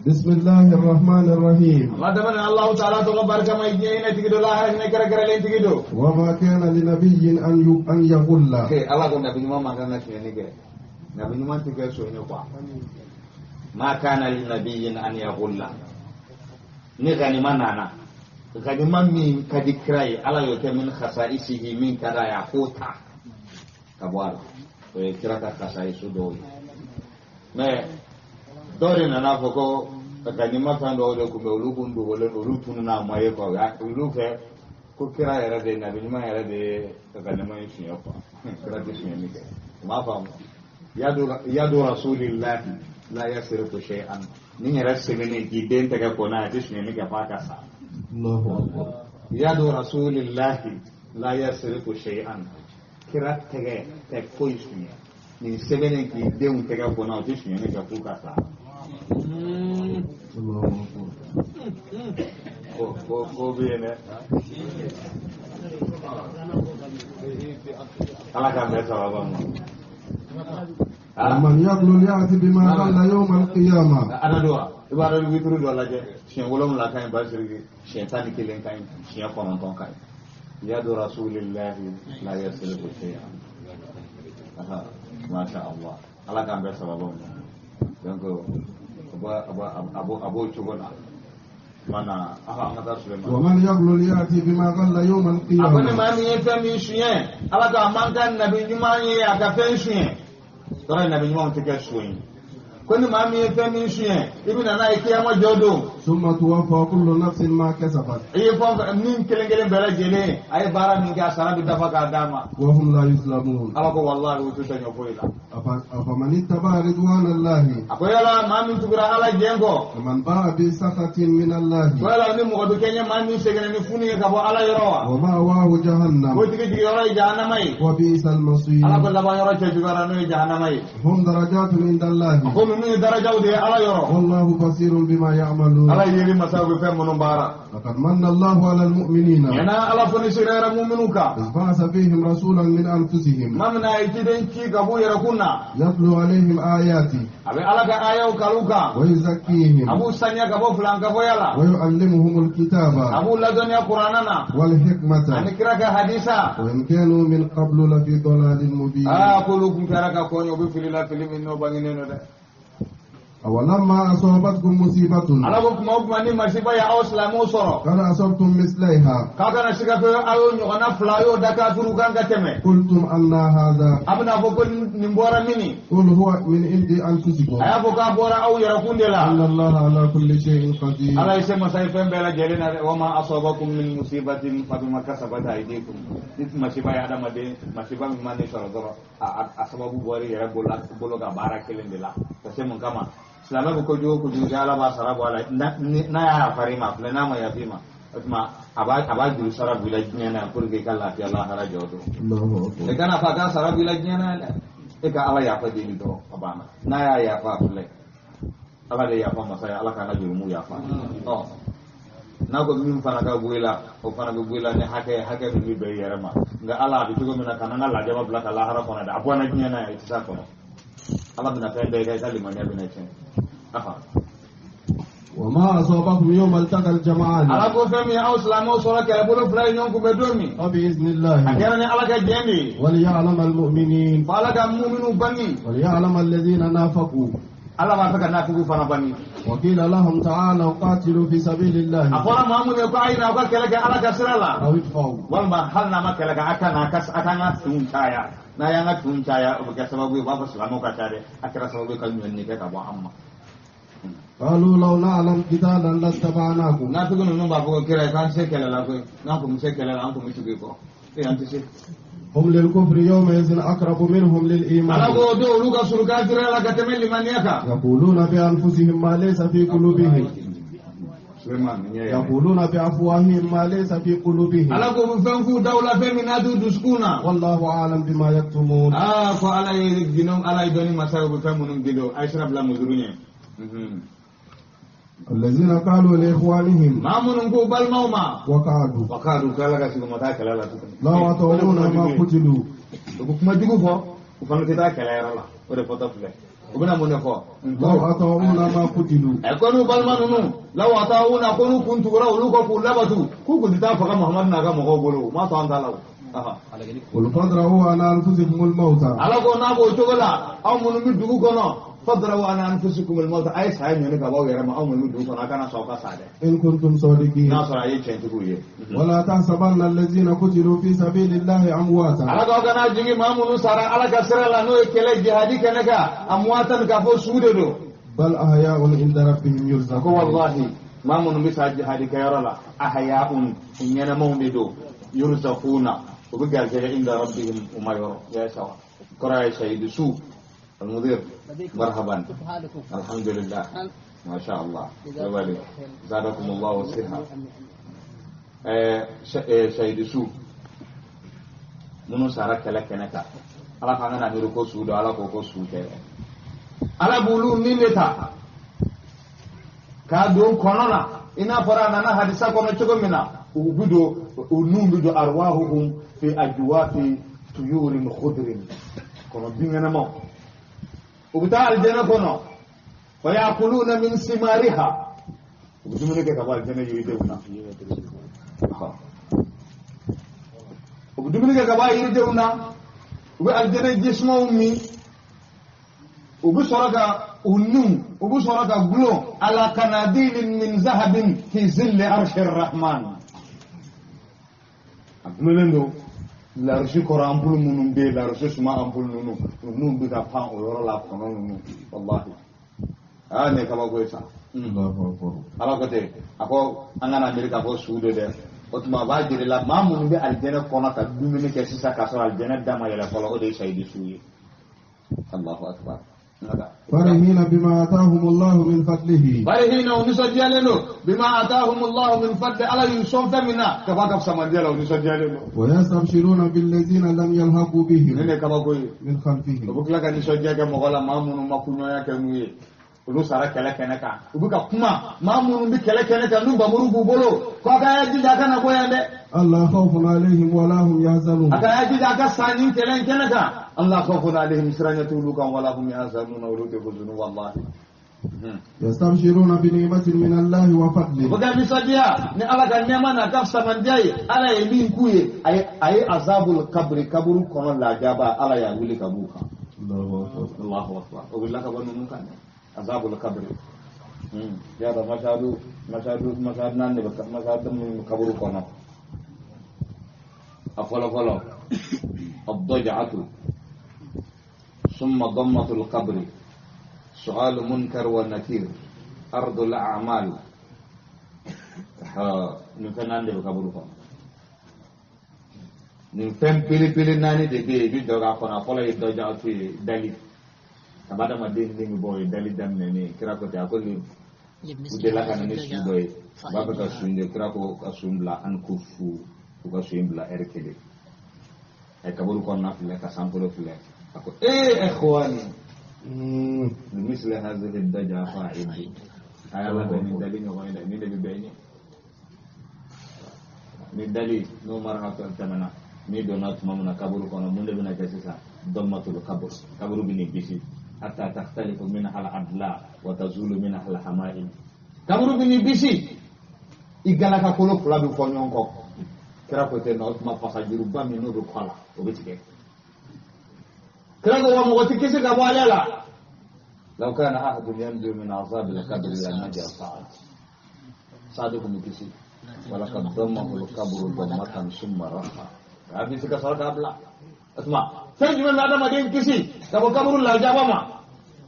بسم الله الرحمن الرحيم. Allah dabana Allahu ta'ala tɔgɔ barikama ye diɲɛ hinɛ tigi do, lahara hinɛ kɛrɛnkɛrɛnlen tigi do. وما كان لنبي أن يغل. Ala ko nabi ɲuman man kan ka sonyɛni kɛ, nabi ɲuman tɛ kɛ son ye quoi. Ma kana li nabiyyin an yaghulla. Ni ganima nana, ganima min ka di kira ye, Ala y'o kɛ min khasaisihi, min ka d'a ye, a k'o ta ka bɔ a la. O ye kira ka khasaisu dɔw ye. Mais dɔw de nana fɔ ko ganima fɛn dɔw de tun bɛ, olu kun dogolen, olu tununna, a ma ye quoi. Olu fɛ ko kira yɛrɛ de, nabi ɲuman yɛrɛ de ye ganima in suɲɛ quoi. Kira tɛ suɲɛni kɛ, u m'a faamu. Yadu rasulillahi la yasriqu shay'an. Ni yɛrɛ sɛbɛnnen k'i den tɛgɛ ko n'a ye, a tɛ suɲɛni kɛ f'a ka sa. Allahu akbar. Yadu rasulillahi la yasriqu shay'an. Kira tɛgɛ tɛ foyi suɲɛ. Nin sɛbɛnnen k'i denw tɛgɛ ko n'a, o tɛ suɲɛni kɛ f'u ka sa. Allahu akbar. Ko bɛ yen dɛ. Ala k'an bɛɛ sababa ma. ومن يغلل يأتي بما غل يوم القيامة. Ana do wa, i b'a dɔn, witiri dɔ lajɛ, siɲɛ 7 ka ɲi Basiriki, siɲɛ 11 ka ɲi, siɲɛ 9 ka ɲi. Yadu rasulillahi la yasriqu shay'an. Aha, masha Allah, Ala k'an bɛɛ sababa ma. Donc a b'o cogo la mana. Aha, an ka taa Sulemani. ومن يغلل يأتي بما غل يوم A ko ni القيامة. maa min ye fɛn min suɲɛ, Ala ka man kan nabi ɲuman ye a ka fɛn suɲɛ. Tɔrɔ nabi ɲumanw tɛ kɛ son ye. Ko ni maa min ye fɛn min suɲɛ, i bɛ na n'a ye kiyama jɔ don. ثم توفى كل نفس ما كسبت. I ye fɛn fɛn min kelen kelen bɛɛ lajɛlen, a ye baara min kɛ, a sara bɛ dafa k'a d'a ma. وهم لا يظلمون. Ala ko walahi, u tɛ tɔɲɔ foyi la. أفمن اتبع رضوان الله A ko yala maa min tugura Ala jɛn kɔ, ومن باء بسخط من الله ko yala ni mɔgɔ bɛ kɛ ɲɛ maa min seginna ni funu ye ka bɔ Ala yɔrɔ wa? ومأواه جهنم O tigi jigiyɔrɔ ye jahanama ye. وبئس المصير. Ala ko laban yɔrɔ cɛjuguyara, n'o ye jahanama ye. هم درجات عند الله A ko ninnu ye darajaw de ye Ala yɔrɔ. والله بصير بما يعملون. Ala ye yeli masaw bɛ fɛn minnu baara. لقد من الله على المؤمنين Ɲɛna Ala fo ni sirayara muminu kan. إذ بعث فيهم رسولا من أنفسهم Maa min a ye ciden ci ka b'u yɛrɛ kun na. يتلو عليهم آياته A bɛ Ala ka ayaw kalu kan. ويزكيهم A b'u saniya ka bɔ filankafoya la. ويعلمهم A الكتاب b'u ladɔnniya Kuranɛ na. والحكمة Ani kira ka hadisa. وإن كانوا من قبل لفي ضلال مبين. Aa, k'olu kun kɛra ka kɔɲɔ, u bɛ fili la, fili min n'o bangenen don dɛ. أولما أصابتكم مصيبة Ala ko kuma o kuma ni masiba ye aw silamɛw sɔrɔ, قد أصبتم مثليها k'a kana siga ko aw y'o ɲɔgɔnna fila, a y'o da kafiriw kan ka tɛmɛ. قلتم أن هذا A bɛna fɔ ko nin bɔra mini? قل هو من عند أنفسكم A y'a fɔ k'a bɔra aw yɛrɛkun de la. إن الله على كل شيء قدير. Ala ye se masa ye fɛn bɛɛ lajɛlen na dɛ. Wama asabakum min musibatin fabima kasabat aydikum. Ni masiba ye adamaden, masiba min ma ne sɔrɔ dɔrɔn, a sababu bɔra i yɛrɛ bolo ka baara kelen de la. Ka se mun kama, silamɛ bɛ kojugu o kojugu kɛ, Ala b'a sara bɔ a la. N'a y'a yafa i ma, a filɛ, n'a ma yafa i ma, o tuma a b'a juru sara bɔ i la diɲɛ na pour que i ka lafiya lahara jɔ don. الله أكبر. I kana fɔ a k'a sara bɔ i la diɲɛ na dɛ, e ka Ala yafa deli dɔrɔn, a banna. N'a y'a yafa, a filɛ, Ala de yafa masa ye, Ala k'an ka jurumu yafa. Ɔ, n'a ko min fana ka bɔ i la, o fana bɛ bɔ i la ni hakɛ ye, hakɛ min bɛ bɛn i yɛrɛ ma. Nka Ala a bɛ cogo min na, ka n'an ka lajaba bila ka lahara kɔnɔ dɛ, a bɔnna diɲɛ na yan, i tɛ s'a kɔnɔ. Ala bɛna fɛn bɛɛ kɛ, i ka limaniya bɛna tiɲɛ. Aha. وما أصابكم يوم التقى الجمعان Ala ko fɛn min ye aw silamɛw sɔrɔ, kɛlɛbolo fila ye ɲɔgɔn kunbɛn don min, فبإذن a الله kɛra ni Ala ka jɛn de ye. وليعلم المؤمنين Fo Ala ka muminu bangi. وليعلم الذين نافقوا. Ala b'a fɛ ka nafigiw fana bangi. وقيل لهم تعالوا قاتلوا في سبيل A الله fɔra maa minnu ye ko a ye na aw ka kɛlɛ kɛ Ala ka sira la, أو ادفعوا. walima hali n'a ma kɛlɛ kɛ, a ka na a k'an ka finw caya. N'a y'an ka finw caya, o bɛ kɛ sababu ye, u b'a fɔ silamɛw ka ca dɛ, a kɛra sababu ye ka ɲɔni kɛ ka bɔ an ma. قالوا لو نعلم قتالا لاتبعناكم. Nafigi ninnu b'a fɔ ko kira ye k'an se kɛlɛ la koyi, n'an kun bɛ se kɛlɛ la, an kun bɛ tugu i kɔ e, an tɛ se. هم للكفر يومئذ أقرب منهم Ala للإيمان. ko o don, olu ka surun kafiriya la ka tɛmɛ limaniya kan. يقولون بأنفسهم ما ليس في قلوبهم. Suleiman nin ye. يقولون بأفواههم ما ليس في قلوبهم. Ala ko u bɛ fɛn f'u daw la, fɛn min n'a t'u dusukun na. والله أعلم بما يكتمون. Aa, ko Ala ye gindo, Ala ye dɔnni masa ye, u bɛ fɛn minnu gindo. A ye sira bila muzuru ɲɛ. الذين قالوا لإخوانهم Maa minnu ko balimaw ma وقعدوا wakadu, ko Ala ka sigi, u ma taa kɛlɛ la tuguni. لو أطاعونا ما قتلوا. U bɛ kuma jugu fɔ, u fana tɛ taa kɛlɛ yɔrɔ la, o de fɔtɔ filɛ. U bɛna mun de fɔ? Law ata'una ma qutilu. Ɛ ko n'u balima ninnu, law ata'una, ko n'u kun tugura olu kɔ k'u labatu, k'u kun tɛ taa faga Muhamadu n'a ka mɔgɔw bolo, u m'a to an ta la o. Qul fadra'u an anfusikumul mauta. Ala ko n'a b'o cogo la, aw minnu bɛ dugu kɔnɔ, fadra'u an anfusikumul mauta, a ye saya ɲini ka bɔ aw yɛrɛ ma, aw minnu bɛ dugu kɔnɔ, a kana sɔn aw ka sa dɛ. In kuntum sadiqin. N'a sɔrɔ a ye tiɲɛtigiw ye. Wala tahsabanna allazina qutilu fi sabilillahi amwata. Ala k'aw kana jigin maa minnu sara Ala ka sira la, n'o ye kɛlɛ jihadi kɛnɛ kan, amwatan, k'a fɔ su de don. Bal ahya'un inda rabbihim yurzaqun. Ko wallahi, maa minnu bɛ sa jihadi kɛyɔrɔ la, ahya'un, ɲɛnamaw de don, yurzaquna, u bɛ garijɛgɛ, inda rabbihim, u ma yɔrɔ ya sawa kɔrɔ ye shahidu su. المدير مرحبا، الحمد لله، ما شاء الله، يا زادكم الله الصحة. Shahidu su minnu sara kɛlɛ kɛnɛ kan, Ala k'an kana miiri ko su don, Ala ko ko su tɛ. Ala b'olu min de ta k'a don kɔnɔ na, i n'a fɔra a nana hadisa kɔnɔ cogo min na, u bɛ don, u nun bɛ don, arwahuhum fi ajwafi tuyurin khudrin, kɔnɔ binkɛnɛmaw, u bɛ taa alijɛnɛ kɔnɔ, fa yakuluna min simariha, u bɛ dumuni kɛ ka bɔ alijɛnɛ yiridenw na, u bɛ dumuni kɛ ka bɔ a yiridenw na, u bɛ alijɛnɛ jisumaw min, u bɛ sɔrɔ ka u nun, u bɛ sɔrɔ ka gulon ala kanadilin min zahabin fi zilli arshi rahman. A gulonnen don larisi kɔrɔ, anpulu minnu bɛ yen, larisi suma anpulu ninnu, u nun bɛ ka pan o yɔrɔ la, kɔnɔ ninnu, walahi, aa, nin ye kabako ye sa. Ala ko ten, a ko an kana miiri k'a fɔ su de dɛ. O tuma a b'a jira la, maa minnu bɛ alijɛnɛ kɔnɔ ka dumuni kɛ sisan k'a sɔrɔ alijɛnɛ da ma yɛlɛ fɔlɔ, o de ye sayidu su ye. Allahu akbar. Farihina bima atahumullahu min fadlihi. Farihina, u nisɔndiyalen don, bima atahumullahu min fadli, Ala y'u sɔn fɛn min na ka bɔ a ka fisamandiya la, u nisɔndiyalen don. Wa yastabshiruna billazina lam yalhaqu bihim. Nin de ye kabako ye. Min khalfihim. U bɛ tila ka nisɔndiya kɛ mɔgɔ la, maa minnu ma kunɲɔgɔnya kɛ n'u ye, olu sara kɛlɛ kɛnɛ kan, u bɛ ka kuma maa minnu bɛ kɛlɛ kɛnɛ kan n'u bamuru b'u bolo, ko a ka y'a jija a kana bɔ yan dɛ. Alla khawfun alayhim wala hum yahzanun. A ka y'a jija a ka sa nin kɛlɛ in kɛnɛ kan. Alla khawfun alayhim, siran ɲɛ t'olu kan, wala hum yahzanun, olu tɛ huzunu, wallahi. Yastabshiruna bi ni'matin min Allahi wa fadlin. U bɛ ka nisɔndiya ni Ala ka nɛɛma n'a ka fisamandiya ye, Ala ye min k'u ye, a ye azabul kabri, kaburu kɔnɔ lajaba, Ala y'a wuli ka b'u kan. Allahu akbar. O wulila ka bɔ ninnu kan dɛ. Azabul kabri. Ya dɔn masadu masadu masadu naani de bɛ, masadu minnu bɛ kaburu kɔnɔ. A fɔlɔ fɔlɔ, ad-daj'atu, summa dammatul qabri, su'alu munkar wa nakir, ardul a'mal. Nin fɛn naani de bɛ kaburu kɔnɔ. Nin fɛn belebele naani de bɛ yen, i bɛ jɔ k'a kɔnɔ. A fɔlɔ ye daj'atu ye, dali. A b'a adamaden den bɛ bɔ, o ye dali daminɛnen ye. Kira ko ten, a ko nin u delila ka na ni su dɔ ye, u b'a fɛ ka sun de, kira ko ka sun bila an ko fu, u ka sun bila ɛri kelen. A ye kaburu kɔnɔna filɛ ka sankolo filɛ, a ko ee ikhwani, misli hazihi daja fa'idu, a y'a labɛn ni dali ɲɔgɔn ye dɛ, nin de bɛ bɛn ɲɛ ni dali n'o mara ka tɛmɛna. N'i donna tuma min na kaburu kɔnɔ, mun de bɛna kɛ sisan? Dammatul kabur, kaburu bɛ n'i bisi, hatta takhtalifu minha al-adla wa tazulu minha al-hama'il. Kaburu bɛ n'i bisi, i galaka kolo fila bɛ fɔ ɲɔgɔn kɔ. Kira ko ten, o tuma fasajuruba min n'o bɛ kɔ la, o bɛ tigɛ. Kira ko wa mɔgɔ tɛ kisi ka bɔ ale la. Law kana ahadun yanju min azabi al-qabri la naja Sa'ad. Sa'ad kun bɛ kisi. Walaqad dammahu al-qabru dammatan summa rafa. A bɛ se ka sɔrɔ k'a bila. O tuma fɛn jumɛn bɛ adamaden kisi ka bɔ kaburu lajaba ma?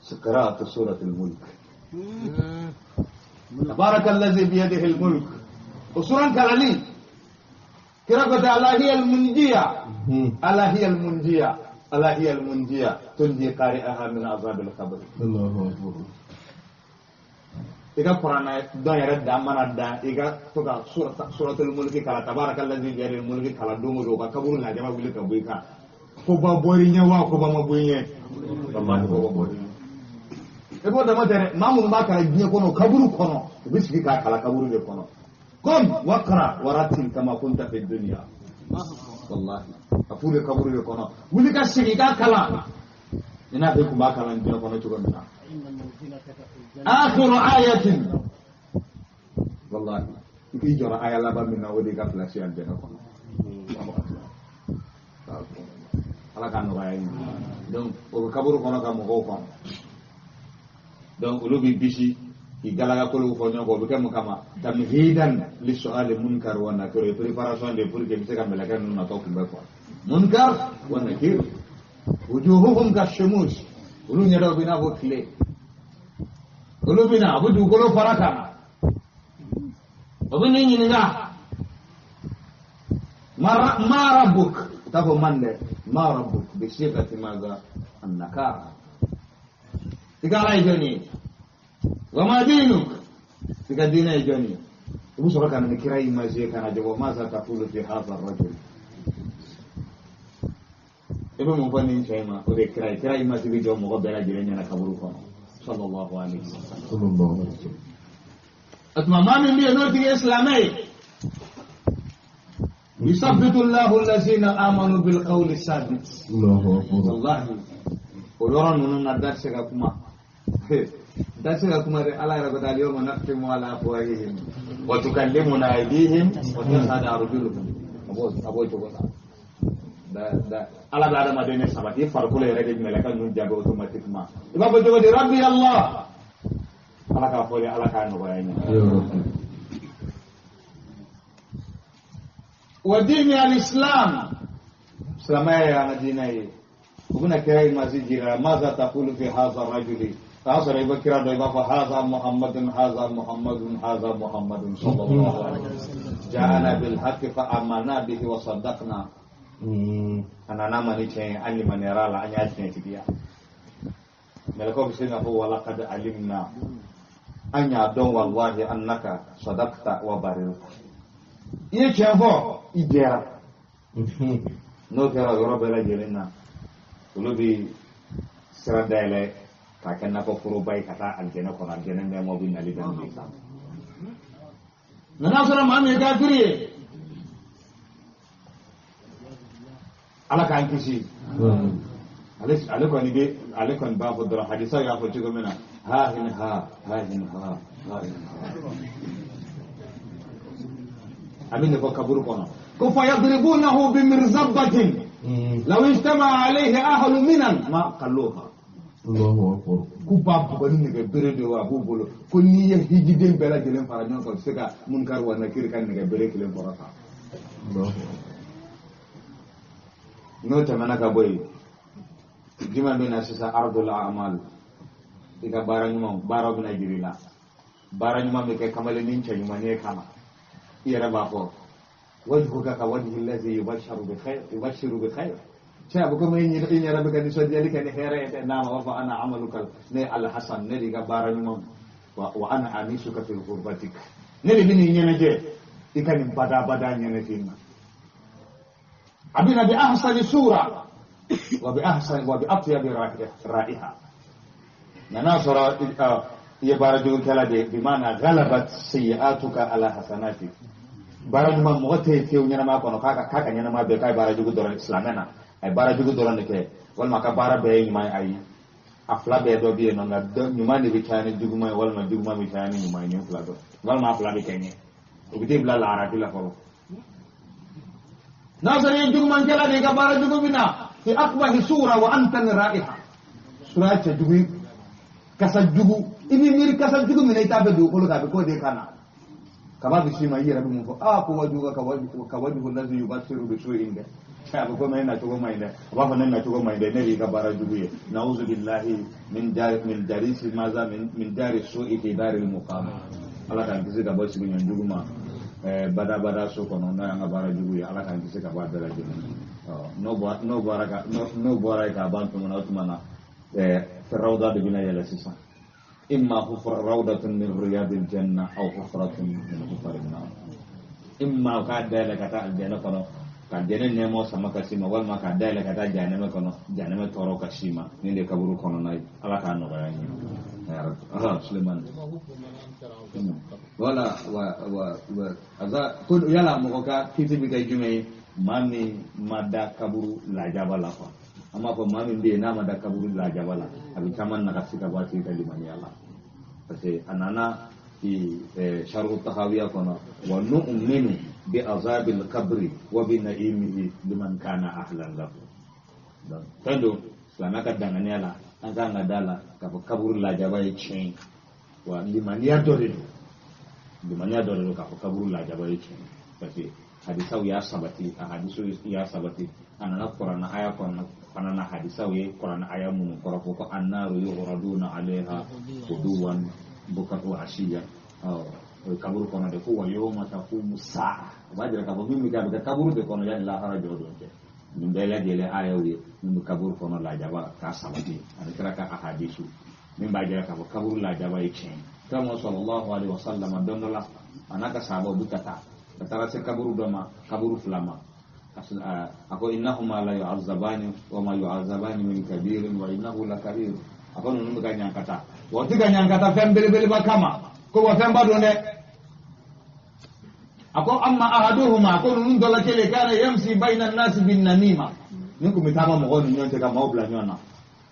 Qira'atu suratul mulk. Tabaraka allazi biyadihi al-mulk. O suran kalali. Kira ko ta ala hiya al-munjiya. Ala hiya al-munjiya. Ala hiya al-munjiya. Tunji qari'aha min azabil qabr. Allahu akbar. I ka kuranɛ dɔn yɛrɛ dan mana dan, i ka to ka suratul mulki kala, tabaraka allazi biyadihi al-mulki kala don o don, ka kaburu lajaba wuli ka bɔ i kan. Koba bɔr'i ɲɛ wa koba ma bɔ i ɲɛ? Wallahi koba bɔr'i ɲɛ. I b'o dama tɛ dɛ, maa minnu b'a kalan diɲɛ kɔnɔ kaburu kɔnɔ, u bɛ sigi k'a kalan kaburu de kɔnɔ. Kom waqra waratil kama kunta fi dunya. Wallahi a f'u bɛ kaburu de kɔnɔ, wuli ka sigi i k'a kalan. I n'a fɔ i kun b'a kalan diɲɛ kɔnɔ cogo min na. Akhiru ayatin wallahi i k'i jɔra aya laban min na o de ka place aljana kɔnɔ. Ala k'a nɔgɔya ye. Donc o bɛ kaburu kɔnɔ ka mɔgɔw kɔnɔ. Donc olu b'i bisi k'i galaga kolow fɔ ɲɔgɔn kɔ, o bɛ kɛ mun kama? Tamhidan li su'ali munkar wa nakir, o ye préparation de pour que i bɛ se ka mɛlɛkɛ ninnu natɔ kunbɛ quoi. Munkar wa nakir wujuhuhum ka shumus, olu ɲɛdaw bɛ i n'a fɔ tile. Olu bɛ na, a bɛ dugukolo fara ka na, o bɛ n'i ɲininka ma rabbuk, u t'a fɔ man dɛ, ma rabbuk bi sigati maza annakara, i ka ala ye jɔn ye, wa ma dinuk, i ka diinɛ ye jɔn ye. I bɛ sɔrɔ ka na ni kira image ye ka na jɔ, maza taqulu fi hadha rajul, i bɛ mun fɔ nin cɛ in ma? O de ye kira ye. Kira image bɛ jɔ mɔgɔ bɛɛ lajɛlen ɲɛna kaburu kɔnɔ, sallallahu alaihi wa sallam. O tuma maa min bɛ yen n'o tigi ye silamɛ ye, yusabbitu Allahu allazina amanu bil qawli sabit. Wallahi o yɔrɔ ninnu na da tɛ se ka kuma, da tɛ se ka kuma dɛ. Ala yɛrɛ ko al yawma nakhtimu ala afwahihim wa tukallimuna aydihim wa tashhadu arjuluhum. A b'o cogo la. Da ala bɛ adamaden ne sabati, i farikolo yɛrɛ de mɛlɛkɛ ninnu jaabi automatiquement. I b'a fɔ cogo di? Rabbi Allah. Ala k'a fɔ de, ala k'a nɔgɔya n ye. Wa diini al-islam, silamɛya y'an ka diinɛ ye. U bɛna kira image jira, maza taqulu fi hadha rajuli, k'a sɔrɔ i bɛ kira dɔn, i b'a fɔ haza muhammadun, haza muhammadun, haza muhammadun sallallahu alaihi wa sallam, ja'ana bil haqqi fa amanna bihi wa saddaqna. A nana ma ni tiɲɛ ye, an limaniyara la, an y'a tiɲɛtigiya. Mɛlɛkɛw bɛ se k'a fɔ walaqad alimna, an y'a dɔn wallahi annaka sadaqta wa barirta, i ye tiɲɛ fɔ, i jɛra. N'o kɛra yɔrɔ bɛɛ lajɛlen na, olu bɛ sira dayɛlɛ k'a kɛ nakɔ foroba ye ka taa alijɛnɛ kɔnɔ, alijɛnɛ nɛɛmaw bɛ nali daminɛ i kan. Nka n'a sɔrɔ maa min ye kafiri ye, ala k'an kisi, ale kɔni bɛ, ale kɔni b'a fɔ dɔrɔn, hadisa y'a fɔ cogo min na, ha hin ha ha hin ha ha hin ha, a bɛ nin fɔ kaburu kɔnɔ ko fa yadribunahu bi mirzabatin law ijtama alayhi ahlu minan ma qalluha. K'u b'a bugɔ ni nɛgɛ bere de ye, a b'u bolo ko n'i ye hijiden bɛɛ lajɛlen fara ɲɔgɔn kan, u tɛ se ka munkar wa nakiri ka nɛgɛ bere kelen kɔrɔta. N'o tɛmɛna ka bɔ yen, jumɛn bɛ na sisan? Ardul a'mal, i ka baara ɲuman, baaraw bɛna jira i la. Baara ɲuman bɛ kɛ kamalennin cɛ ɲuman ye kama, i yɛrɛ b'a fɔ wajhuka ka wajhi allazi yubashiru bi khair, yubashiru bi khair. Cɛ a bɛ komi i yɛrɛ bɛ ka nisɔndiyali kɛ ni hɛrɛ ye dɛ. Naam, a b'a fɔ ana amaluka, ne alhasan, ne de ka baara ɲuman, wa ana anisuka fi ghurbatik, ne de bɛ n'i ɲɛnajɛ i ka nin badabada ɲɛnajɛ na. A bɛ na bi ahsani sura wa bi ahsani wa bi atyabi ra'iha. Nka n'a sɔrɔ i ye baara jugukɛla de ye, bi maana ghalabat sayyi'atuka ala hasanatik, baara ɲuman mɔgɔ tɛ yen fiyewu ɲɛnamaya kɔnɔ k'a ka ɲɛnamaya bɛɛ k'a ye baara jugu dɔrɔn, silamɛ na a ye baara jugu dɔrɔn de kɛ, walima a ka baara bɛɛ ye ɲuman ye. Ayi, a fila bɛɛ dɔ bɛ yen nɔ, nka ɲuman de bɛ caya ni juguman ye, walima juguman bɛ caya ni ɲuman ye, nin fila dɔ, walima a fila bɛ kɛ ɲɛ, o bɛ t'e bila laharati la fɔlɔ. N'a sɔrɔ i ye jugumankɛla de ye, i ka baara jugu bɛ na fi akbahi sura wa anta ra'iha, sura cɛ jugu, kasa jugu, i b'i miiri kasa jugu min na i t'a fɛ dugukolo kan, a bɛ k'o de kan na. Kaba bɛ s'i ma, i yɛrɛ bɛ mun fɔ? Aa, ko wajuga ka wajugu lazi yubasiru bi su'in dɛ, a bɛ komi e nacogo man ɲi dɛ. A b'a fɔ ne nacogo man ɲi dɛ, ne de y'i ka baara jugu ye. Na'uzu billahi min jarisi maza min jari su'i fi daril muqama. Ala k'an kisi ka bɔ sigiɲɔgɔn jugu ma badabada so kɔnɔ, n'o y'an ka baara jugu ye. Ala k'an kisi ka bɔ a bɛɛ lajɛlen. N'o bɔra yen k'a ban tuma na, o tuma na rawda de bɛna yɛlɛ sisan. Imma hufra rawdatun min riyadil janna aw hufratun min hufarin nar. Imma k'a dayɛlɛ ka taa alijana kɔnɔ, ka alijana nɛɛmaw sama ka s'i ma, walima k'a dayɛlɛ ka taa jahanama kɔnɔ, jahanama tɔɔrɔ ka s'i ma. Nin de ye kaburu kɔnɔna ye. Ala k'a nɔgɔya an ye. Ya Rabbi. Sulemani. Wala wa wa wa aza ko yala mɔgɔ ka kiti bɛ kɛ jumɛn ye maa min ma da kaburu lajaba la quoi. An b'a fɔ maa min bɛ yen n'a ma da kaburu lajaba la, a bɛ caman nagasi ka bɔ a tigi ka limaniya la, parce que a nana fi sharhu tahawiya kɔnɔ, wa nu'minu bi azabil qabri wa bi na'imihi liman kana ahlan lahu. Donc fɛn don silamɛ ka danganiya la, an kan ka da la k'a fɔ kaburu lajaba ye tiɲɛ ye, wa limaniya dɔ de don, limaniya dɔ de don k'a fɔ kaburu lajaba ye tiɲɛ ye, parce que hadisaw y'a sabati, a hadisaw y'a sabati, a nana kuranna aya kɔnɔ fana na, hadisaw ye kuranna aya minnu kɔrɔfɔ ko annaru yuraduna alayha ghuduwan bukratan wa ashiya, o ye kaburu kɔnɔ de, ko wa yawma taqumu sa'a, o b'a jira k'a fɔ min bɛ kɛ, a bɛ kɛ kaburu de kɔnɔ yanni lahara jɔ don cɛ. Nin bɛɛ lajɛlen ayaw ye min bɛ kaburu kɔnɔ lajaba k'a sabati, ani kira ka ahadisu min b'a jira k'a fɔ kaburu lajaba ye tiɲɛ ye. Kira sallallahu alaihi wasallam don dɔ la, a n'a ka sahabaw bɛ ka taa, ka taara se kaburu dɔ ma, kaburu fila ma, a ko innahuma la yu'azzabani wa ma yu'azzabani min kabirin wa innahu la kabir. A ko ninnu bɛ ka ɲankata, wa u tɛ ka ɲankata fɛn belebeleba kama, ko wa fɛnba don dɛ. A ko amma ahaduhuma, ko ninnu dɔ la kelen, kana yamsi bayna an-nasi bin namima, nin kun bɛ taama mɔgɔw ni ɲɔgɔn cɛ ka maaw bila ɲɔgɔn na.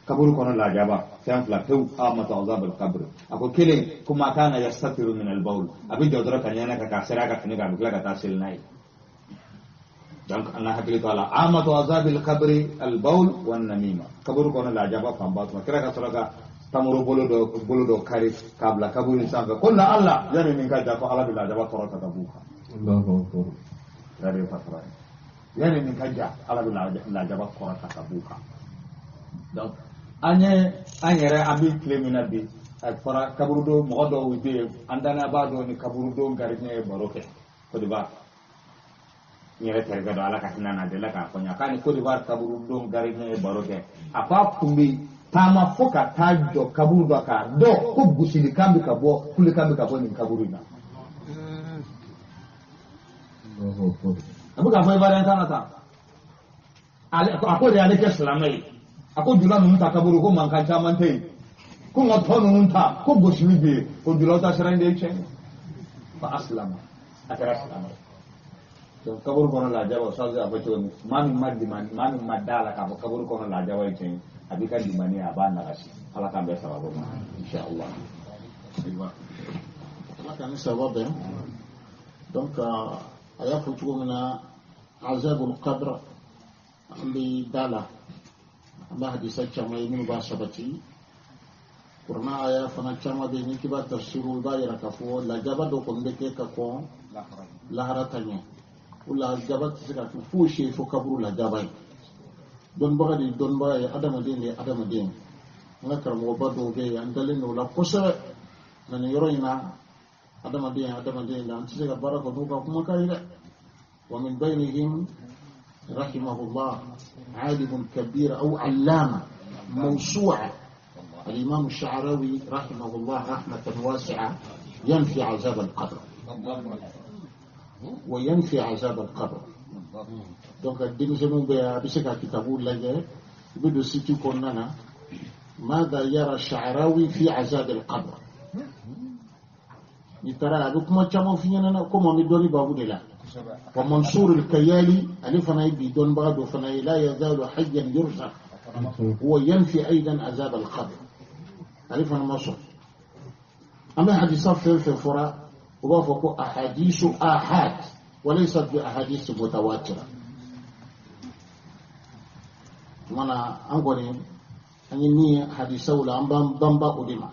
Kaburu kɔnɔ lajaba fɛn fila pewu, amatu azab al-qabr. A ko kelen ko ma kana yastatiru min al-bawl, a bɛ jɔ dɔrɔn ka ɲɛnɛ ka k'a seri a ka fini kan, a bɛ tila ka taa seli n'a ye. Donc an ka hakili to a la, amatu azab al-qabr al-bawl wan namima, kaburu kɔnɔ lajaba fanba tuma kira ka sɔrɔ ka tamaro bolo dɔ kari k'a bila kaburu in sanfɛ, ko la Allah yanni nin ka ja, ko Ala bɛ lajaba kɔrɔ ta ka b'u kan. Allahu akbar. Kira de ye fasara ye, yanni nin ka ja, Ala bɛ lajaba kɔrɔ ta ka b'u kan. Donc an ye an yɛrɛ, an bɛ tile min na bi, a fɔra kaburudo mɔgɔ dɔw bɛ yen, an danayabaa dɔw ni kaburudon gardien ye baro kɛ Côte d'Ivoire. N yɛrɛ terikɛ dɔ, Ala ka hinɛ n'a delila k'a fɔ n ye, k'a ni Côte d'Ivoire kaburudon gardien ye baro kɛ, a ko a kun bɛ taama fo ka taa jɔ kaburu dɔ k'a dɔn ko gosilikan bɛ ka bɔ, kulekan bɛ ka bɔ nin kaburu in na. A bɛ k'a fɔ Ivoirien kan na tan, a ko de y'ale kɛ silamɛ ye. A ko jula ninnu ta kaburu, ko mankan caman tɛ yen, ko nka tɔ ninnu ta, ko gosili bɛ yen, ko julaw ta sira in de ye tiɲɛ ye. Fa asilama, a kɛra silamɛ ye. Donc kaburu kɔnɔ lajaba, o sababu a fɔ cogo min, maa min ma limani, maa min ma da la k'a fɔ kaburu kɔnɔ lajaba ye tiɲɛ ye, a b'i ka limaniya, a b'a nagasi. Ala k'an bɛɛ sababu ma, inshallah. Ayiwa, Ala k'an ni sababu bɛn. Donc a y'a fɔ cogo min na, azabul qabr, an bɛ da la, an b'a hadisa caman ye minnu b'a sabati, kuranna aya fana caman bɛ yen, n'i k'i b'a tafsiru, i b'a yira k'a fɔ lajaba dɔ kɔni bɛ kɛ ka kɔn lahara ta ɲɛ. O lajaba tɛ se ka kɛ fosi ye fo kaburu lajaba ye. Dɔnnibaga de ye dɔnnibaga ye, adamaden de ye adamaden. An ka karamɔgɔba dɔw bɛ yen, an dalen don o la kosɛbɛ, nka nin yɔrɔ in na, adamaden ye adamaden ye, an tɛ se ka baara kɛ n'u ka kumakan ye dɛ. Wa min baynihim rahimahullah alimun kabir aw allama mawsu'a الإمام الشعراوي رحمه الله رحمة واسعة ينفي عذاب القبر وينفي عذاب القبر. Donc denmisɛnninw bɛ a bɛ se ka kitabu lajɛ, i bɛ don site kɔnɔna na, ماذا يرى الشعراوي في عذاب القبر. N'i taara, a bɛ kuma caman f'i ɲɛna, komi an bɛ dɔnni baabu de la. Wa Mansour al-Kayali, ale fana ye bi dɔnnibaga dɔ fana ye, la yazalu hayyan yurzaq, huwa yanfi aidan azab al-qabr, ale fana ma sɔn. An bɛ hadisa fɛn fɛn fɔra, u b'a fɔ ko ahadisu ahad walaysat bi ahadisi mutawatira. Tuma na an kɔni an ye min ye hadisaw la, an b'an banba o de ma.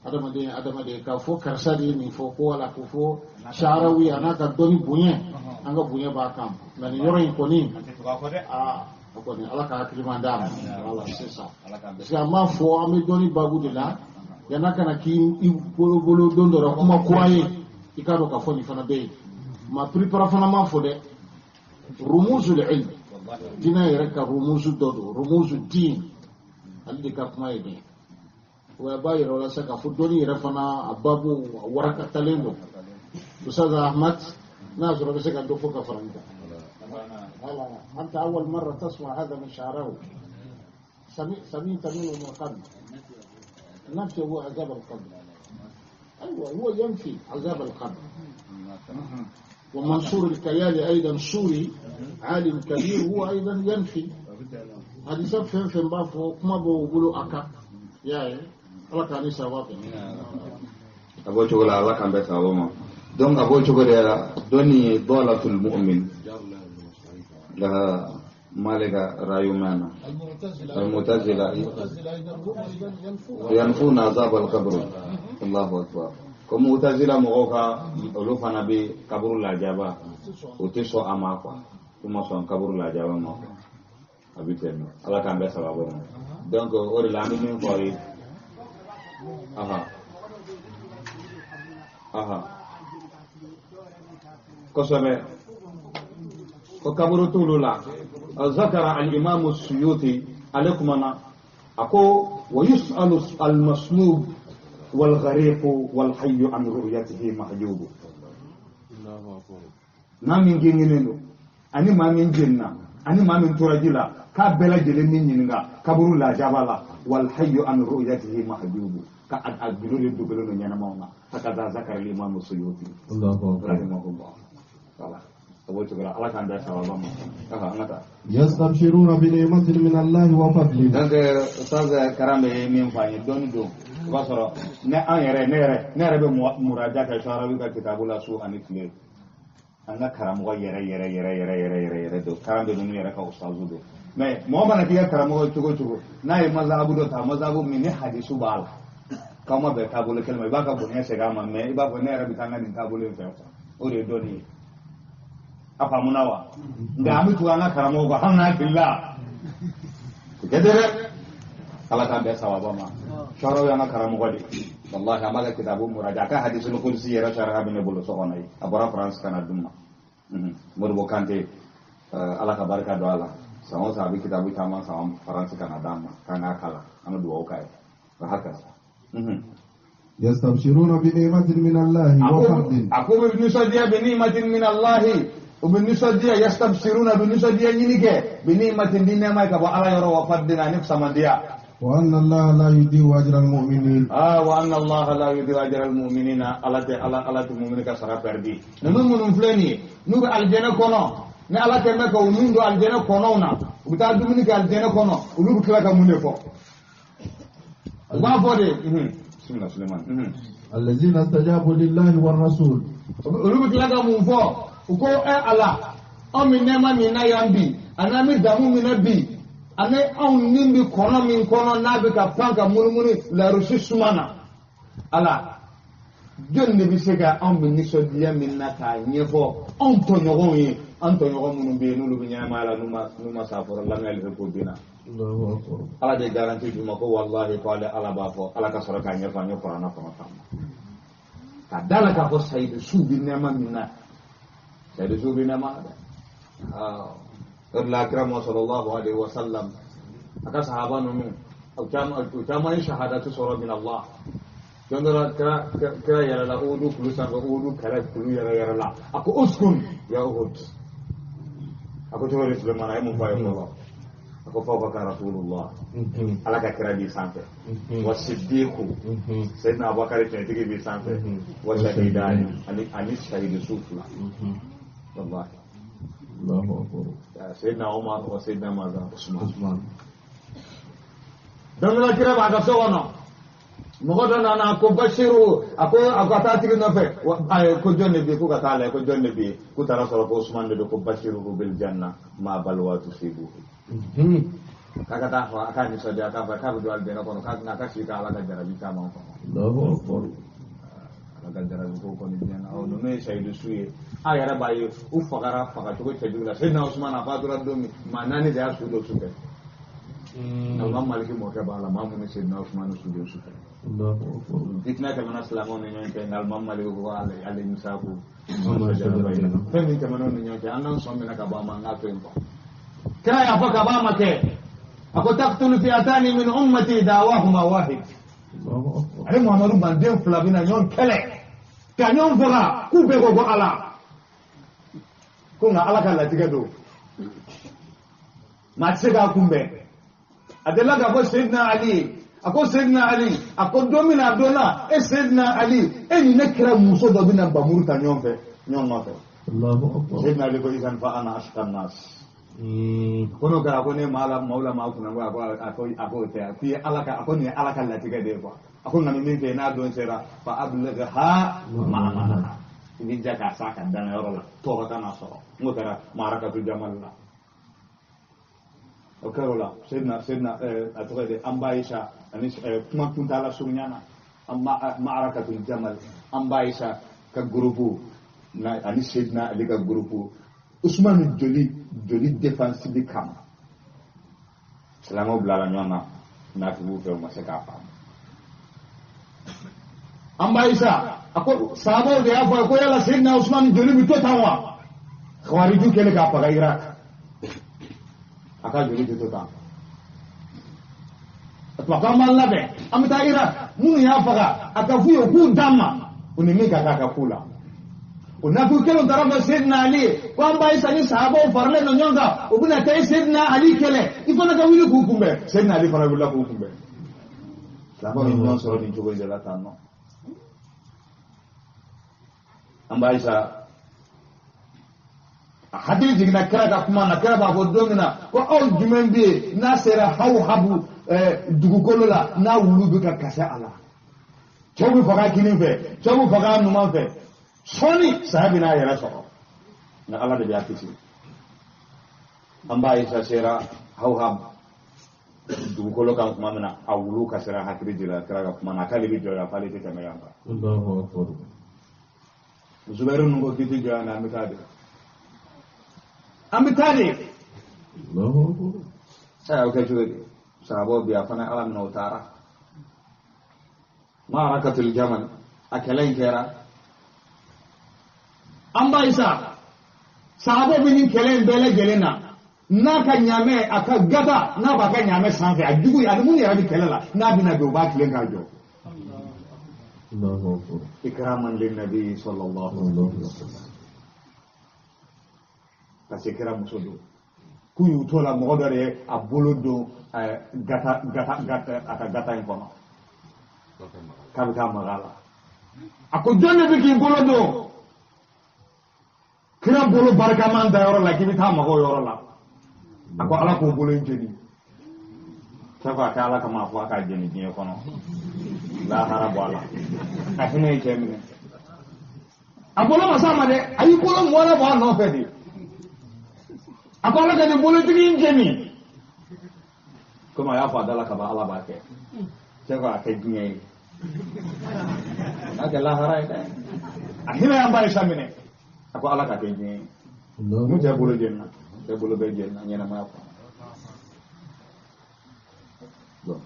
Adamaden adamaden, k'a fɔ karisa de ye nin fɔ, ko wala k'o fɔ Sha'rawi, a n'a ka dɔnni bonya, an ka bonya b'a kan, nka nin yɔrɔ in kɔni, aa, o kɔni, Ala ka hakiliman d'a ma. Voilà, c'est ça, parce que an b'a fɔ an bɛ dɔnni baabu de la, yan'a kana k'i bolo bolo don dɔ la kuma kura ye, i k'a dɔn k'a fɔ nin fana bɛ yen. Ma piripara fana m'a fɔ dɛ, rumuzul ilm, diinɛ yɛrɛ ka rumuzu dɔ don, rumuzu diin, ale de ka kuma ye nin ye. O b'a yira o la sa k'a fɔ dɔnni yɛrɛ fana a babu a warakatalen don. Ustaz Ahmad, n'a y'a sɔrɔ a bɛ se ka dɔ fɔ ka fara nin kan. Voilà, أنت أول مرة تسمع هذا من شعراوي، سمعت منه من قبل؟ نفسه هو عذاب القبر. أيوة، هو ينفي عذاب القبر. ومنصور الكيالي أيضا سوري عالم كبير، هو أيضا ينفي. Hadisa fɛn fɛn b'a fɔ, kuma b'o bolo a kan. I y'a ye, Ala k'an ni sababa bɛn. A b'o cogo la, Ala k'an bɛɛ sababa ma. Donc a b'o cogo de la, dɔnni ye dɔlatul mu'min la malika rayumana المعتزلة ينفون عذاب القبر. الله أكبر. Ko Mutazila mɔgɔw ka olu fana bɛ kaburu lajaba, o tɛ sɔn a ma quoi, u ma sɔn kaburu lajaba ma quoi. A bɛ ten nɔ, Ala k'an bɛɛ sababu ma. Donc o de la an bɛ min fɔ aw ye, aha aha, kosɛbɛ, ko kaburu t'olu la. Zakara al-imamu Suyuti, ale kumana, a ko wa yus'alu al-maslub wal-ghariq wal-hayyu an ru'yatihi mahjubu. Maa min gengenen don, ani maa min jenina, ani maa min tora ji la, k'a bɛɛ lajɛlen min ɲininka kaburu lajaba la, wal-hayyu an ru'yatihi mahjubu, ka a gundo de dogolen don ɲɛnamaw na. Hakaza zakara al-imamu Suyuti rahimahullah. Voilà, a b'o cogo la, Ala k'an bɛɛ sababa ma. Aha, an ka taa. يستبشرون بنعمة من الله وفضل. Donc Ustaz Karambe ye min fɔ an ye, dɔnni don. O b'a sɔrɔ ne an yɛrɛ ne yɛrɛ bɛ muraja kɛ Sarawi ka kitabu la su ani tile. An ka karamɔgɔ yɛrɛ yɛrɛ yɛrɛ yɛrɛ yɛrɛ yɛrɛ yɛrɛ don, Karambe ninnu yɛrɛ ka ustazu don. Mais mɔgɔ mana k'i ka karamɔgɔ ye cogo o cogo, n'a ye mazahabu dɔ ta, mazahabu min ni hadisu b'a la, k'aw ma bɛn taabolo kelen ma, i b'a ka bonya segin a ma, mais i b'a fɔ ne yɛrɛ bɛ taa n ka nin taabolo in fɛ quoi. O de ye dɔnni ye. A faamuna wa? Nka an bɛ tugu an ka karamɔgɔ kɔ hali n'a filila, o tɛ dɛ. Ala k'an bɛɛ sababa ma. Sɔrɔ y'an ka karamɔgɔ de, wallahi, an b'a ka kitabu muraja, a ka hadisul kudusi yɛrɛ sariya bɛ ne bolo so kɔnɔ yen. A bɔra France ka na d'u ma. Modibo Kante, Ala ka barika don a la, san o san a bɛ kitabu caman san France ka na d'an ma k'an k'a kalan. An bɛ dugawu k'a ye wa haka. يستبشرون بنعمة من الله وفضل. A ko bɛ nisɔndiya بنعمة من الله, u bɛ nisɔndiya, يستبشرون, bɛ nisɔndiya ɲini kɛ بنعمة, ni nɛɛma ye ka bɔ Ala yɔrɔ, وفضل, ani samandiya. وأن الله لا يضيع أجر المؤمنين. Ah, وأن الله لا يضيع أجر المؤمنين. Ala tɛ Ala tɛ mumini ka sara perdi. Ninnu minnu filɛ nin ye, n'u bɛ alijɛnɛ kɔnɔ, ni Ala kɛ bɛ ka u min don alijɛnɛ kɔnɔw na, u bɛ taa dumuni kɛ alijɛnɛ kɔnɔ, olu bɛ tila ka mun de fɔ? U b'a fɔ de, bisimila Sulemani. الذين استجابوا لله والرسول. Olu bɛ tila ka mun fɔ? U ko ɛ Ala, anw bɛ nɛɛma min na yan bi, ani an bɛ damu min na bi, ani anw ni bɛ kɔnɔ min kɔnɔ, n'a bɛ ka pan ka munumunu larusi suma na, Ala, jɔn de bɛ se ka anw bɛ nisɔndiya min na k'a ɲɛfɔ anw tɔɲɔgɔnw ye, an tɔɲɔgɔn minnu bɛ yen, n'olu bɛ ɲɛnamaya la, n'u ma sa fɔlɔ lamɛnli ko bin na? الله أكبر. Ala de garantie d'u ma ko wallahi, ko ale Ala b'a fɔ, Ala ka sɔrɔ k'a ɲɛfɔ an ye kuranɛ kɔnɔ tan ka da la k'a fɔ sayidu su bɛ nɛɛma min na, sayidu su bɛ nɛɛma na dɛ. O de la kira ma صلى الله عليه وسلم, a ka sahaba ninnu, u caman ye shahadatu sɔrɔ min Allah. Don dɔ la, kira yɛlɛla Uhudu kulu sanfɛ, Uhudu kɛlɛ kulu yɛrɛ yɛrɛ la, a ko اسكن يا أحد. A ko cogo di Sulemana, a ye mun fɔ a ye fɔlɔ? A ko فوقك رسول الله, Ala ka kira b'i sanfɛ, والصديق, Seyidina Abubakar tiɲɛtigi b'i sanfɛ, وشهيدان, ani shahidu su fila, wallahi. الله أكبر. Seyidina Umar wa Seyidina Maza Usman. عثمان. Don dɔ la, kira b'a ka so kɔnɔ, mɔgɔ dɔ nana, a ko Basiru, a ko a taa tigi nɔfɛ. Ayi, ko jɔn de bɛ yen? Ko ka taa lajɛ ko jɔn de bɛ yen. K'u taara sɔrɔ ko Usman de don. Ko بشره بالجنة ما بلوى تصيبه. K'a ka taa fɔ a k'a nisɔndiya, k'a fɔ k'a bɛ don alijɛnɛ kɔnɔ, k'a ka sigi ka Ala ka jarabi caman kɔnɔ. الله أكبر. Ala ka jarabi ko kɔni diɲɛ na, ɔ ninnu ye sayidu su ye. A yɛrɛ b'a ye u fagara fagacogo cɛjugu la. Seyidina Usman, a fatura don min, maa naani de y'a su don su fɛ. Alimami Maliki mɔkɛ b'a la, maa minnu Seyidina Usman su don su fɛ. الله أكبر. Fitinɛ tɛmɛna silamɛw ni ɲɔgɔn cɛ, nka alimami Maliki ko ale misaku عما شجر بينهم. fɛn min tɛmɛn'u ni ɲɔgɔn cɛ, an k'an sɔn minɛ ka bɔ a ma, an k'a to yen kɔ. Kira y'a fɔ ka bɔ a ma kɛ, a ko تقتل فئتان من أمتي دعواهما واحد. الله أكبر. Ale Muhamadu manden fila bɛna ɲɔgɔn kɛlɛ ka ɲɔgɔn faga, k'u bɛɛ ko Ala ko, nka Ala ka latigɛ don, maa tɛ se k'a kunbɛn. A delila k'a fɔ Seyidina Ali ye, a ko Seyidina Ali, a ko don min na a donna e Seyidina Ali, e ni ne kɛra muso dɔ bɛna bamuru ta ɲɔgɔn fɛ, ɲɔgɔn nɔfɛ. الله أكبر. Seyidina Ali ko إذن فأنا أشقى الناس. Ko n'o kɛra ko ne maa la maaw la maa kunna ko a ko o tɛ k'i ye Ala ka a ko nin ye Ala ka latigɛ de ye quoi. A ko nka ni min kɛ n'a don sera fa abligha ma'amanaha, i b'i ja k'a s'a ka dannayɔrɔ la, tɔɔrɔ kana sɔrɔ. N'o kɛra maarakatu jamal la, o kɛra o la Seydina a tɔgɔ ye di, an ba Ayisa ani kuma kuntaala surunya na, maarakatu jamal, an ba Ayisa ka groupe ani Seydina Ali ka groupe, Usumani joli défense kama silamɛw bilala ɲɔgɔn na nafigiw fɛ, u ma se k'a faamu. An ba Ayisa a ko sahabaw de y'a fɔ a ye ko yala Seydina Usumani joli bɛ to tan wa? Khawariju kɛlen k'a faga Irak, a ka joli tɛ to tan. A tuma k'an b'an labɛn, an bɛ taa Irak, minnu y'a faga a ka f'u ye u k'u d'an ma, u ni min ka kan ka k'u la. O nafigi kelenw taara fɔ Seydina Ali ye ko an ba Ayisa ni sahabaw faralen don ɲɔgɔn kan, u bɛna taa Seydina Ali kɛlɛ, i fana ka wuli k'u kunbɛn. Seydina Ali fana wulila k'u kunbɛn. Silamɛw ye ɲɔgɔn sɔrɔ nin cogo in de la tan nɔ. An ba Ayisa a hakili jiginna kira ka kuma na, kira b'a fɔ don min na ko aw jumɛn bɛ yen n'a sera hawu dugukolo la n'a wulu bɛ ka kasi a la, cɛw bɛ faga kinin fɛ, cɛw bɛ faga numan fɛ, sɔɔni saya bɛ n'a yɛrɛ sɔrɔ, nka Ala de b'a kisi. An ba Ayisa sera hawhab dugukolo kan tuma min na, a wulu kasira, hakili jiginna kira ka kuma na, k'ale bɛ jɔ yan, k'ale tɛ tɛmɛ yan kan. Zubairu ninnu ko k'i tɛ jɔ yan, an bɛ taa de, an bɛ taa de. Ayi, o kɛ cogo di? Sahabaw bi a fana Ala minɛ, o taara maarakatul jamal, a kɛlɛ in kɛra. An ba Ayisa sahabaw bɛ nin kɛlɛ in bɛɛ lajɛlen na, n'a ka ɲaamɛ a ka gata, n'a b'a ka ɲaamɛ sanfɛ, a jugu ani minnu yɛrɛ bɛ kɛlɛ la, n'a bɛna bin u b'a tilen k'a jɔ. Ikraman lin nabi sallallahu alaihi wasallam, parce que kira muso don. K'u y'u to la, mɔgɔ dɔ de ye a bolo don gata gata gata a ka gata in kɔnɔ k'a bɛ taa maga la. A ko jɔn de bɛ k'i bolo don kira bolo barikaman da yɔrɔ la k'i bɛ taa maga o yɔrɔ la? A ko Ala k'o bolo in jeni. Cɛ ko a kɛ Ala kama, a fɔ a k'a jeni diɲɛ kɔnɔ, lahara bɔ a la. A hinɛ ye cɛ minɛ, a bolo ma s'a ma dɛ, a y'i bolo mɔnɛ bɔ a nɔfɛ de. A ko Ala ka nin bolotigi in jeni, komi a y'a fɔ a da la ka ban, Ala b'a kɛ. Cɛ ko a kɛ diɲɛ ye, a kɛ lahara ye dɛ. A hinɛ y'an ba Ayisa minɛ, a ko Ala ka kɛ diɲɛ ye. Mun cɛ bolo jenina, cɛ bolo bɛɛ jenina ɲɛnamaya kɔnɔ. Bon,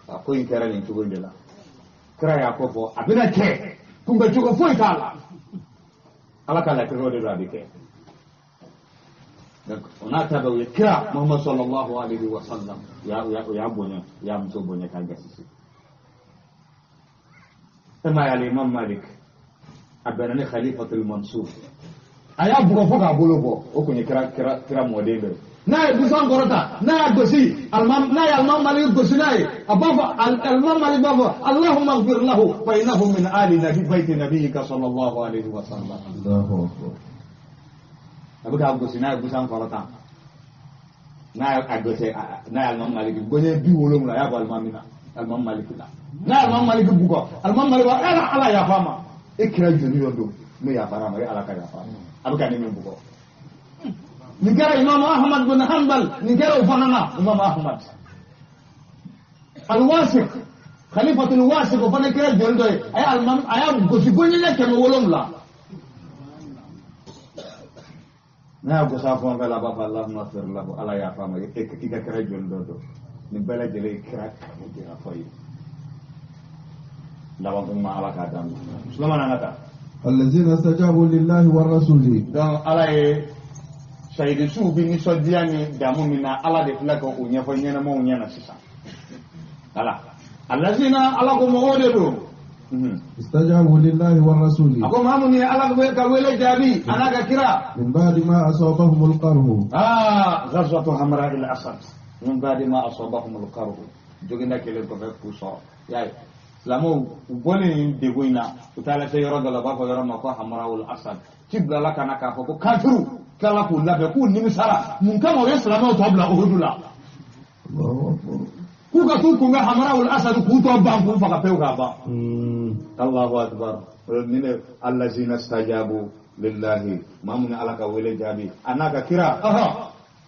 a ko in kɛra nin cogo in de la. Kira y'a ko fɔ a bɛna kɛ, kunbɛcogo foyi t'a la, Ala ka latigɛw de don, a bɛ kɛ. Donc o n'a ta bɛɛ, u ye kira Muhammad sallallahu alaihi wa sallam, u y'a bonya, u y'a muso bonya k'a gasi. E ma ye Alimam Malik a bɛnna ni Khalifatul Mansur, a y'a bugɔ fo k'a bolo bɔ, o kun ye kira mɔden dɔ ye. N'a ye busan kɔrɔta, n'a y'a gosi, n'a ye Alimam Malik gosi n'a ye, a b'a fɔ, Alimam Malik b'a fɔ Allahumma ighfir lahu fa innahu min ali nabi bayti nabiyyika sallallahu alaihi wa sallam. A bɛ k'a gosi, n'a ye busan kɔrɔta, n'a y'a gosi, n'a ye Alimam Malik gɔɲɛ 70, a y'a bɔ Alimami na, Alimam Malik la, n'a ye Alimam Malik bugɔ, Alimam Malik b'a ala Ala yafa ma, e kira joli dɔ don, ne yafara ma, e Ala ka yafa ma, a bɛ ka ne min bugɔ. Nin kɛra Imam Ahmad bin Hanbal, nin kɛra o fana na Imam Ahmad. Al-Wasiq, Khalifatul Wasiq, o fana kɛra joli dɔ ye, a ye alimami, a y'a gosi gɔɲɛ 700. N'a y'a gosi a fɛn fɛn la, a b'a fɔ Allahumma ighfir lahu, Ala yafa ma, i ka kira joli dɔ don. Nin bɛɛ lajɛlen ye kira kanu jira fɔ ye. Laban kuma Ala k'a d'an ma. Sulemana, an ka taa. الذين استجابوا لله والرسول. Donc Ala ye sayidisuw bɛ nisɔndiya ni damu min na, Ala de filɛ ka o ɲɛfɔ ɲɛnamaw ɲɛna sisan. Ala alazina, Ala ko mɔgɔw de don. استجابوا لله والرسول. A ko maa minnu ye Ala ka wele jaabi a n'a ka kira. من بعد ما أصابهم القرح. Aa, ghazwatu hamra il asad, min ba'di ma asabahum al qarh, joginda kelen kɔfɛ k'u sɔrɔ, y'a ye silamɛw u bɔlen nin degun in na, u taara se yɔrɔ dɔ la, u b'a fɔ yɔrɔ ma ko hamra ul asad. Ci bilala ka na k'a fɔ ko kafiru K'ala k'u labɛn k'u nimisara mun kama u ye silamɛw tɔ bila Uhudu la k'u ka t'u kunbɛn Hamara Asadu k'u tɔ ban k'u faga pewu k'a ban. Allahu akbar ni ne allazina stajabu lillahi maa mun ye Ala ka wele jaabi a n'a ka kira.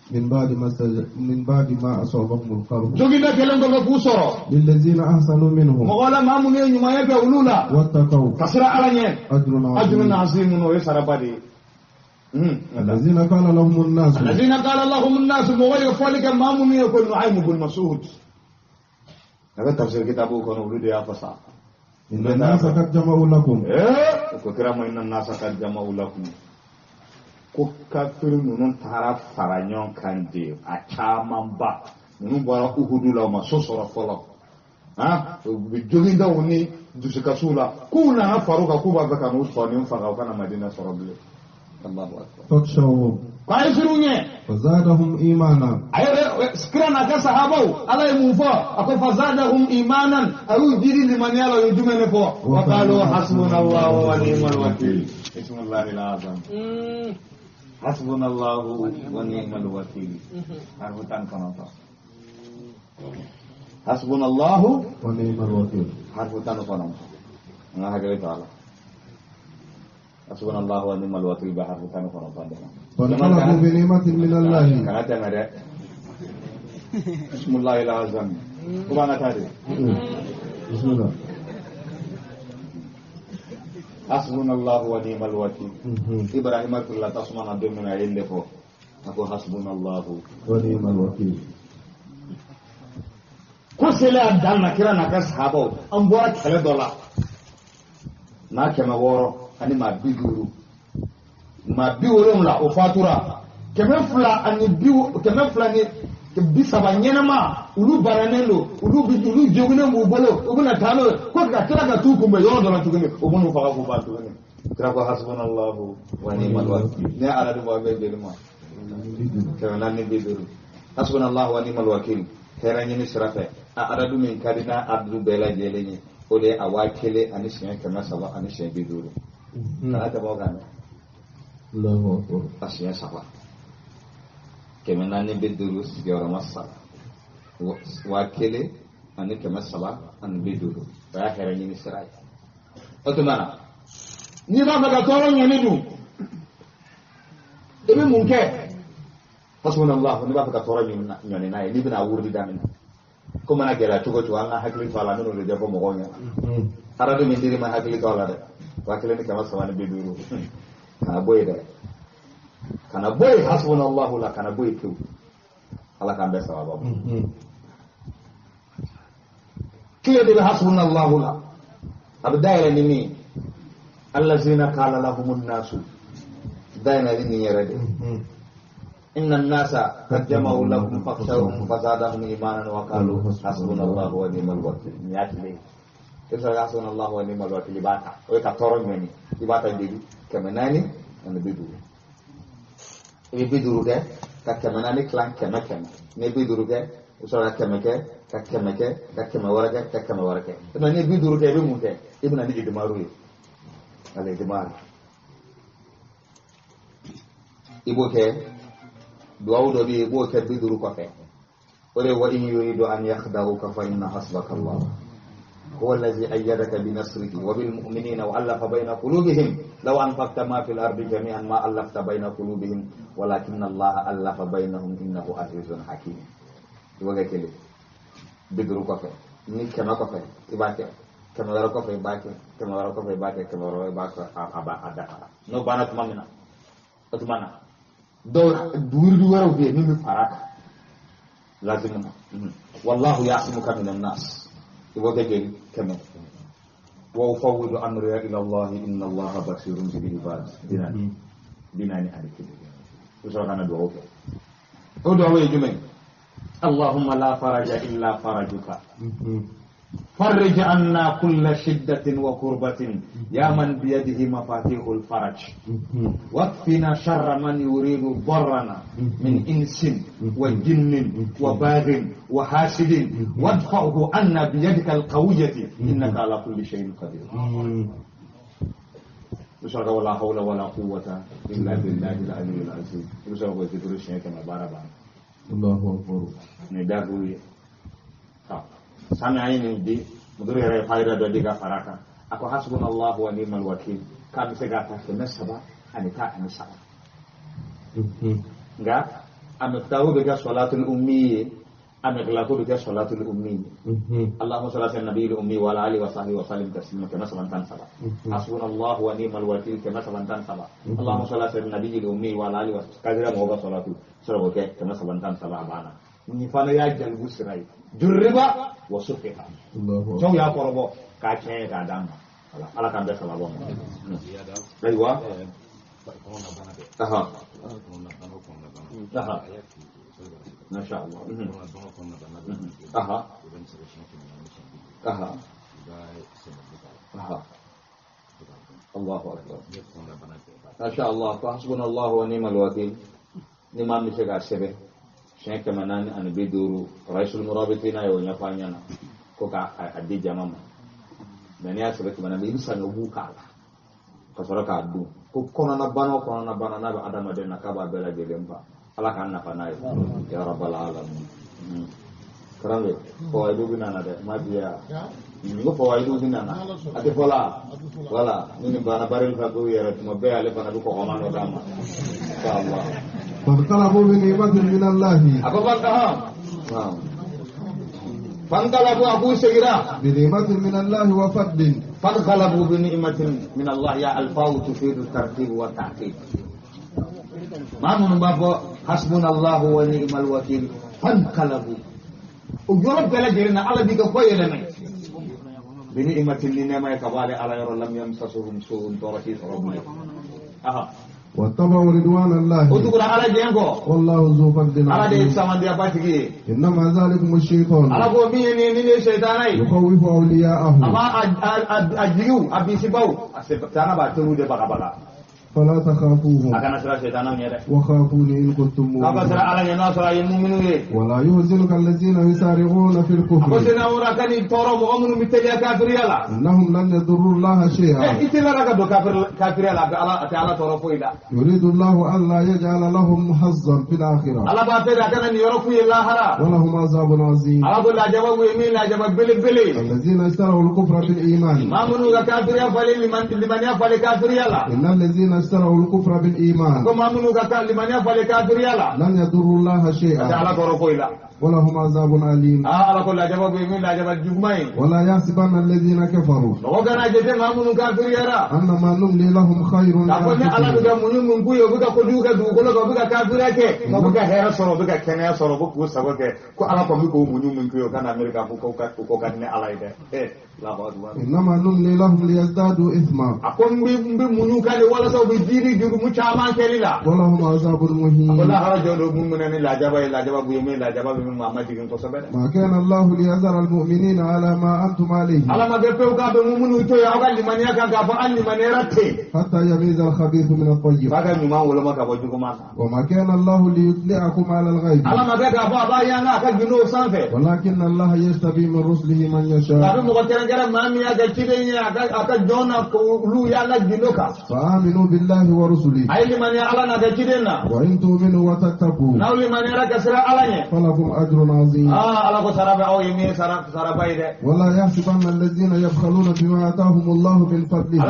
من بعد ما من بعد ما أصابهم القرح joginda kɛlen kɔfɛ k'u sɔrɔ للذين أحسنوا منهم mɔgɔ la maa minnu ye ɲumanya kɛ olu la واتقوا ka siran Ala ɲɛ أجر ajrun عظيم azimun o ye saraba de ye. الذين قال لهم الناس الذين قال لهم الناس mɔgɔ ye fɔli kɛ maa minnu ye ko Nu'aym bun Mas'ud a bɛ tafsir kitabu kɔnɔ olu de y'a fɔ sa. إن الناس قد جمعوا لكم o ko kira ma inna nasa qad jama'u lakum ko kafiri ninnu taara fara ɲɔgɔn kan de a camanba ninnu bɔra Uhudu la u ma so sɔrɔ fɔlɔ u bɛ jogindaw ni dusukasiw la k'u nana far'u kan k'u b'a fɛ ka n'u sɔn ni faga u kana Madina sɔrɔ bilen. Allahu akbar. فاخشوهم K'a ye siran u ɲɛ. فزادهم إيمانا A yɛrɛ kira n'a ka sahabaw Ala ye mun fɔ a ko fazadahum imanan a y'u jiri limaniya la u ye jumɛn de fɔ wa qalu hasbunallahu wa ni'mal wakil ismullahi al-azam hasbunallahu wa ni'mal wakil harfu 19 hasbunallahu ونعم الوكيل harfu 19 an ka hakili to a la hasbunallahu wa ni'mal wakil bɛ harfu 19 de la. فانقلبوا بنعمة من الله Kana tɛmɛ dɛ bisimilahi alazam ko b'an ka taa de. بسم الله Hasbunallahu wa ni'mal wakil Ibrahima turula tasuma na don min na a ye nin de fɔ a ko hasbunallahu ونعم الوكيل ko selen a dan na kira n'a ka sahabaw an bɔra kɛlɛ dɔ la maa 600 ani maa 50 maa 70 o fatura 230 ɲɛnama olu bananen don olu joginnen b'u bolo u bɛna taa n'o ye ko ka tila ka t'u kunbɛn yɔrɔ dɔ la tuguni u bɛn'u faga k'u ban tuguni kira ko hasbunallahu wa ni'mal wakil ne ala dun b'a bɛɛ jeli ma 450 hasbunallahu wa ni'mal wakil hɛrɛ ɲini sira fɛ a adadu min ka di n'a adadu bɛɛ lajɛlen ye o de ye a 1350 kana tɛmɛ o kan dɛ. الله أكبر a siɲɛ saba 450 sigiyɔrɔma saba 1350 o y'a hɛrɛ ɲini sira ye o tuma na n'i b'a fɛ ka tɔɔrɔ ɲɛni dun i bɛ mun kɛ hasbunallahu n'i b'a fɛ ka tɔɔrɔ ɲɔni n'a ye n'i bɛna wurudi daminɛ ko mana gɛlɛya cogo o cogo an ka hakili to a la an bɛn'o de ɲɛfɔ mɔgɔw ɲɛna aradu min dir'i ma hakili to a la dɛ 1350 kana bɔ yen dɛ kana bɔ yen hasbunallahu la kana bɔ yen pewu Ala k'an bɛɛ sababa ma kile de bɛ hasbunallahu la a bɛ dayɛlɛ ni min ye allazina qala lahumun nasu dayɛlɛ ni nin yɛrɛ de inna an-nasa qad jama'u lakum fakhshawhum fazadahum imanan wa qalu hasbunallahu wa ni'mal wakil nin y'a tile ye i bɛ sɔrɔ ka hasbunallahu wa ni'mal wakil i b'a ta o ye ka tɔɔrɔ ɲɔni i b'a ta joli 450 i bɛ 50 kɛ ka 400 tilan 100 100 n'i ye 50 kɛ i bɛ sɔrɔ ka 100 kɛ ka 100 kɛ ka 100 wɛrɛ kɛ ka 100 wɛrɛ kɛ n'i ye 50 kɛ i bɛ mun kɛ i bɛ na ni idimaru ye ale idimaru i b'o kɛ duwawu dɔ bɛ yen i b'o kɛ 50 kɔfɛ o de ye wa in yuridu an yakhda'uka fa inna hasbaka Allah هو الذي أيدك بنصره وبالمؤمنين وألف بين قلوبهم لو أنفقت ما في الأرض جميعا ما ألفت بين قلوبهم ولكن الله ألف بينهم إنه عزيز حكيم. Iwaga kele biduru kɔfɛ ni 100 kɔfɛ i b'a kɛ 100 wɛrɛ kɔfɛ i b'a kɛ 100 wɛrɛ kɔfɛ i b'a kɛ 100 wɛrɛ i b'a kɛ a b'a a dafara n'o banna tuma min na o tuma na dɔw wurudi wɛrɛw bɛ yen min bɛ fara a kan lazimu na wallahu ya'simuka minan nas i b'o kɛ joli 100 wa ufawwidu amriya ila Allah inna Allaha basirun bil ibad 41 i bɛ sɔrɔ ka na dugawu kɛ o dugawu ye jumɛn ye Allahumma la faraja illa farajuka فرج عنا كل شدة وكربة يا من بيده مفاتيح الفرج واكفنا شر من يريد ضرنا من إنس وجن وباغ وحاسد وادفعه عنا بيدك القوية إنك على كل شيء قدير. I bɛ sɔrɔ ka wala hawla wala quwwata illa billahi al-aliyyil azim. I bɛ sɔrɔ k'o zikiri siɲɛ 100 baara banna. Allahu akbar. Nin ye dariw ye. Sami an ye nin di muduru yɛrɛ ye fayida dɔ di ka fara kan. A ko hasbunallahu wa ni'mal wakil k'a bɛ se k'a ta 313. Nka a miftahu bɛ kɛ salatul ummi ye, a miqlaqu bɛ kɛ salatul ummi ye. Allahumma salli ala nabiyil ummi wa ala alihi wa sahbihi wa sallim taslima 313. Hasbunallahu wa ni'mal wakil 313. Allahumma salli ala nabiyil ummi wa ala alihi wa sahbihi kadira mɔgɔ ka salatu sɔrɔ k'o kɛ 313 a banna. Nin fana y'a jalibu sira ye. Jurriba wa sufiha. Cɛw y'a kɔrɔbɔ k'a tiɲɛ ye k'a d'an ma. Ala k'an bɛɛ sababa ma. Ayiwa. Aha. Aha. Masha Allah. Aha. Aha. Aha. Allahu akbar. Masha Allah. Fa hasbunallahu wa ni'mal wakil. Ni maa min bɛ se k'a sɛbɛn siɲɛ 450 raisul murabitina y'o ɲɛfɔ an ɲɛna ko k'a di jama ma. Mɛ n'i y'a sɛbɛn 400 i bɛ saɲɔ k'a la ka sɔrɔ k'a dun. Ko kɔnɔna bana o kɔnɔna bana n'a bɛ adamaden na k'a b'a bɛɛ lajɛlen ban. Ala k'an nafa n'a ye. Ya rabbal alamin. Karambe fawaidu bɛ nana dɛ ma diya. N ko fawaidu bɛ nana a tɛ fɔ la. Wala ni nin banna bari fa ko yɛrɛ tuma bɛɛ ale fana bɛ kɔgɔma dɔ d'a ma. Inshallah. فانقلبوا بنعمة من الله. أبو بكر. فانقلبوا أبو سيرا بنعمة من الله وفضل. فانقلبوا بنعمة من الله. يا الفاو تفيد الترتيب والتعقيب. ما من باب حسبنا الله ونعم الوكيل. فانقلبوا ويرب بلا جرنا على بيك كوي لنا بنعمة لنا يكبالي على يرى لم يمسسهم سوء تركي ربنا. أها. واتبعوا رضوان الله. وتقول على جنكو. والله ذو فضل عظيم. إنما ذلكم الشيطان. على قومي ني الشيطان يخوف أولياءه. أما أجيو أبي سباو أنا باترو دي بقى بقى. فلا تخافوهم. وخافوني إن كنتم مؤمنين. ولا يحزنك الذين يسارعون في الكفر. إنهم لن يضروا الله شيئا. يريد الله ألا يجعل لهم حظا في الآخرة. ولهم عذاب عظيم. الذين اشتروا الكفر بالإيمان. إن الذين اشتروا الكفر بالإيمان لن يضروا الله شيئا ولهم عذاب أليم. ولا يحسبن الذين كفروا أن ما نملي لهم خير إنما نملي لهم ليزدادوا إثما ولهم عذاب مهين. ما كان الله ليذر المؤمنين على ما أنتم عليه حتى يميز الخبيث من الطيب وما كان الله ليطلعكم على الغيب ولكن الله يجتبي من رسله من يشاء فآمنوا بالله ورسله وإن تؤمنوا وتتقوا فلكم أجر عظيم. ولا يحسبن الذين يبخلون بما آتاهم الله من فضله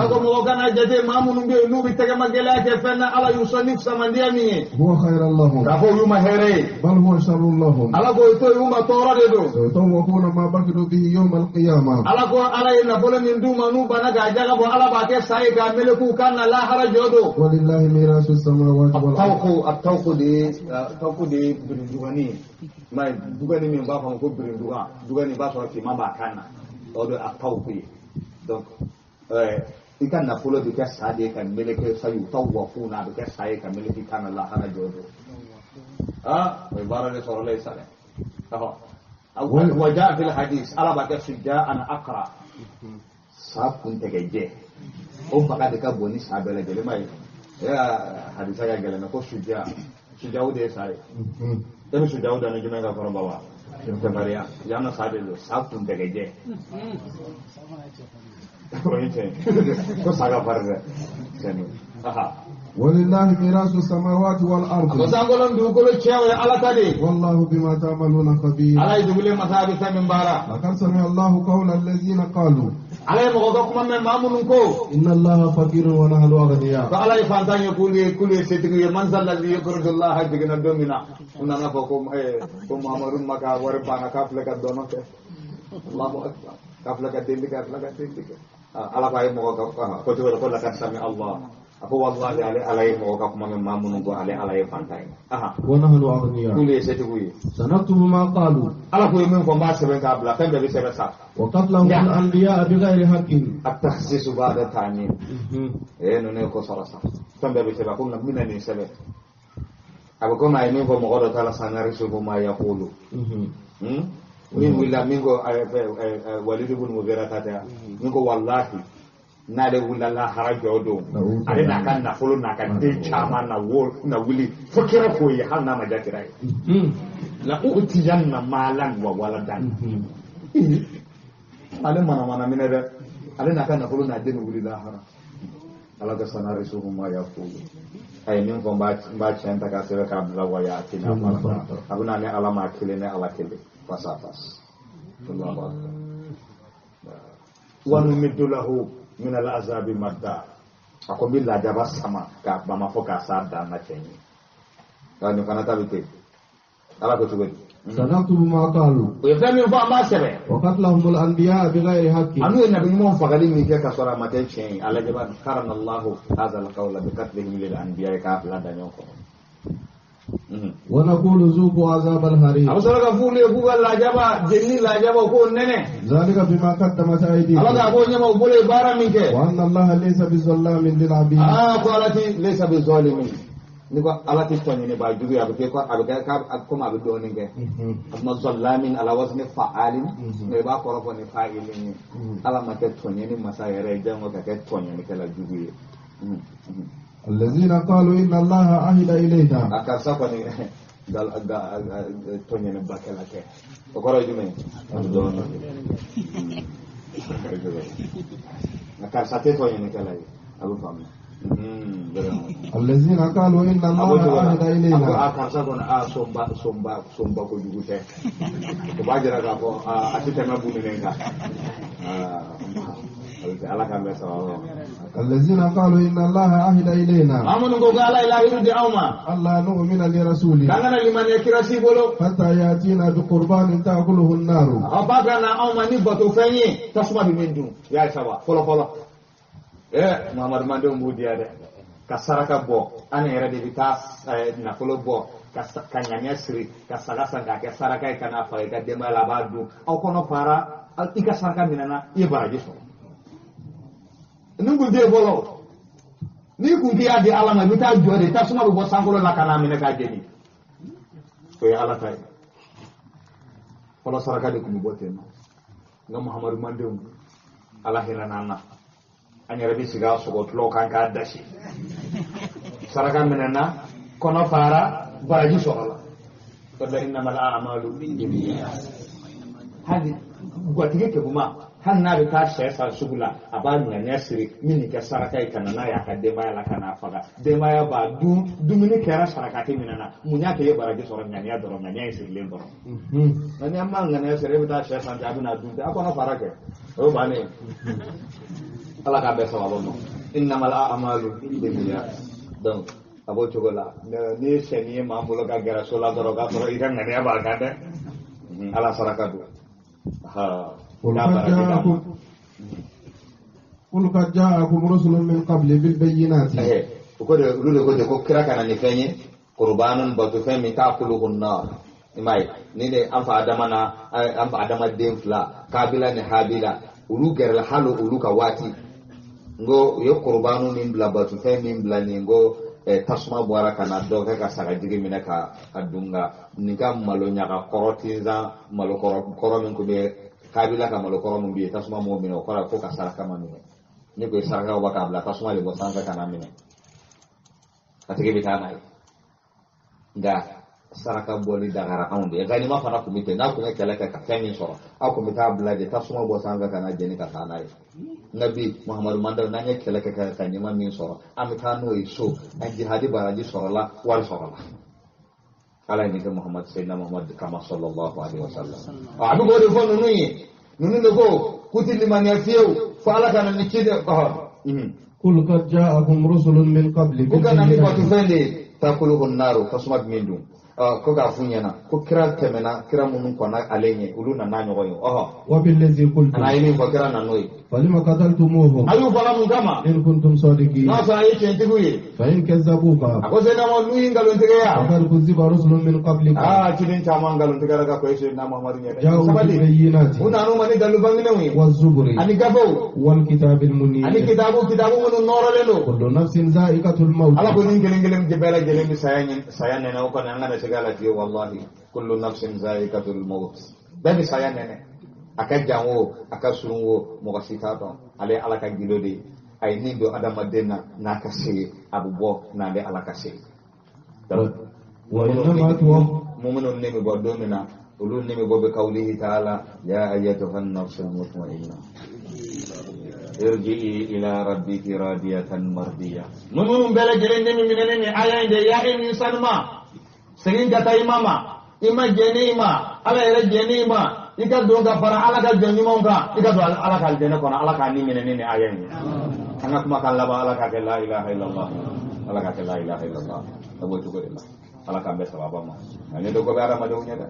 هو خير لهم بل هو شر لهم سيطوقون ما بخلوا به يوم القيامة ولله ميراث السماوات والأرض. Ma dugani min b'a fɔ ko birinduga dugani b'a sɔrɔ finman b'a kan na o de a taw ko ye donc i ka nafolo bɛ kɛ sa de ye ka meleke sayu taw wa fu na a bɛ kɛ sa ye ka meleke kan na lahara jɔ don o ye baara de sɔrɔla ye sa dɛ wa jaa fil hadis ala b'a kɛ sujja an akra sa kun tɛgɛ jɛ o baga de ka bon ni sa bɛɛ lajɛlen ma ye e hadisa ka gɛlɛn mɛ ko sujja sujja o de ye sa ye. E bɛ sujaw da ni jumɛn ka kɔrɔ baba cɛfarinya yan na sa de don sa kun tɛgɛ jɛ o ye tiɲɛ ko sa ka farin dɛ Sɛni aha. ولله ميراث السماوات والأرض. A ko sankolo dugukolo tiɲɛ o ye Ala ta de ye. والله بما تعملون خبير. Ala ye dugulen masa, a bɛ fɛn min baara. لقد سمع الله قول الذين قالوا Ala ye mɔgɔ ka kuma mɛn, maa minnu ko إن الله فقير ونحن أغنياء. Ko Ala ye fantan ye, k'olu ye setigi ye. Man zalladhi yuqridu Allaha jiginna don min na, u nana fɔ ko Muhamadu ma ka wari banna, k'a filɛ ka dɔnɔ kɛ. Allahu akbar, k'a filɛ ka deli kɛ, a filɛ ka deli kɛ. Ala ko a ye mɔgɔ ka ko cogo di? Ko laqad sami Allah, a ko wallahi, ale Ala ye mɔgɔ ka kuma mɛn, maa minnu ko ale Ala ye fantan ye. ونحن أغنياء. K'olu ye setigiw ye. سنكتب ما قالوا. Ala ko ye min fɔ, n b'a sɛbɛn k'a bila, fɛn bɛɛ bɛ sɛbɛn sa. وقتلهم الأنبياء بغير حق. التخصيص بعد التعميم. Ninnu ye ko sɔrɔ sa, fɛn bɛɛ bɛ sɛbɛn. Ko nka n bɛna nin sɛbɛn, a bɛ komi a ye min fɔ mɔgɔ dɔ ta la, sanarisuhu ma yaqulu. Min wulila, min ko Walidu bun Mugira ta tɛ, min ko wallahi n'ale wulila lahara jɔ don, ale n'a ka nafolo n'a ka den caman na wo na wuli fo kira k'o ye, hali n'a ma diya kira ye. La utiyanna malan wa waladan. Ale mana minɛ dɛ, ale n'a ka nafolo n'a den wuli lahara. Ala ka sanarisuhu ma yaqulu, a ye min fɔ, n b'a tiɲɛ ta k'a sɛbɛn k'a bila. Wa ya tina farada, a bɛ na ni Ala maa kelen ni Ala kelen face à face. Allahu akbar. Wa numiddu lahu min al-azabi madda, a ko n bɛ lajaba sama k'a bama fo k'a s'a dan na. Cɛ ye nka nin fana ta bɛ ten. Ala ko cogo di? سنكتب ما قالوا. U ye fɛn min fɔ, an b'a sɛbɛn. وقتلهم الأنبياء بغير حق. Anu ye nabi ɲumanw fagali min kɛ ka sɔrɔ a ma kɛ tiɲɛ ye, a lajɛ ba karana Allahu hadha al-qawla bi qatlihim lil anbiya, k'a bila da ɲɔgɔn kɔrɔ. ونقول ذوقوا عذاب الحريق. A bɛ sɔrɔ ka f'olu ye k'u ka lajaba jeni, lajaba k'o nɛnɛ. ذلك بما قدمت Ala أيديكم. k'a ko ɲɛma, u bolo ye baara min kɛ. وأن الله ليس بظلام للعبيد. Aa, ko Ala ti laysa bi zalimin, ni ko Ala ti tɔɲɔnibaa jugu ye, a bɛ kɛ ko a bɛ kɛ k'a komi a bɛ dɔɔnin kɛ. A kuma zalamin ala wazni fa'alin, nka i b'a kɔrɔ fɔ ni fa'ilin ye. Ala ma kɛ tɔɲɔni masa yɛrɛ ye, jango ka kɛ tɔɲɔnikɛla jugu ye. الذين قالوا إن الله عهد إلينا. A karisa kɔni tɔɲɔni bakɛla tɛ, o kɔrɔ ye jumɛn ye? A bɛ dɔɔnin nka karisa tɛ tɔɲɔnikɛla ye, a bɛ faamuya. الذين قالوا إن A b'o الله cogo la عهد a ko إلينا. A karisa kɔni, a sɔnba sɔnba sɔnba kojugu tɛ, o b'a jira k'a fɔ a tɛ tɛmɛ buninen kan. A bɛ kɛ Ala k'an bɛɛ sababu ma. الذين قالوا إن الله عهد إلينا. Maa minnu ko ala ye lahidu di anw ma. ألا نؤمن لرسول. K'an kana limaniya kira si bolo. حتى يأتينا بقربان تأكله النار. A ba ka na anw ma ni bato fɛn ye, tasuma bɛ min dun. Y'a ye saba fɔlɔ fɔlɔ, Muhamadu mandenw b'u diya dɛ, ka saraka bɔ, an yɛrɛ de bɛ taa nafolo bɔ ka ŋaniya siri ka saga san k'a kɛ saraka ye, ka n'a faga i ka denbaya la, a b'a dun, aw kɔnɔ fara, i ka saraka minɛna, i ye baraji sɔrɔ. Nin kun tɛ yen fɔlɔ. N'i kun k'i y'a di Ala ma, i bɛ taa jɔ de, tasuma bɛ bɔ sankolo la ka n'a minɛ k'a jeni. O ye Ala ta ye. Fɔlɔ saraka de kun bɛ bɔ ten nɔ, nka Muhamadu mandenw, Ala hinɛ n'an na, an yɛrɛ bɛ sigi a sɔgɔ tulɔw kan k'a dasi. Saraka minɛna, kɔnɔ fara, baraji sɔrɔla. O de la innamal a'malu binniyat. Hali gatigi keguma, hali n'a bɛ taa sɛ san sugu la, a b'a ŋaniya siri min nin kɛ saraka ye, ka na n'a ye a ka denbaya la, ka n'a faga, denbaya b'a dun, dumuni kɛra, sarakati minɛna. Mun y'a kɛ i ye baraji sɔrɔ? Ŋaniya dɔrɔn, ŋaniya in sirilen dɔrɔn. Nka ni an ma ŋaniya siri, e bɛ taa sɛ san ten, a bɛna dun ten, a kɔnɔ fara kɛ, o ye bannen ye. Ala k'a bɛɛ sababu ma. Innamal a'malu binniyat. Donc a b'o cogo la, n'i ye sɛni ye maa bolo ka gɛrɛ so la dɔrɔn, k'a sɔrɔ i ka ŋaniya b'a kan dɛ. Ala saraka don. Ha. قل N'a قد baraji d'a ma. جاءكم قل قد جاءكم رسل من قبل بالبينات. O ko de, olu de ko ten ko kira ka na ni fɛn ye, kurbanun, bato fɛn min ta'kuluhu nar. I m'a ye, ni de an fa Adama na an fa Adama den fila, Kabila ni Habila, olu gɛrɛla hali olu ka waati, n ko u ye kurbanu min bila, bato fɛn min bila nin ko tasuma bɔra ka na dɔ kɛ ka sagajigi minɛ ka dun. Nka nin ka malo ɲaga kɔrɔ tinzan, malo kɔrɔ kɔrɔ min tun bɛ Kabila ka malo kɔrɔ min bɛ yen, tasuma m'o minɛ. O kɔrɔ ye ko ka saraka ma minɛ. Ne ko ye saraka bɔ k'a bila, tasuma de bɔ sanfɛ ka na minɛ, a tigi bɛ taa n'a ye. Nka Saraka bɔli dagara anw de ye. Ganima fana tun bɛ ten, n'a tun ye kɛlɛ kɛ ka fɛn min sɔrɔ, aw tun bɛ taa bila de tasuma bɔ sanfɛ ka na jeni ka taa n'a ye. Nka bi Muhamadu Mandela, n'an ye kɛlɛ kɛ ka ganima min sɔrɔ, an bɛ taa n'o ye so, an jihadi baraji sɔrɔla, wari sɔrɔla. Ala ye nin kɛ Muhamadu, Seyidina Muhamadu kama sallallahu alaihi wa sallam. A bɛ k'o de fɔ ninnu ye. Ninnu de ko k'u tɛ limaniya fiyewu fo Ala ka na ni ci de. Qul qad ja'akum rusulun min qabli. Ko ka na ni batofɛn de ye, takuluhu naaru, tasuma bɛ min dun. Ko k'a f'u ɲɛna ko kira tɛmɛna, kira minnu kɔnna ale ɲɛ, olu nana ɲɔgɔn ye. Wa billazi qultum. A ye min fɔ, kira nana n'o ye. Falima qataltumuhum. A y'u faga mun kama? In kuntum sadiqin. N'a sɔrɔ a ye tiɲɛtigiw ye. Fa in kazzabuka. A ko Seyidina Muhamadu, n'u ye nkalontigiya. Faqad kuzziba rusulun min qablika. Ciden caman nkalontigɛra ka kɔn Seyidina Muhamadu ɲɛ dɛ. Ja'u bil bayyinati. U nan'u ma ni dalilu bangenenw ye. Wa zuburi. Ani gafew. Wal kitabil munir. Ani kitabu minnu nɔrɔlen don. Kullu nafsin za'iqatul maut. Ala ko nin kelen kelen bɛɛ lajɛlen bɛ saya nɛnɛ, o kɔni an kana segin a la fiyewu wallahi. Kullu nafsin za'iqatul maut. Bɛɛ bɛ saya nɛnɛ. A ka jan o, a ka surun o, mɔgɔ si t'a dɔn. Ale ye Ala ka gindo de ye. A ye nin don adamaden na n'a ka se ye, a bɛ bɔ n'ale Ala ka se ye. Muminu ne bɛ bɔ don min na, olu ne bɛ bɔ bi kawlihi ta'ala ya ayyatuhan nafsul mutma'inna irji'i ila rabbiki radiyatan mardiya. Muminu bɛɛ lajɛlen ne min minɛnen ni aya in de ya e min sanuma, segin ka taa i ma ma, i ma jɛn i ma, Ala yɛrɛ jɛn i ma, i ka don ka fara Ala ka jɔn ɲumanw kan, i ka don Ala ka alijɛnɛ kɔnɔ, Ala k'a ni minɛ ni aya in ye. An ka kuma kan laban, Ala k'a kɛ la ilaha illallah, Ala k'a kɛ la ilaha illallah. A b'o cogo de la. Ala k'an bɛɛ sababa ma. Nka ne dɔ ko bɛ adamadenw ɲɛ dɛ.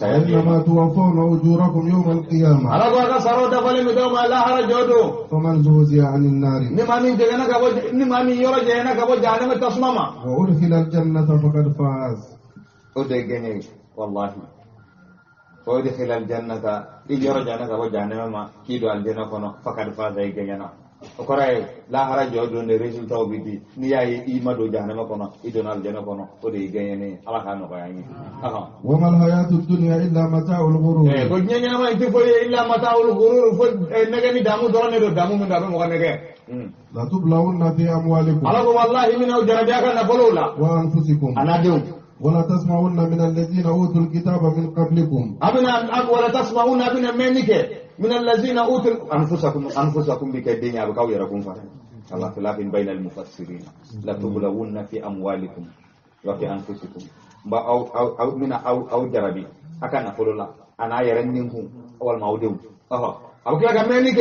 Innama tuwaffawna ujurakum yawma al-qiyamah. Ala ko a ka saraw dafalen bɛ d'aw ma lahara jɔ don. Faman zuhziha 'anil nari. Ni maa min jɛngɛnna ka bɔ, ni maa min yɔrɔ jɛngɛnna ka bɔ jahanama tasuma ma. Wa udkhila al-jannata faqad faz. O de ye gɛɲɛ ye wallahi. Wa udkhila al-jannata, i yɔrɔ jɛngɛnna ka bɔ jahanama ma k'i don alijɛnɛ kɔnɔ, faqad faza, i gɛɲɛna. O kɔrɔ ye lahara jɔ don de résultat bɛ di. N'i y'a ye i ma don jahanama kɔnɔ, i donna alijɛnɛ kɔnɔ, o de y'i gɛɲɛnen ye. Ala k'a nɔgɔya an ye. Wa mal hayatu dunya illa mata'ul ghurur. Ko diɲɛ ɲɛnama in tɛ foyi ye illa mata'ul ghurur, fo nɛgɛ ni damu dɔrɔn de don, damu min don a bɛ mɔgɔ nɛgɛ. La tublawunna fi amwalikum. Ala ko wallahi min aw jarabi a ka nafolow la. Wa anfusikum. A n'a denw. ولا تسمعن من الذين أوتوا الكتاب من قبلكم. ولا تسمعن أبنا منك من الذين أوتوا أنفسكم أنفسكم بكدين أبقوا يركم فرن. الله خلاف بين المفسرين. لا تبلون في أموالكم وفي أنفسكم. أو أو أو من أو أو جربي. أكان أقول الله أنا يرنهم أول ما أوديهم. أو كلا كمنك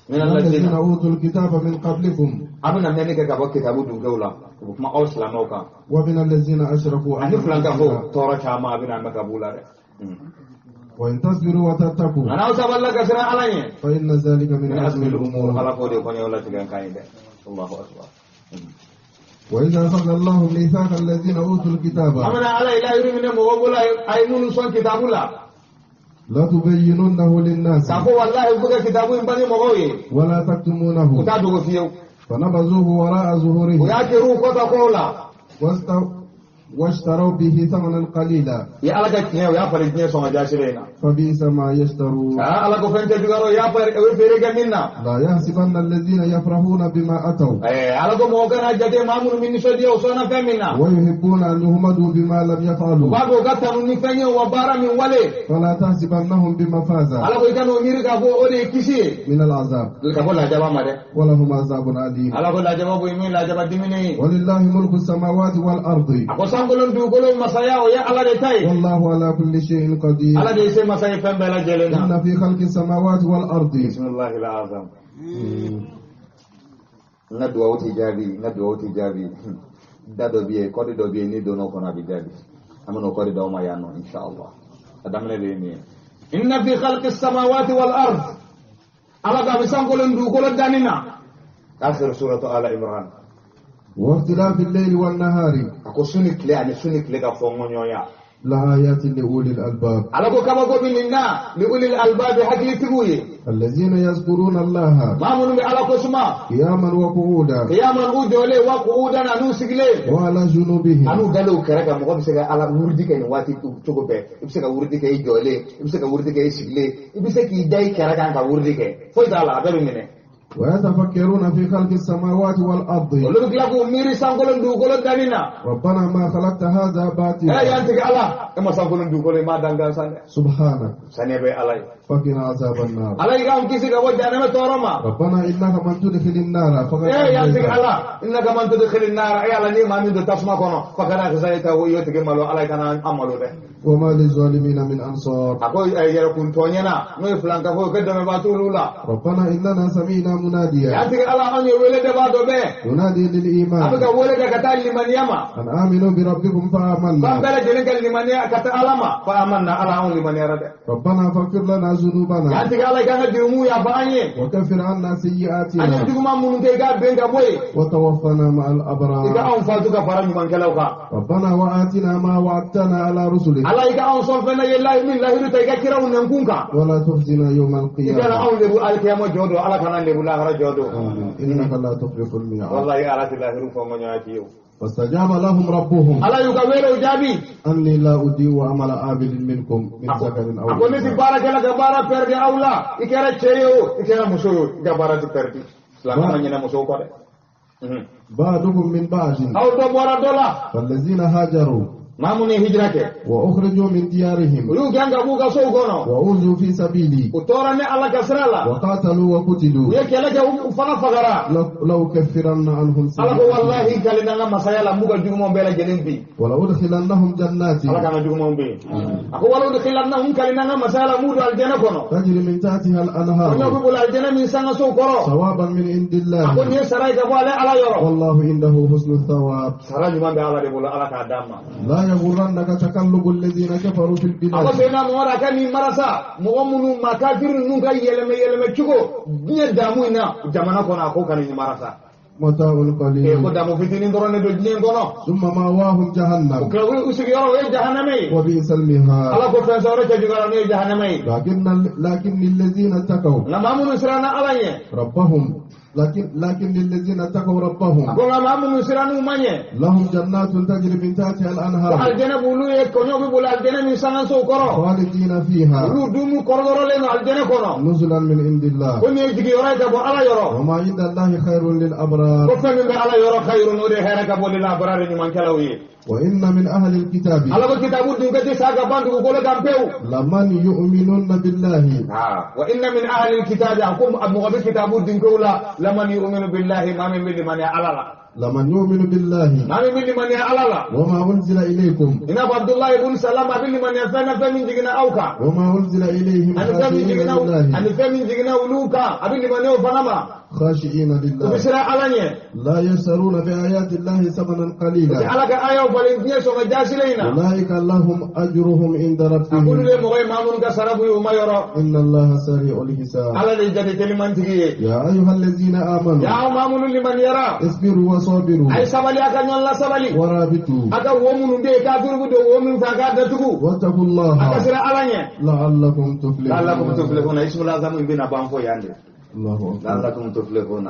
من الذين أوتوا الكتاب من قبلكم. أبنا منك كبر كتابو دونكولا. وكما أوصل موكا. ومن الذين أشركوا. أنا فلان كفو تورا شاما أبنا مكابولا. وإن تصبروا وتتقوا. أنا أوصل الله كسر علي. فإن ذلك من عزم الأمور. على فوري وكوني ولا تكن كاينة. الله أكبر. وإذا أخذ الله ميثاق الذين أوتوا الكتاب. أمنا على إله من مغولا أيمون صن كتاب الله. لا تبينونه للناس. تقول والله بقى كتابه بني مغوي. ولا تكتمونه. وتدعو فيه. فنبذوه وراء ظهورهم. ويأكلوا قولا. واشتروا به ثمنا قليلا. يا الله كنيه ويا فريدني سوما جاشرينا. فبئس ما يشترون. الله كفنت جوارو يا فريق منا. لا يحسبن الذين يفرحون بما أتوا. الله كموكنا جدي مامون من سوديا وسونا فمنا. ويحبون أن يحمدوا بما لم يفعلوا. بابو كتانو نفني وبارا من ولي. فلا تحسبنهم بمفازة. الله كانوا ميركا بو أولي كيسي. من العذاب. كفو لا جواب ماده. ولهم عذاب أليم. الله لا جواب يمين لا جواب دمني. ولله ملك السماوات والأرض. Sankolon dugukolo masaya o ye Ala de ta ye. Wallahu ala kulli shay'in qadir. Ala de ye se masa ye fɛn bɛɛ lajɛlen na. Inna fi khalqi samawati wal ardi. Bismillahil azam. N ka duwawu ti jaabi, n ka duwawu ti jaabi. Da dɔ bɛ yen, kɔdi dɔ bɛ yen, n'i donna o kɔnɔ a bɛ jaabi. An bɛna o kɔdi d'aw ma yan nɔ inshallah. A daminɛ de ye nin ye. Inna fi khalqi samawati wal ard. Ala ka bɛ sankolon dugukolo danni na. Akhir suratu Ala Imran. واختلاف الليل والنهار. أكو سوني كلي يعني سوني كلي كفونيا. لآيات لأولي الألباب. على كو كما كو بيننا لأولي الألباب حقلي تقوي. الذين يذكرون الله. ما منو على كوسما. قياما وقعودا. قياما وجولي وقعودا أنو سجلي. وعلى جنوبهم. أنو قالوا كركا مغو بسكا على وردي كاين واتي تشوكو بي. بسكا وردي كاي جولي، بسكا وردي كاي سجلي، بسكا يداي كركا كا وردي كاي. فوي تعالى أبي منه. ويتفكرون في خلق السماوات والأرض. Olu bɛ tila k'u miiri sankolo ni dugukolo danni na. ربنا ما خلقت هذا باطلا. Yan tigi Ala, e ma sankolo ni dugukolo i m'a dan gansan dɛ. سبحانك. Saniya bɛ Ala ye. فقنا عذاب النار. Ala i k'anw kisi ka bɔ jahanama tɔɔrɔ ma. ربنا إنك من تدخل النار فقد Yan tigi Ala, innaka man tudkhilin nara, e Ala n'i ye maa min don tasuma kɔnɔ, faqad akhzaytahu, i y'o tigi malo, Ala i kana an malo dɛ. وما للظالمين من أنصار. A ko yɛrɛkun tɔɲɛna n'o ye filankafo ye, ko dɛmɛbaa t'olu la. ربنا إننا سمعنا مناديا. Yan tigi Ala, anw ye wele dɛbaa dɔ bɛɛ. ينادي للإيمان. A bɛ ka wele kɛ ka taa limaniya ma. أن آمنوا بربكم فآمنا. K'an bɛɛ lajɛlen ka limaniya ka taa Ala ma, fa amanna, Ala anw limaniyara dɛ. ربنا فاغفر لنا ذنوبنا. Yan tigi Ala, i k'an ka jurumu yafa an ye. وكفر عنا سيئاتنا. An ye juguman minnu kɛ, i k'a ben ka bɔ yen. وتوفنا مع الأبرار. I ka anw fatu ka fara ɲumankɛlaw kan. ربنا وآتنا ما وعدتنا على رسلك. Ala i ka anw sɔn fɛn na ye min lahiru ta i ka kiraw nɛnkun kan. ولا تخزنا يوم القيامة. I kana anw lebu alikiyama jɔ don, Ala kana lebu lahara jɔ don. إنك لا تخلف الميعاد. Wallahi Ala tɛ lahiru fɔ ŋɔɲɔya k'i ye o. فاستجاب لهم ربهم. Ala y'u ka welew jaabi. أني لا أضيع عمل عامل منكم من ذكر أو A ko ne ti baarakɛla ka baara pɛrɛdi aw la, i kɛra cɛ ye o, i kɛra muso ye o, i ka baara ti pɛrɛdi. Silamɛ ma ɲinɛ musow kɔ dɛ. بعضهم من بعض. Aw dɔ bɔra dɔ la. فالذين هاجروا. Maa minnu ye hijira kɛ. وأخرجوا من ديارهم. U y'u gɛn ka b'u ka sow kɔnɔ. وأوذوا في سبيلي. U tɔɔrɔ ne Ala ka sira la. وقاتلوا وقتلوا. U ye kɛlɛ kɛ, u fana fagara. لأكفرن عنهم Ala ko wallahi kale n'an ka masaya la, n b'u ka jugumanw bɛɛ lajɛlen bin. ولأدخلنهم جنات. Ala k'an ka jugumanw bin. A ko ولأدخلنهم kale n'an ka masaya la, n b'u don alijɛnɛ kɔnɔ. تجري من تحتها الأنهار. O ɲɔ bɛ boli alijɛnɛ min sankasow kɔrɔ. ثوابا من عند الله. A ko nin ye sara ye ka bɔ ale Ala yɔrɔ. والله عنده حسن الثواب. Sara ɲuman bɛ Ala de bolo, Ala k'a d'an ma. لا يغرنك تقلب الذين كفروا في البلاد. A ko Seyidina Muhamadu a ka nin marasa mɔgɔ minnu ma kafiri ninnu ka yɛlɛmɛ yɛlɛmɛ cogo diɲɛ damu in na jamana kɔnɔ, a ko kana nin marasa. متاع قليل. Ko damu fitinin dɔrɔn de don diɲɛ kɔnɔ. ثم مأواهم جهنم. U kila u sigiyɔrɔ o ye jahanama ye. وبئس المهاد. Ala ko fɛn sɔrɔ cɛjuguyara n'o ye jahanama ye. لكن الذين اتقوا. Nka maa minnu siranna Ala ɲɛ. ربهم لكن الذين اتقوا ربهم. A ko nka maa minnu sirann'u ma ɲɛ. لهم جنات تجري من تحتها الأنهار. Alijɛnɛ b'olu ye, kɔɲɔ bɛ boli alijɛnɛ min sankansow kɔrɔ. خالدين فيها. Olu dumu kɔrɔdɔrɔlen don alijɛnɛ kɔnɔ. نزلا من عند الله. Ko nin ye jigiyɔrɔ ye ka bɔ Ala yɔrɔ. وما عند الله خير للأبرار. Ko fɛn min bɛ Ala yɔrɔ khayirun, o de hɛrɛ ka bɔ lil abrari ɲumankɛlaw ye. وإن من أهل الكتاب. Ala ko kitabu dun ka ti sa ka ban dugukolo kan pewu. لمن يؤمنون بالله. وإن من أهل الكتاب, a ko mɔgɔ bɛ kitabu dunkew la, لمن يؤمن بالله, maa min bɛ limaniya Ala la. لمن يؤمن بالله. Maa min bɛ limaniya Ala la. وما أنزل إليكم. I n'a fɔ Abdullahi ibn Salam, a bɛ limaniya fɛn na fɛn min jiginna aw kan. وما أنزل إليهم. Ani fɛn min jiginna, ani fɛn min jiginna olu kan, a bɛ limaniya o fana ma. خاشعين لله. U bɛ siran Ala ɲɛ. لا يشترون بآيات الله ثمنا قليلا. U tɛ Ala ka ayaw falen diɲɛ sɔngɔ jaasilen in na. أولئك لهم أجرهم عند ربهم. A k'olu de mɔgɔ ye maa minnu ka sara b'u ye u ma yɔrɔ. إن الله سريع الحساب. Ala de ye jate telimantigi ye. يا أيها الذين آمنوا. Yaa maa minnu limaniyara. اصبروا وصابروا. A ye sabali, a ka ɲɔgɔn lasabali. ورابطوا. A ka wo minnu bɛ yen kafiri bɛ don wo min fɛ, a k'a datugu. واتقوا الله. A ka siran Ala ɲɛ. لعلكم تفلحون. لعلكم تفلحون, ismul azam in bɛna ban fɔ yan de. الله أكبر. لعلكم تفلحون,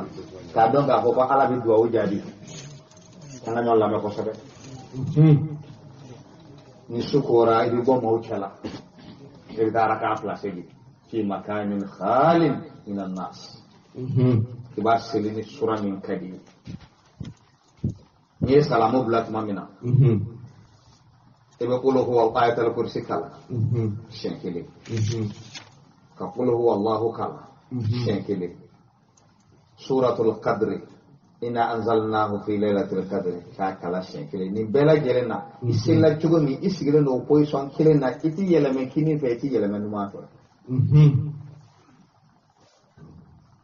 k'a dɔn k'a fɔ ko Ala bɛ duwawu jaabi, an ka ɲɔgɔn lamɛn kosɛbɛ. Ni su kora, i bɛ bɔ maaw cɛla, i bɛ taa raka fila seli في مكان خال من الناس. I b'a seli ni sura min ka di ye, n'i ye salamu bila tuma min na, i bɛ قل هو ayatal kursi kalan siɲɛ kelen, ka قل هو الله kalan siɲɛ kelen, suratul qadri, إنا أنزلناه في ليلة القدر, k'a kalan siɲɛ kelen. Nin bɛɛ lajɛlen na, i selila cogo min, i sigilen don o position kelen na, i ti yɛlɛmɛ kinin fɛ, i ti yɛlɛmɛ numan fɛ.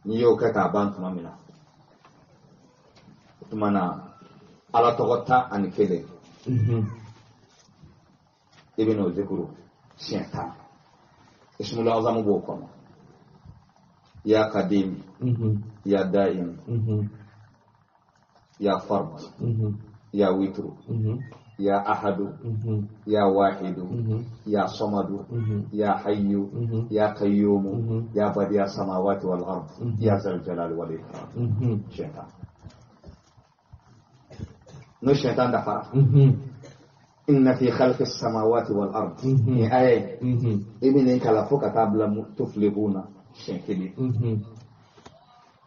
N'i y'o kɛ k'a ban tuma min na, o tuma na Ala tɔgɔ 11, i bɛ n'o zikuru siɲɛ 10. Ismul azamu b'o kɔnɔ, يا قديم, يا دائم, يا فرد, يا وتر, يا أحد, يا واحد, يا صمد, يا حي, يا قيوم, يا بديع السماوات والأرض, يا ذا الجلال والإكرام, siɲɛ 10. N'o siɲɛ 10 dafara, إن في خلق السماوات والأرض, ni aya ye, i bɛ nin kalan fo ka taa bila تفلحون siɲɛ kelen.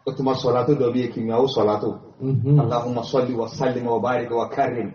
O tuma salatu dɔ bɛ yen kimiyaw salatu. Allahumma salli wa sallim wa barik wa karrim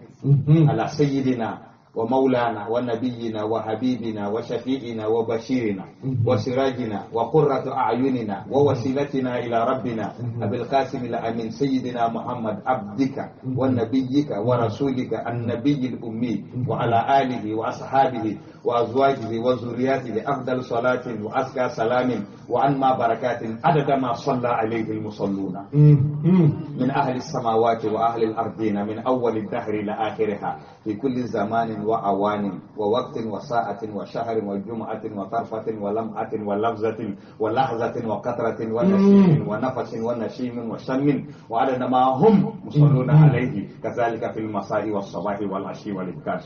ala sayyidina wa maulana wa nabiyyina wa habibina wa shafi'ina wa bashirina wa sirajina wa qurratu a'yunina wa wasilatina ila rabbina abil qasim al amin sayyidina muhammad abdika wa nabiyyika wa rasulika an-nabiyil ummi wa ala alihi wa ashabihi wa azwajihi wa zurriyatihi afdal salatin wa azka salamin wa anma barakatin adada ma salla alayhi al-musalluna min ahli as-samawati wa ahli al-ardina min awwal ad-dahri ila akhiriha fi kulli zamanin wa awanin wa waqtin wa sa'atin wa shahrin wa jum'atin wa tarfatin wa lam'atin wa lafzatin wa lahzatin wa qatratin wa nashimin wa nafasin wa nashimin wa shammin wa adada ma hum musalluna alayhi kazalika fil masa'i was sabahi wal ashi wal ibkar.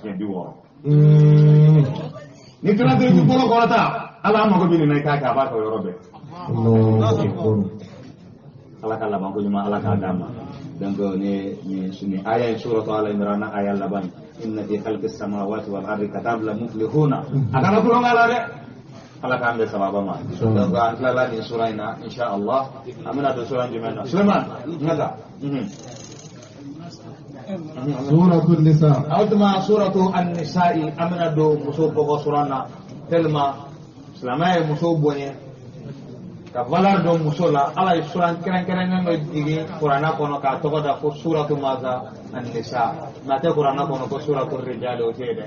Ni tura tɛ i bolo kɔrɔta ala mago bɛ nin na i k'a kɛ a b'a kɛ o yɔrɔ bɛɛ. Ala ka laban ko ɲuman ala k'a d'an ma. Donc ni aya in suratu Ala Imran aya laban inna fi khalqi samawati wal ardi ka taa bila muflihuna a kana tulon k'a la dɛ. Ala k'an bɛn sababa ma. Donc an tilala nin sura in na insha Allah an bɛna don sura jumɛn na Suleiman n ka taa. Suratu Nisa. Aw tuma suratu An-Nisa'i an bɛna don muso kɔkɔ sura na tellement silamɛya ye muso bonya ka valeur dɔn muso la. Ala ye sura kɛrɛnkɛrɛnnen dɔ jigin kuranna kɔnɔ k'a tɔgɔ da ko suratu maza An-Nisa. Nka a tɛ kuranna kɔnɔ ko suratu Rijal o tɛ yen dɛ,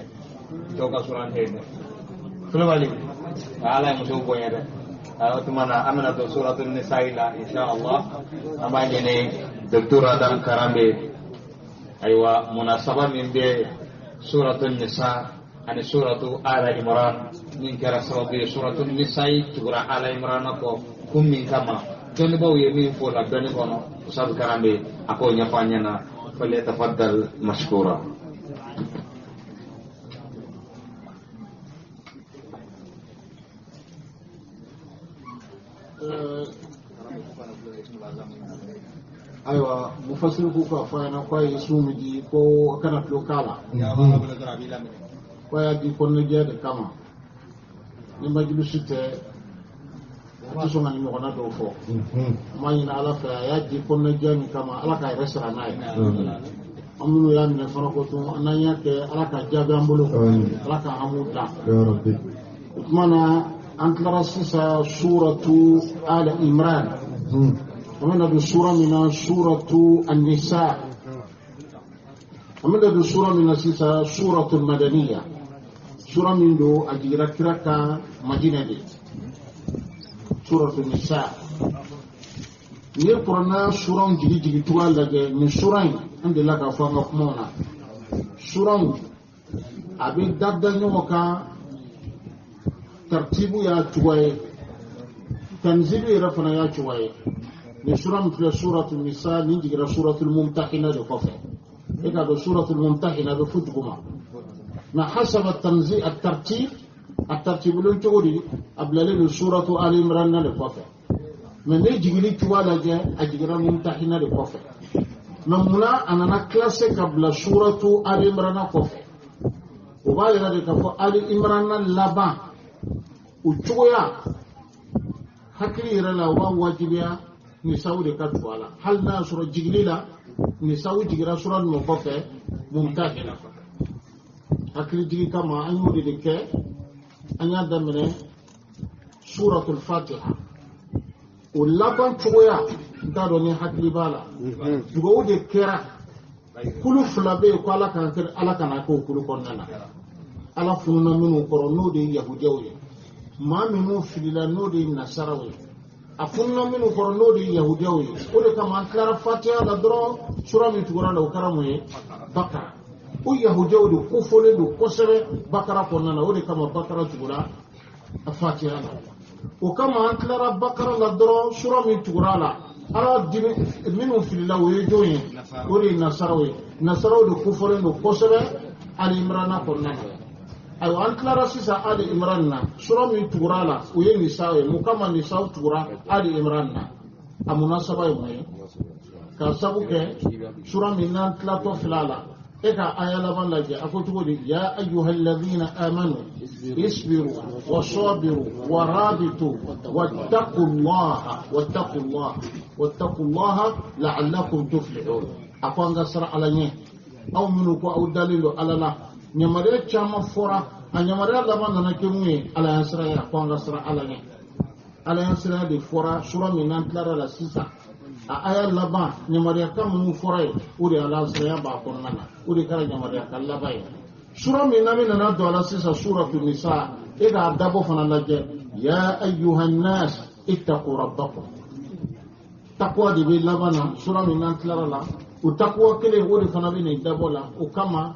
cɛw ka sura tɛ yen dɛ. Kulubali ala ye muso bonya dɛ. O tuma na an bɛna don suratu Nisa'i la insha Allah. An b'a ɲini docteur Adam Karambe ayiwa munasaba min bɛ suratu Nisa ani suratu Ala Imran min kɛra sababu ye suratu Nisa tugura Ala Imran kɔ kun min kama dɔnnibaw ye min fɔ la dɔnni kɔnɔ Ustaz Karambe a k'o ɲɛfɔ an ɲɛna. Falyatafaddal mashkura. Ayiwa mufasiru ko k'a fɔ a ɲɛna k'a ye sun min di ko kana tulo k'a la k'a y'a di kɔnɔnajɛya de kama ni majulusi tɛ a tɛ sɔn ka nin ɲɔgɔnna dɔw fɔ. N b'a ɲini ala fɛ a y'a di kɔnɔnajɛya min kama ala k'a yɛrɛ sara n'a ye. An minnu y'a minɛ fana ko tun n'an y'a kɛ ala k'a jaabi an bolo, ala k'a hamu dilan. O tuma na an tilara sisan suratu Ala Imran. An bɛna don sura min na suratu An-Nisa. An bɛna don sura min na sisan suratu Madaniya. Sura min don a jiginra kira kan Madina de. Suratu Nisa. N'i ye kuranna suraw jigi jigi cogoya lajɛ nin sura in an delila k'a fɔ an ka kumaw na. Suraw a bɛ da da ɲɔgɔn kan tartibu y'a cogoya ye, tanzilu yɛrɛ fana y'a cogoya ye. Ni sura min filɛ suratu Nisa nin jiginra suratul Mumtahina de kɔfɛ. E k'a dɔn suratul Mumtahina bɛ fo duguma. Mɛ hasaba tanzi a tartib a tartibulen cogo di a bilalen don suratu Ali Imran de kɔfɛ. Mɛ ne jigili cogoya lajɛ a jiginra Mumtahina de kɔfɛ. Mɛ munna a nana classé ka bila suratu Ali Imran kɔfɛ? O b'a yira de k'a fɔ Ali Imran laban o cogoya hakili yɛrɛ la o b'a wajibiya nisaw de ka tugu a la. Hali n'a y'a sɔrɔ jigili la nisaw jiginra sura ninnu kɔfɛ Mumtahina. Hakili jigi kama an y'o de kɛ an y'a daminɛ suratul Fatiha. O laban cogoya n t'a dɔn ni hakili b'a la. Dugawu de kɛra kulu fila bɛ yen ko ala kana kɛ ala kana k'o kulu kɔnɔna na. Ala fununa minnu kɔrɔ n'o de ye yahudiyaw ye, maa minnu filila n'o de ye nasaraw ye. A fununa minnu kɔrɔ n'o de ye yahudiyaw ye. O de kama an tilara Fatiha la dɔrɔn sura min tugura la o kɛra mun ye? Bakara. O yahudiyaw de kofɔlen don kosɛbɛ Bakara kɔnɔna na. O de kama Bakara tugura Fatiha la. O kama an tilara Bakara la dɔrɔn sura min tugura la ala dimi minnu filila o ye jɔn ye? O de ye nasaraw ye. Nasaraw de kofɔlen don kosɛbɛ Ali Imran kɔnɔna na. Ayiwa an tilara sisan Ali Imran na sura min tugura la o ye Nisa ye. Mun kama Nisaw tugura Ali Imran na? A munasaba ye mun ye? K'a sabu kɛ sura min n'an tilatɔ filɛ a la E ka aya laban lajɛ, a ko cogo di? Ya ayyuhalladhina amanu isbiru wa sabiru wa rabitu wattaqullaha wattaqullaha wattaqullaha la'allakum tuflihun. A ko an ka siran Ala ɲɛ, aw minnu ko aw dalen don Ala la, ɲamaruya caman fɔra, a ɲamaruya laban nana kɛ mun ye? Ala y'an siran ɲɛ. A ko an ka siran Ala ɲɛ. Ala y'an siran de fɔra sura min n'an tilara la sisan, a aya laban ɲamaruyakan minnu fɔra yen, o de ye Ala siranya b'a kɔnɔna na, o de kɛra ɲamaruyakan laban ye. Sura min n'an bɛ nana don a la sisan, suratu nisa, e k'a dabɔ fana lajɛ. Ya ayyuhan nas ittaqu rabbakum. Takuwa de bɛ laban na sura min n'an tilara la, o takuwa kelen o de fana bɛ nin dabɔ la. O kama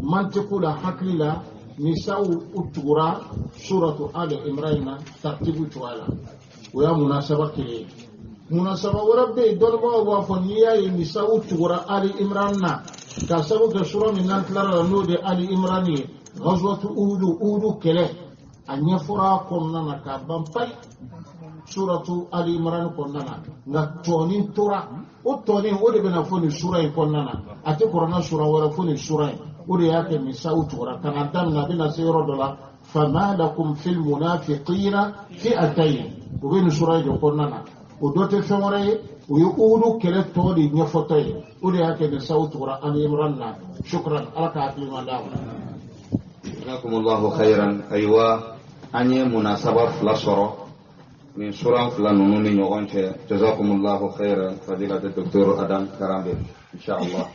mantiku la, hakili la, nisaw u tugura suratu Ali Imran na tartibu cogoya la. O y'a munasaba kelen ye. Munasaba wɛrɛ bɛ yen, dɔnnibagaw b'a fɔ n'i y'a ye nisaw tugura Ali Imran na k'a sababu kɛ sura min n'an tilara la, n'o de ye Ali Imran ye, ghazwatu Uhudu, Uhudu kɛlɛ a ɲɛfɔra a kɔnɔna na k'a ban payi suratu Ali Imran kɔnɔna na, nka tɔɔni tora, o tɔɔni o de bɛna fɔ nin sura in kɔnɔna na, a tɛ kuranɛ sura wɛrɛ fo nin sura in. O de y'a kɛ nisaw tugura ka na daminɛ, a bɛna se yɔrɔ dɔ la, fama lakum fil munafiqina fi'atayn, o bɛ nin sura in de kɔnɔna na. O dɔ tɛ fɛn wɛrɛ ye, o ye Uhudu kɛlɛ tɔ de ɲɛfɔtɔ ye. O de y'a kɛ nisaw tugura Ali Imran na. Shukran, Ala ka hakili ɲuman d'a ma. Jazakumullahu khairan. Ayiwa, an ye munasaba fila sɔrɔ nin suran fila ninnu ni ɲɔgɔn cɛ. Jazakumullahu khairan fadilatu docteur Adam Karambe, inshallah.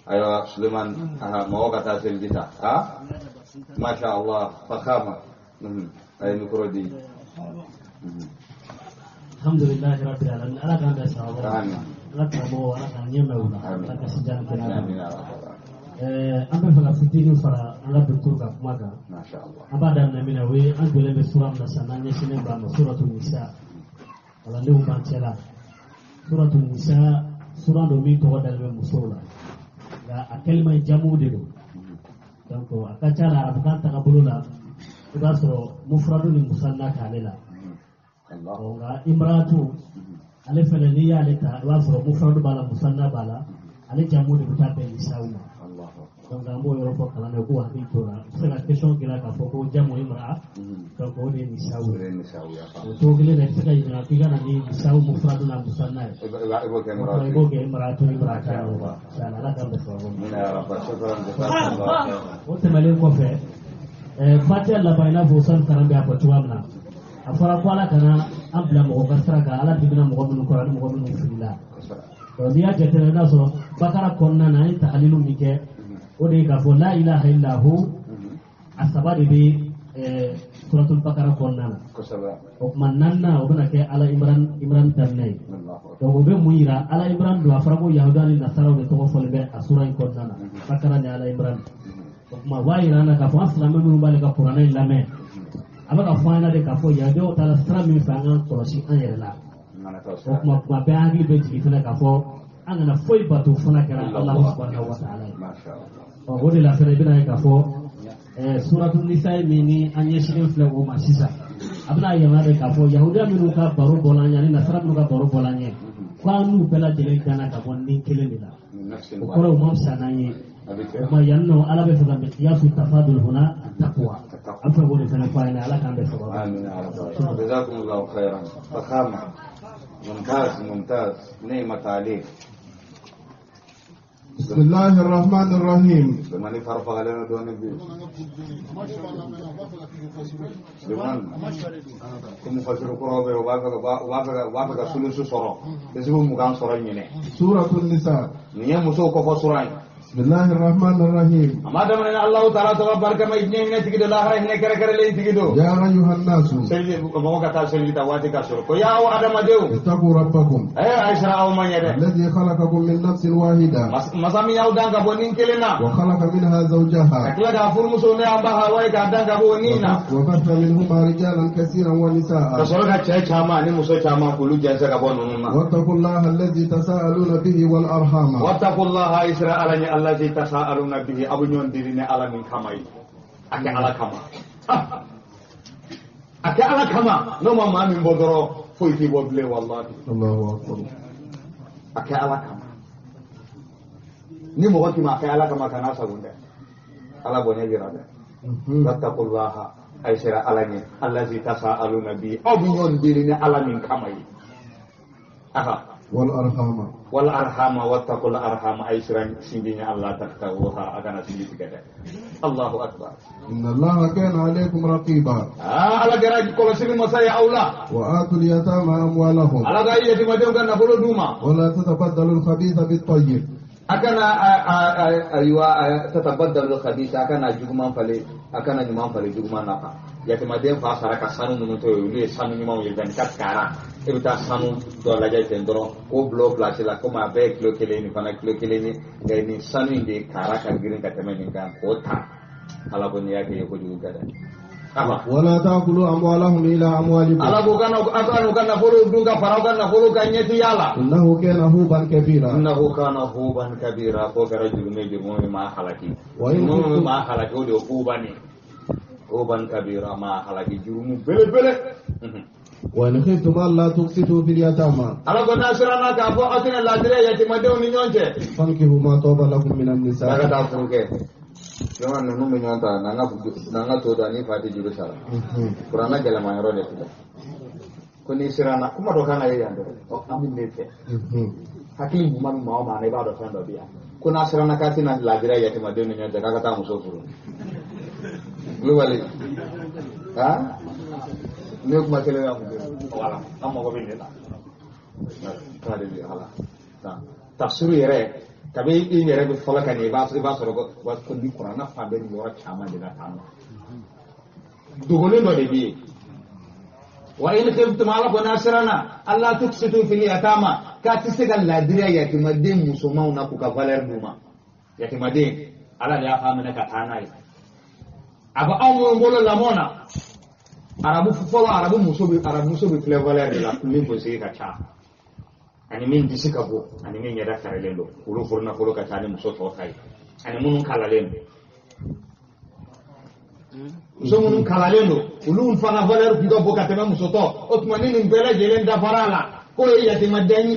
Ayiwa Suleiman, aha, mɔgɔ ka taa seliji ta. Ah, masha Allah, fakhama. A ye micro di. Alhamdulillahi rabbil alamin. Ala k'an bɛn sababa ma. Amin. Ala karamɔgɔ, Ala k'an ɲɛ mɛn u la. Amin. Ala ka si jan kɛnɛya. Amin ya rabbal alamin. An bɛ fɛ ka fitinin fara an ka docteur ka kuma kan. Masha Allah. An b'a daminɛ min na, o ye an jɔlen bɛ sura min na sisan, n'an ɲɛsinnen b'a ma, suratu nisa. Kalandenw b'an cɛ la. Suratu nisa, sura don min tɔgɔ dalen bɛ musow la. Nka a kalima ye jamu de don. Donc a ka ca la arabukan tagabolo la, i b'a sɔrɔ mufradu ni musanna k'ale la. Allah. Nka imratu ale fɛnɛ, n'i y'ale ta, i b'a sɔrɔ mufradu b'a la, musanna b'a la, ale jamu de bɛ taa bɛn nisaw ma. Allah. Donc an b'o yɔrɔ fɔ kalan na, k'u hakili t'o la. U bɛ se ka question k'i la k'a fɔ ko jamu imra, donc o de ye nisaw O ye. de ye nisaw ye. O cogo kelen na, i bɛ se ka ɲininka k'i ka na ni nisaw mufradu n'a musanna ye. I b'o kɛ I imratu. b'o kɛ imratu imrata ye. Inshallah, Ala k'an bɛn sababu ma. Amina ya rabbal. Shukran, jazakumullahu khairan. O tɛmɛnen kɔfɛ, Fatiha laban, i n'a fɔ Usman Karambe y'a fɔ cogoya min na, a fɔra ko Ala kana an bila mɔgɔ ka sira kan, Ala dimina mɔgɔ minnu kɔrɔ ani mɔgɔ minnu filila. Donc n'i y'a jateminɛ, i b'a sɔrɔ Bakara kɔnɔna na, an ye tahalilu min kɛ, o de ye k'a fɔ la ilaha illahu, a saba de bɛ suratul Bakara kɔnɔna na. Kosɛbɛ. O tuma naaninan, o bɛna kɛ Ala Imran, Imran daminɛ ye. Allahu. Donc o bɛ mun yira? Ala Imran don, a fɔra ko Yahuda ni Nasaraw de tɔgɔ fɔlen bɛ a sura in kɔnɔna na, Bakara ni Ala Imran. O tuma o b'a yira an na k'a fɔ an silamɛ minnu b'ale ka kuranɛ in lamɛn, a bɛ ka fɔ an ɲɛna de k'a fɔ yahudiyaw taara sira min fɛ, an k'an kɔlɔsi an yɛrɛ la. Mana taa O sira. tuma kuma bɛɛ an hakili bɛ jigin fɛnɛ k'a fɔ an kana foyi bato fana kɛra Alahu subahanahu wa taala ye. Masha Allah. Ɔ, o de la fɛnɛ i bɛna ye k'a fɔ suratu nisa ye min ni an ɲɛsinnen filɛ o ma sisan, a bɛna yamaruya de k'a fɔ yahudiya minnu ka baro bɔla an ɲɛ ani nasara minnu ka baro bɔla an ɲɛ, ko an n'u bɛɛ lajɛlen danna ka bɔ ni kelen de la. Min nafsin O kɔrɔ ye u ma fisa n'an ye. A bɛ O kɛ. tuma yan nɔ, Ala bɛ fɛ ka miqyasu tafadul huna taqwa, an fɛ k'o de fɛnɛ fɔ a ɲɛna. Ala k'an bɛɛ sababu. Amin ya rabbal alamin. Jazakumullahu khairan. Fakhama. Mumtaz, mumtaz. Ni'ma ta'lim. بسم الله الرحمن الرحيم. Sulemani fari fagalen don dɔɔni bi. Sulemani, ko mufasiru kuraw bɛ yen, u b'a fɛ ka sulusu sɔrɔ. Hisibu 20 sɔrɔ ɲinɛ. سورة النساء. Nin ye musow kɔfɔ sura ye. بسم الله الرحمن الرحيم. A ma daminɛ ni Alahu taala tɔgɔ barikama, diɲɛ hinɛ tigi don, lahara hinɛ kɛrɛkɛrɛlen tigi don. يا أيها الناس. Seliji, mɔgɔ ka taa seliji ta waati ka sɔrɔ. Ko yaa aw adamadenw. اتقوا ربكم. A ye siran aw ma ɲɛ dɛ. الذي خلقكم من نفس واحدة. Masa min y'aw dan ka bɔ nin kelen na. وخلق منها Ka زوجها. tila k'a furumuso ne y'an ba Hawa ye k'a dan ka bɔ o nin na. وبث منهما رجالا كثيرا Ka ونساء. sɔrɔ ka cɛ caman ani muso caman k'olu jɛnsɛn ka bɔ ninnu na. واتقوا الله الذي تساءلون به والأرحام. Wattaqullaha, isra ala ɲɛ, allazi tasaaluna bihi, aw bɛ ɲɔgɔn deli ni Ala min kama ye. A kɛ Ala kama. Ah! A kɛ Ala kama. N'o ma maa min bɔ dɔrɔn, foyi t'i bɔ bilen wallahi. الله أكبر. A kɛ Ala kama. Ni mɔgɔ k'i ma kɛ ala kama kana sago dɛ. Ala bonya jira dɛ. Wattaqullaha ay sira ala ɲɛ allazi tasaaluna bi aw bɛ ɲɔgɔn deli ni ala min kama ye. Aha. Wal arhama. Wal arhama wattaqul arhama ay sira sinji ɲɛ allah taqta'uha a kana sinji tigɛ dɛ. Allahu akbar. Inna allaha kana alaykum raqiba. Ala kɛra kɔlɔsili masa ye aw la. Wa atul yatama amwalahum. Ala ka yatimadenw ka nafolo d'u ma. Wala tatabaddalu al-khabitha bit-tayyib. Akana ayiwa tatabaddalu al-khabitha akana juguman falen akana ɲuman falen juguman na kan. Yatimaden fa sara ka sanu ninnu to yen olu ye sanu ɲumanw ye 24 carats. E bɛ taa sanu dɔ lajɛ ten dɔrɔn k'o bila o place la komi a bɛɛ ye kilo kelen nin fana kilo kelen ye nka nin sanu in de kara ka girin ka tɛmɛ nin kan k'o ta. Ala ko n'i y'a kɛ i ye kojugu kɛ dɛ. Wala ta'kulu amwalahum ila amwalikum. Ala ko kana aw ka nafolo dun ka fara aw ka nafolo kan ɲɛti y'a la. Innahu kana huban kabira. Innahu kana huban kabira ko kɛra jurumu jurumu min maa halaki. Jurumu min maa halaki o de ye huban ye. Huban kabira maa halaki jurumu belebele. Wa in khiftum alla tuqsitu fil yatama. Ala ko n'a siranna k'a fɔ aw tɛna laadiriya yatimadenw ni ɲɔgɔn cɛ. Fankihu ma taba lakum minan nisa. N'a ka taa furu kɛ. Jɔn ninnu bɛ ɲɔgɔn ta n'an ka to ta ni fa tɛ juru sara. Kuranna gɛlɛma yɔrɔ de filɛ. Ko n'i siranna kuma dɔ kan ka ye yan dɔrɔn an bɛ min fɛ. Hakili ɲuman bɛ maa o maa na i b'a dɔn fɛn dɔ bɛ yan. Ko n'a siranna k'a tɛna laadiriya yatimadenw ni ɲɔgɔn cɛ k'a ka taa muso furu. Kulubali ha ne kuma kelen y'a mun wala an mago bɛ nin de la. Kuma de bɛ ala. Tafsiru yɛrɛ. Kabi i yɛrɛ bɛ fɔlɔ ka nin i b'a sɔrɔ ko ni kuranna fan bɛɛ nin yɔrɔ caman de la tan nɔ. Dogolen dɔ de bɛ yen. Wa in khiftum ala ko n'a siranna alla tuqsitu fil yatama k'a tɛ se ka laadiriya yatimaden musomanw na k'u ka valeur d'u ma. Yatimaden ala de y'a fa minɛ ka taa n'a ye. A bɛ anw minnu bolo lamɔ na arabu fɔlɔ arabu muso bɛ filɛ valeur de la min kunsigi ka ca. Ani min disi ka bon ani min ɲɛda fɛrɛlen don olu furu nafolo ka ca ni muso tɔw ta ye ani minnu kalalen don muso minnu kalalen don olu fana valeur kun ka bon ka tɛmɛ muso tɔ o tuma ni nin bɛɛ lajɛlen dafara a la k'o ye yatimaden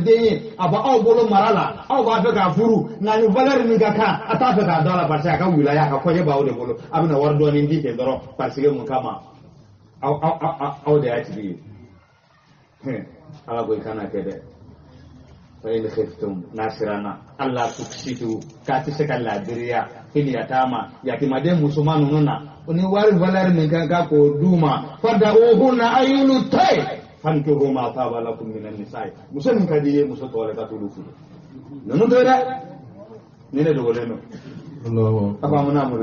ye a bɛ aw bolo mara la aw b'a fɛ k'a furu nka ni valeur min ka kan a t'a fɛ k'a dɔn a la parce que a ka wilaya a ka kɔɲɛ b'aw de bolo a bɛna wari dɔɔni di ten dɔrɔn parce que mun kama aw de y'a tigi ye. Ala ko i kana kɛ dɛ. Fa in khiftum nasirana alla tuqsitu k'a tɛ se ka laadiriya fil yatama yatimaden musoman ninnu na ni wari valeur min kan ka k'o d'u ma fada'uhunna ayulu tay fankihu ma taba lakum minan nisa'i muso min ka di i ye muso tɔw la ka t'olu furu ninnu to dɛ ni ne dogolen don. A faamu n'a mun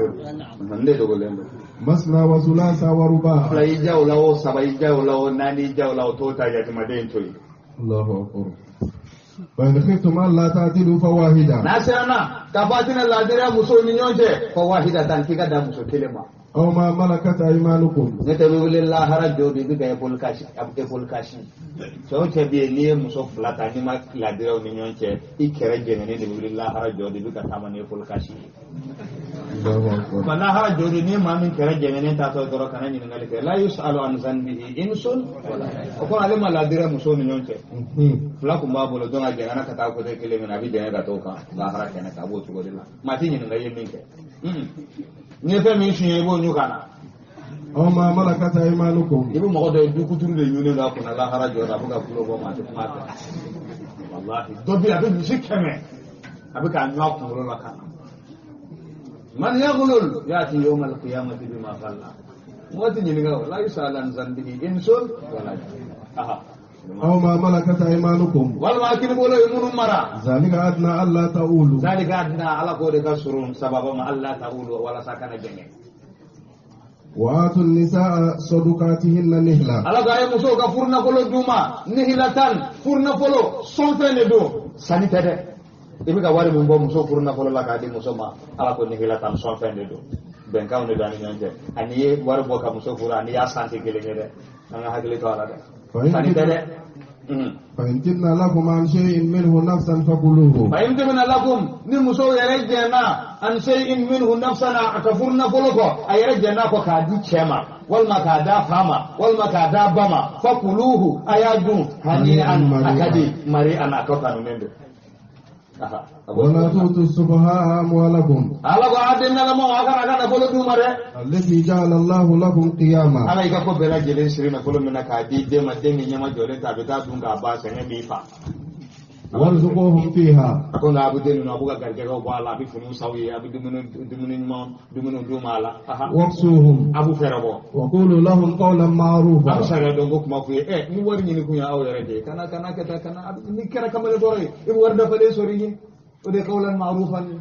don ne dogolen don. Masna wa sulasa wa ruba. Fila y'i ja o la o saba y'i ja o la o naani y'i ja o la o t'o ta yatimaden to yen. Allahu akbar. Fa in khiftum alla ta'dilu fawahida. N'a siranna k'a fɔ a tɛna laadiriya musow ni ɲɔgɔn cɛ fawahidatan k'i ka dan muso kelen ma. Aw ma malakat aymanukum. Ne tɛ wele lahara jɔ de i bɛ ka épaule kasi épaule kasi. Cɛ o cɛ bɛ yen n'i ye muso fila ta n'i ma laadiriyaw ni ɲɔgɔn cɛ i kɛrɛ jɛngɛnnen de bɛ wuli lahara jɔ de i bɛ ka taama ni épaule kasi ye. Nka lahara jɔ de n'i ye maa min kɛrɛ jɛngɛnnen taatɔ dɔrɔn kana ɲininkali kɛ la yusalu an zanbihi insun wala o kɔrɔ ale ma laadiriya musow ni ɲɔgɔn cɛ. Fila kun b'a bolo donc a jɛngɛnna ka taa côté kelen min na a bɛ jɛngɛ ka t'o kan lahara kɛnɛ kan a b'o cogo de la maa t'i ɲininka i ye min kɛ. N'i ye fɛn min suɲɛ i b'o ɲu ka na. Aw ma malakat aymanukum. I bɛ mɔgɔ dɔ ye dukuturu de ɲunnen don a kunna lahara jɔ la a bɛ ka tulo bɔ maa tɛ kuma fɛ. Walahi dɔ bɛ yen a bɛ misi 100 a bɛ k'a ɲun a kunkolo la ka na. Man yaghlul ya'ti yawma al-qiyamati bima ghalla. Mɔgɔ tɛ ɲininka o la yus'alu an zanbihi insun wala jinn. Aw ma malakat aymanukum. Walima kini bolo ye minnu mara. Zalika adna alla ta'ulu. Zalika adna ala k'o de ka surun sababa ma alla ta'ulu walasa kana jɛngɛ. Wa atu nisaa sadukatihinna nihla. Ala ko a ye musow ka furunafolo d'u ma nihilatan furunafolo sɔnfɛn de don sanni tɛ dɛ. I bɛ ka wari min bɔ muso furunafolo la k'a di muso ma ala ko nihilatan sɔnfɛn de don bɛnkanw de don ani ɲɔgɔn cɛ ani ye wari bɔ ka muso furu ani y'a san tɛ kelen ye dɛ an ka hakili to a la dɛ. Sanni tɛ dɛ. Fa in tibna lakum an shay'in minhu nafsan fakuluhu. Fa in tibna lakum ni muso yɛrɛ jɛnna an shay'in minhu nafsan a ka furunafolo kɔ a yɛrɛ jɛnna kɔ k'a di cɛ ma walima k'a d'a fa ma walima k'a d'a ba ma fakuluhu a y'a dun hani'an a ka di mari'an a ka kanunen don. Wala tu'tu sufaha'a amwalakum. Ala ko a den nalama a kana ka nafolo d'u ma dɛ. Allati ja'ala Allahu lakum qiyama. Ala y'i ka ko bɛɛ lajɛlen siri nafolo min na k'a di den ma, den min ɲɛma jɔlen ta, a bɛ taa dun k'a ban, sɛgɛn b'i fa. Warzuquhum fiha. A ko nka a bɛ den ninnu, a b'u ka garijɛgɛw bɔ a la, a bɛ finiw san u ye, a bɛ dumuni ɲuman dumuni d'u ma a la. Waqsuhum. A b'u fɛɛrɛ bɔ. Wa qulu lahum qawlan ma'rufa. A bɛ sariya dɔn ko kuma f'u ye, ni wari ɲini kun ye aw yɛrɛ de ye, kana kɛ tan, kana ni kɛra kamalen tɔɔrɔ ye, i bɛ wari dafalen sɔrɔ i ɲɛ. O de ye qawlan ma'rufan ye.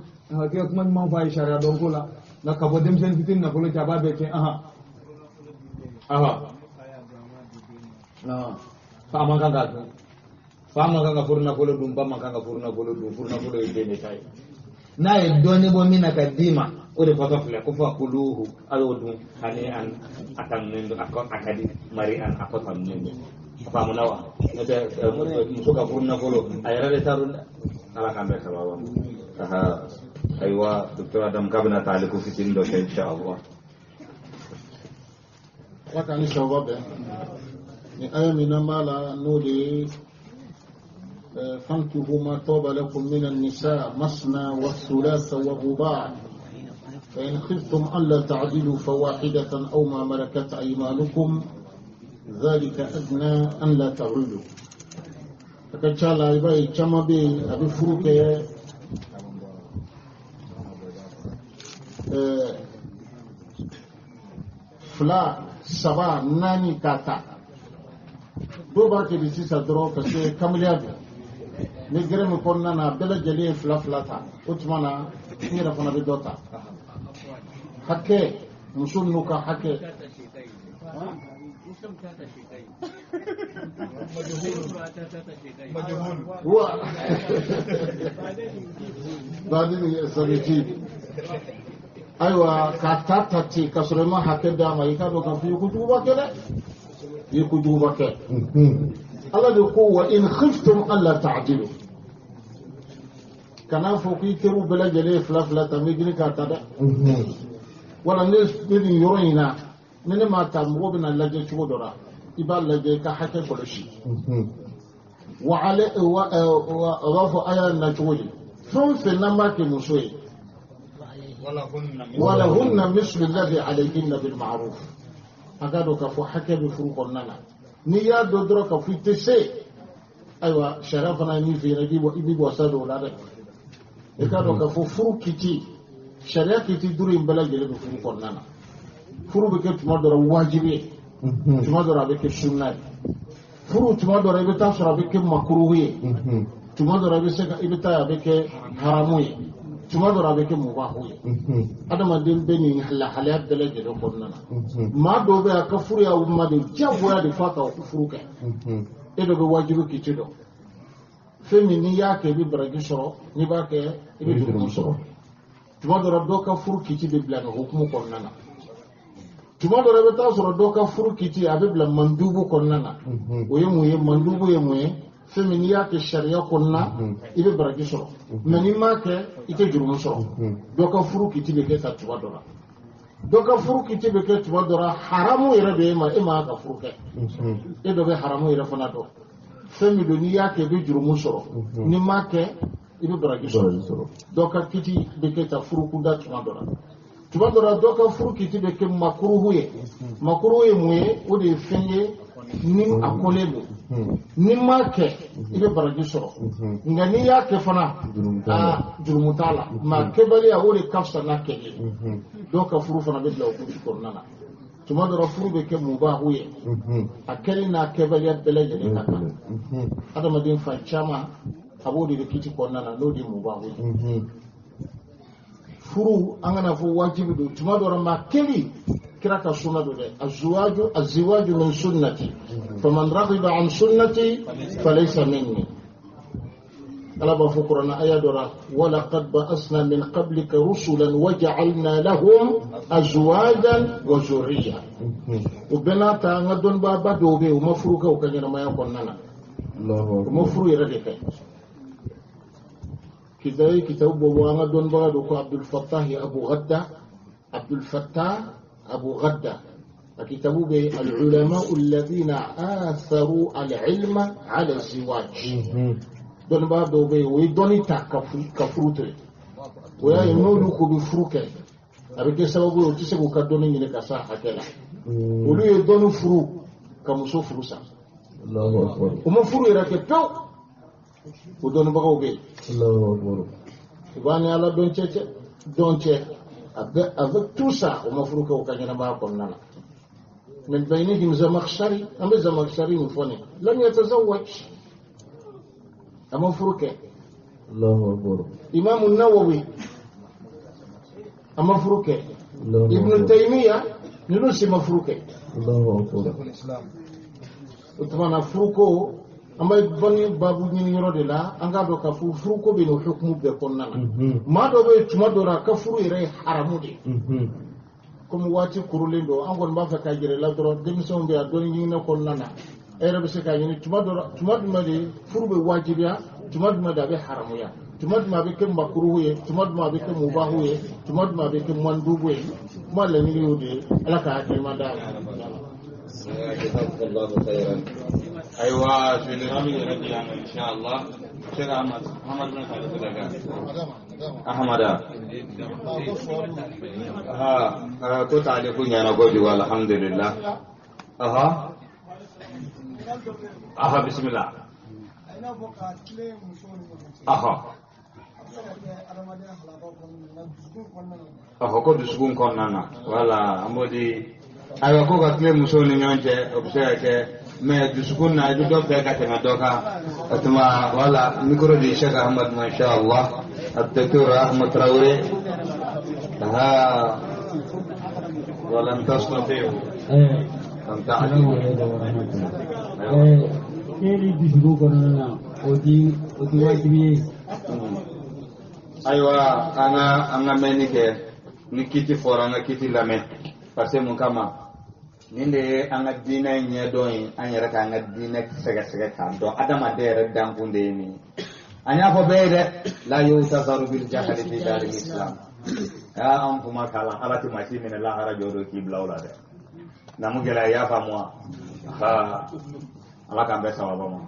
K'i ka kuma ɲuman fɔ a ye sariya dɔn ko la, nka ka bɔ denmisɛnnin fitinin nafolo cɛ, a b'a bɛɛ tiɲɛ. Fa man kan k'a dun. Fa man kan ka furu nafolo dun, ba man kan ka furu nafolo dun, furu nafolo ye den de ta ye. N'a ye dɔɔnin bɔ min na ka d'i ma, o de fɔtɔ filɛ ko fa kuluhu, a y'o dun hani an a tanunen don, a ka di mari an a kɔ tanunen don. A faamuna wa? N'o tɛ muso ka furu nafolo a yɛrɛ de ta don dɛ. Ala k'an bɛɛ sababa ma. Ayiwa, docteur Adam k'a bɛna taa ale ko fitinin dɔ kɛ inshallah. Ala k'an ni sababa bɛn. Ni aya min n'an b'a la n'o de ye فانكحوا ما طاب لكم من النساء مثنى والثلاث والرباع فإن خفتم ألا تعدلوا فواحدة أو ما ملكت أيمانكم ذلك أدنى أن لا تعولوا. A ka ca la i b'a ye caman bɛ yen a bɛ furu kɛ fila saba naani k'a ta. Dɔw b'a kɛ de sisan dɔrɔn parce que kamalenya don. Ni gɛrɛ min kɔnɔna na bɛɛ lajɛlen ye fila fila ta, o tuma na n yɛrɛ fana bɛ dɔ ta. Hakɛ, muso ninnu ka hakɛ. Wa baadini sabiti. Ayiwa, k'a ta ta ten k'a sɔrɔ i ma hakɛ d'a ma, i k'a dɔn k'a fɔ i ye kojuguba kɛ dɛ. I ye kojuguba kɛ. Ala de ko wa in khiftum alla ta'dilu. Kana fɔ k'i teriw bɛɛ lajɛlen ye fila fila ta, n bɛ girin k'a ta dɛ. Wala ne nin yɔrɔ in na, ni ne m'a ta mɔgɔw bɛna lajɛ cogo dɔ la, i b'a lajɛ i ka hakɛ kɔlɔsi. Wa ale wa a b'a fɔ a y'a na cogo di? Fɛn o fɛn n'an b'a kɛ muso ye. Walahunna mislu alladhi alayhinna bil ma'ruf. A k'a dɔn k'a fɔ hakɛ bɛ furu kɔnɔna na. N'i y'a dɔn dɔrɔn k'a fɔ i tɛ se, ayiwa sariya fana ye min f'i ɲɛna, i b'i wasa don o la dɛ. I k'a dɔn k'a fɔ furu kiti, sariya kiti duuru in bɛɛ lajɛlen bɛ furu kɔnɔna na. Furu bɛ kɛ tuma dɔ la wajibi ye, tuma dɔ la a bɛ kɛ sunna ye. Furu tuma dɔ la i bɛ taa sɔrɔ a bɛ kɛ makuruhu ye, tuma dɔ la i bɛ se ka i bɛ taa a bɛ kɛ haramu ye, tuma dɔ la a bɛ kɛ mubahu ye. Adamaden bɛ nin lahalaya bɛɛ lajɛlen kɔnɔna na. Maa dɔw bɛ yen a ka furu y'a ma de diyagoya de f'a ka furu kɛ. E dɔ bɛ wajibi kiti dɔn. Fɛn min n'i y'a kɛ i bɛ baraji sɔrɔ, n'i b'a kɛ i bɛ jurumu sɔrɔ. Tuma dɔ la dɔw ka furu kiti bɛ bila nin hukumu kɔnɔna na. Tuma dɔ la i bɛ taa sɔrɔ dɔw ka furu kiti a bɛ bila mandubu kɔnɔna na. O ye mun ye? Mandubu ye mun ye? Fɛn min n'i y'a kɛ sariya kɔnɔna i bɛ baraji sɔrɔ, mɛ n'i m'a kɛ i tɛ jurumu sɔrɔ. Dɔ ka furu kiti bɛ kɛ tan tuma dɔ la. Dɔ ka furu kiti bɛ kɛ tuma dɔ la haramu yɛrɛ bɛ e ma, e m'a ka furu kɛ. E dɔ bɛ haramu yɛrɛ fana dɔn. Fɛn min don n'i y'a kɛ i bɛ jurumu sɔrɔ, n'i m'a kɛ i bɛ baraji sɔrɔ. Dɔ ka kiti bɛ kɛ tan furu kunda tuma dɔ la. Tuma dɔ la dɔ ka furu kiti bɛ kɛ makuruhu ye. Makuruhu ye mun ye? O de ye fɛn ye ni a kɔlen don. N'i m'a kɛ i bɛ baraji sɔrɔ, nka n'i y'a kɛ fana aa jurumu t'a la, mɛ a kɛbaliya o de ka fisa n'a kɛli ye. Dɔw ka furu fana bɛ bila o kuti kɔnɔna na. Tuma dɔ la furu bɛ kɛ mubahu ye, a kɛli n'a kɛbaliya bɛɛ lajɛlen ka kan. Adamaden fan caman a b'o de kiti kɔnɔna na, n'o de ye mubahu ye. Furu an kana fɔ wajibi don, tuma dɔ la maa kɛli kira ka sunna don dɛ. Azuwaju aziwaju min sunnati faman raghiba an sunnati falaysa minni. Ala b'a fɔ kuranɛ aya dɔ la, walaqad ba'asna min qablika rusulan waja'alna lahum azwajan wa zurriya. O bɛɛ n'a ta an ka dɔnnibaaba dɔw bɛ yen u ma furu kɛ u ka ɲɛnamaya kɔnɔna na, u ma furu yɛrɛ de kɛ. Kitabu kitabu bɔ bɔ an ka dɔnnibaga dɔ ko Abdul Fattah Abu Ghadda, Abdul Fattah Abu Ghadda. A kitabu bɛ al-ulama alladhina atharu al-ilma ala ziwaj. Dɔnnibaa dɔw bɛ yen o ye dɔnni ta ka furu to yen. O y'a ye n'olu ko bɛ furu kɛ a bɛ kɛ sababu ye u tɛ se k'u ka dɔnni ɲini ka s'a hakɛ la. Olu ye dɔnni furu ka muso furu sa. U ma furu yɛrɛ kɛ pewu. O dɔnnibagaw bɛ yen. U b'a ni ala dɔn cɛ avec tout ça o ma furu kɛ u ka ɲɛnamaya kɔnɔna na. من بينهم زمخشري أم زمخشري من فني لم يتزوج أما فركة الله أكبر إمام النووي أما فركة ابن تيمية نلوسي مفروكة الله أكبر وطبعا فركو أما بني بابو نيرو دلا أنغا دو كفو فركو بينو حكم بكوننا ما دو بي تما دورا كفرو يري حرامو دي comme waati kurulen don an kɔni b'a fɛ k'a jira i la dɔrɔn denmisɛnw bɛ yan dɔnni ɲinina kɔnɔna na e yɛrɛ bɛ se k'a ɲini tuma dɔ tuma jumɛn de furu bɛ wajibiya tuma jumɛn de a bɛ haramuya tuma jumɛn a bɛ kɛ makuruhu ye tuma jumɛn a bɛ kɛ mubahu ye tuma jumɛn a bɛ kɛ mandubu ye kuma laɲini y'o de ye ala ka hakilima d'a ma. Ayiwa général yɛrɛ di yan nɔ inshallah Cheikh Ahmad Ahmad bin Khalid Daga Ahmada ha ko taale ko ɲana kojugu alhamdulillah aha aha bismillah aha aha ko dusukun kɔnɔna na wala an b'o di ayiwa ko ka tile musow ni ɲɔgɔn cɛ o bɛ se ka kɛ mais dusukun na i bɛ dɔ fɛ ka tɛmɛ dɔ kan o tuma wala micro di Cheikh Ahmad ma inshallah الدكتور أحمد تراوري ها ولن تستطيعوا أن تعدلوا. Ayiwa an ka mɛnni kɛ ni kiti fɔra an ka kiti lamɛn parce que mun kama nin de ye an ka diinɛ ɲɛdɔn ye an yɛrɛ k'an ka diinɛ sɛgɛsɛgɛ k'a dɔn adamaden yɛrɛ dankun de ye nin ye an y'a fɔ bɛɛ ye dɛ la yutazaru bil jahli fi daril islam aa an kuma kalan ala tɛ maa si minɛ lahara jɔ don k'i bila o la dɛ namu gɛlɛya i y'a faamu wa ala k'an bɛɛ sababa ma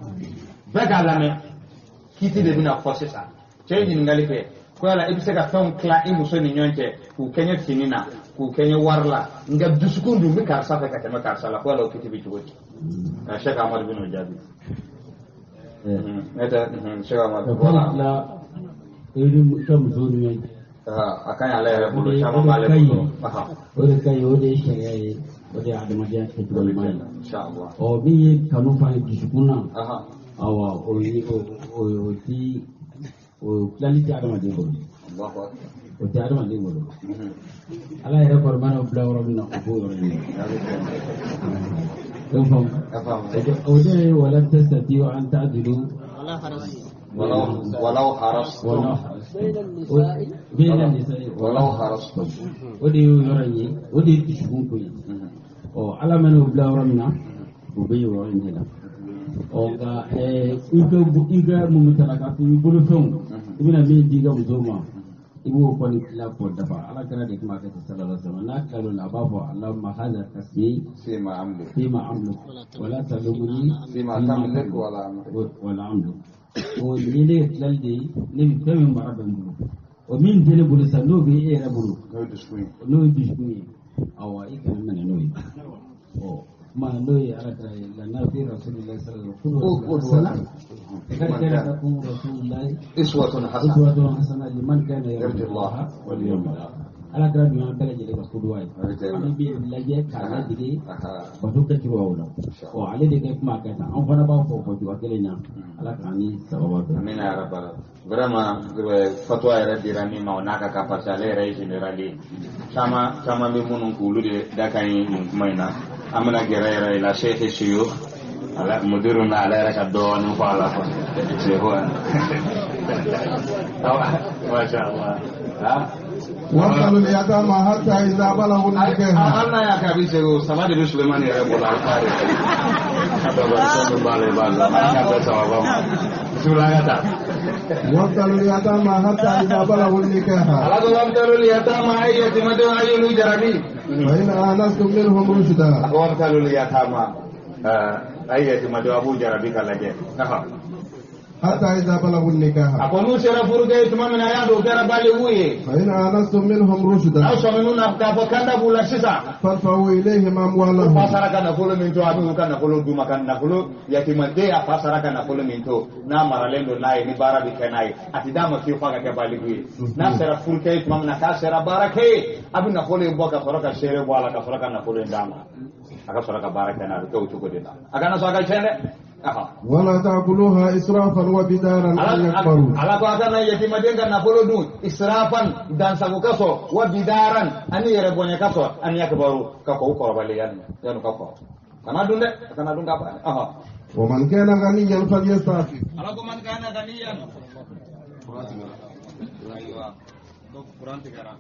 bɛɛ k'a lamɛn kiti de bɛna fɔ sisan cɛ ye ɲininkali kɛ ko yala i bɛ se ka fɛnw tila i muso ni ɲɔgɔn cɛ k'u kɛɲɛ fini na k'u kɛɲɛ wari la nka dusukun dun bɛ karisa fɛ ka tɛmɛ karisa la ko yala o kiti bɛ cogo di nka Cheikh Amadu bɛn'o jaabi ne tɛ Cheikh Amadu wala i ka muso ni ɲɔgɔn cɛ a ka ɲi ale yɛrɛ bolo caman b'ale bolo o de ka ɲi o de ye sariya ye o de ye adamadenya kɛcogo ɲuman ye inshallah ɔ min ye kanu fana dusukun na awa o ye o ti o tilali tɛ adamaden bolo o tɛ adamaden bolo ala yɛrɛ kɔni mana o bila yɔrɔ min na o b'o yɔrɔ in na o de ye walan tastati'u an ta'dilu ولو حرصتم بين النساء ولو حرصتم o de y'o yɔrɔ in ye o de ye dusukun ko ye ɔ ala mana o bila yɔrɔ min na o bɛ yɔrɔ in de la ɔ nka i ka mun ta k'a fɔ i bolofɛnw i bɛna min di i ka muso ma i b'o kɔni tila k'o dafa ala kɛra de kuma kɛ ten sallallahu alaihi wasallam n'a tilal'o la a b'a fɔ allahumma hadha qasmi fima amlik fima amlik wala talumni fima tamlik wala amlik wala amlik o nin ne ye tilali de ye ne bɛ fɛn min mara bɛ n bolo o min tɛ ne bolo sisan n'o bɛ e yɛrɛ bolo n'o ye dusukun ye awa i kana minɛ n'o ye ɔ kuma n'o ye ala kɛra ye lana fi rasulillahi sallallahu alaihi wasallam laqad kana lakum rasulillahi uswatun hasana uswatun hasana liman kana yarju Allah wal yawmal akhir ala kɛra dun an bɛɛ lajɛlen ka koduwa ye an bɛ lajɛ k'a ladege bato kɛcogoyaw la ɔ ale de kɛ kuma kɛ tan an fana b'a fɔ fɔcogoya kelen na ala k'an ni sababa bɛn. Amina ya rabbal vraiment fatwa yɛrɛ dira min ma o n'a ka kan parce que ale yɛrɛ ye général ye caman caman bɛ minnu k'olu de da ka ɲi nin kuma in na an bɛna gɛrɛ yɛrɛ la Cheikh Suyukh ala mudiru na ale yɛrɛ ka dɔɔnin fɔ a la quoi c'est quoi masha Allah وابتلوا اليتامى حتى إذا بلغوا النكاح Allah ya kabi sego sama de Suleiman yɛrɛ bolo alifari وابتلوا اليتامى حتى إذا بلغوا النكاح ala ko wabtalu liyatama ay yatimadenw a y'olu jarabi فإن آنستم منهم رشدا a ko wabtalu liyatama ay yatimadenw a b'u jarabi ka lajɛ. حتى إذا بلغوا النكاح أكونوا سيرفروا كي تمام من آيات وكان بالغوي فإن آنستم منهم رشدا أو سمنون أبكا بولا سيسا فادفعوا إليهم أموالهم فاسرا كان نقول من تو أبي كان نقول دوما كان نقول يتيم دي فاسرا كان نقول من تو نا مرالين دو ناي نبارا بكناي أتدام كيف فاك كبالغوي نا سيرفروا كي تمام من كاسرا باركي أبي نقول يبغى كفرك سير بوالا كفرك نقول داما أكفرك بارك أنا بكو تقول أكنا سواك شيء ولا تأكلوها إسرافا وبدارا أن يكبروا على قاتنا يتيمدين كان نقول دون إسرافا دان سابقاسو وبدارا أن يربون يكاسو أن يكبروا كفو قرباليان يانو كفو كنا دون ده كنا دون كapa ومن كان غنيا فليستعفف على من كان غنيا أيوة قرآن تكرا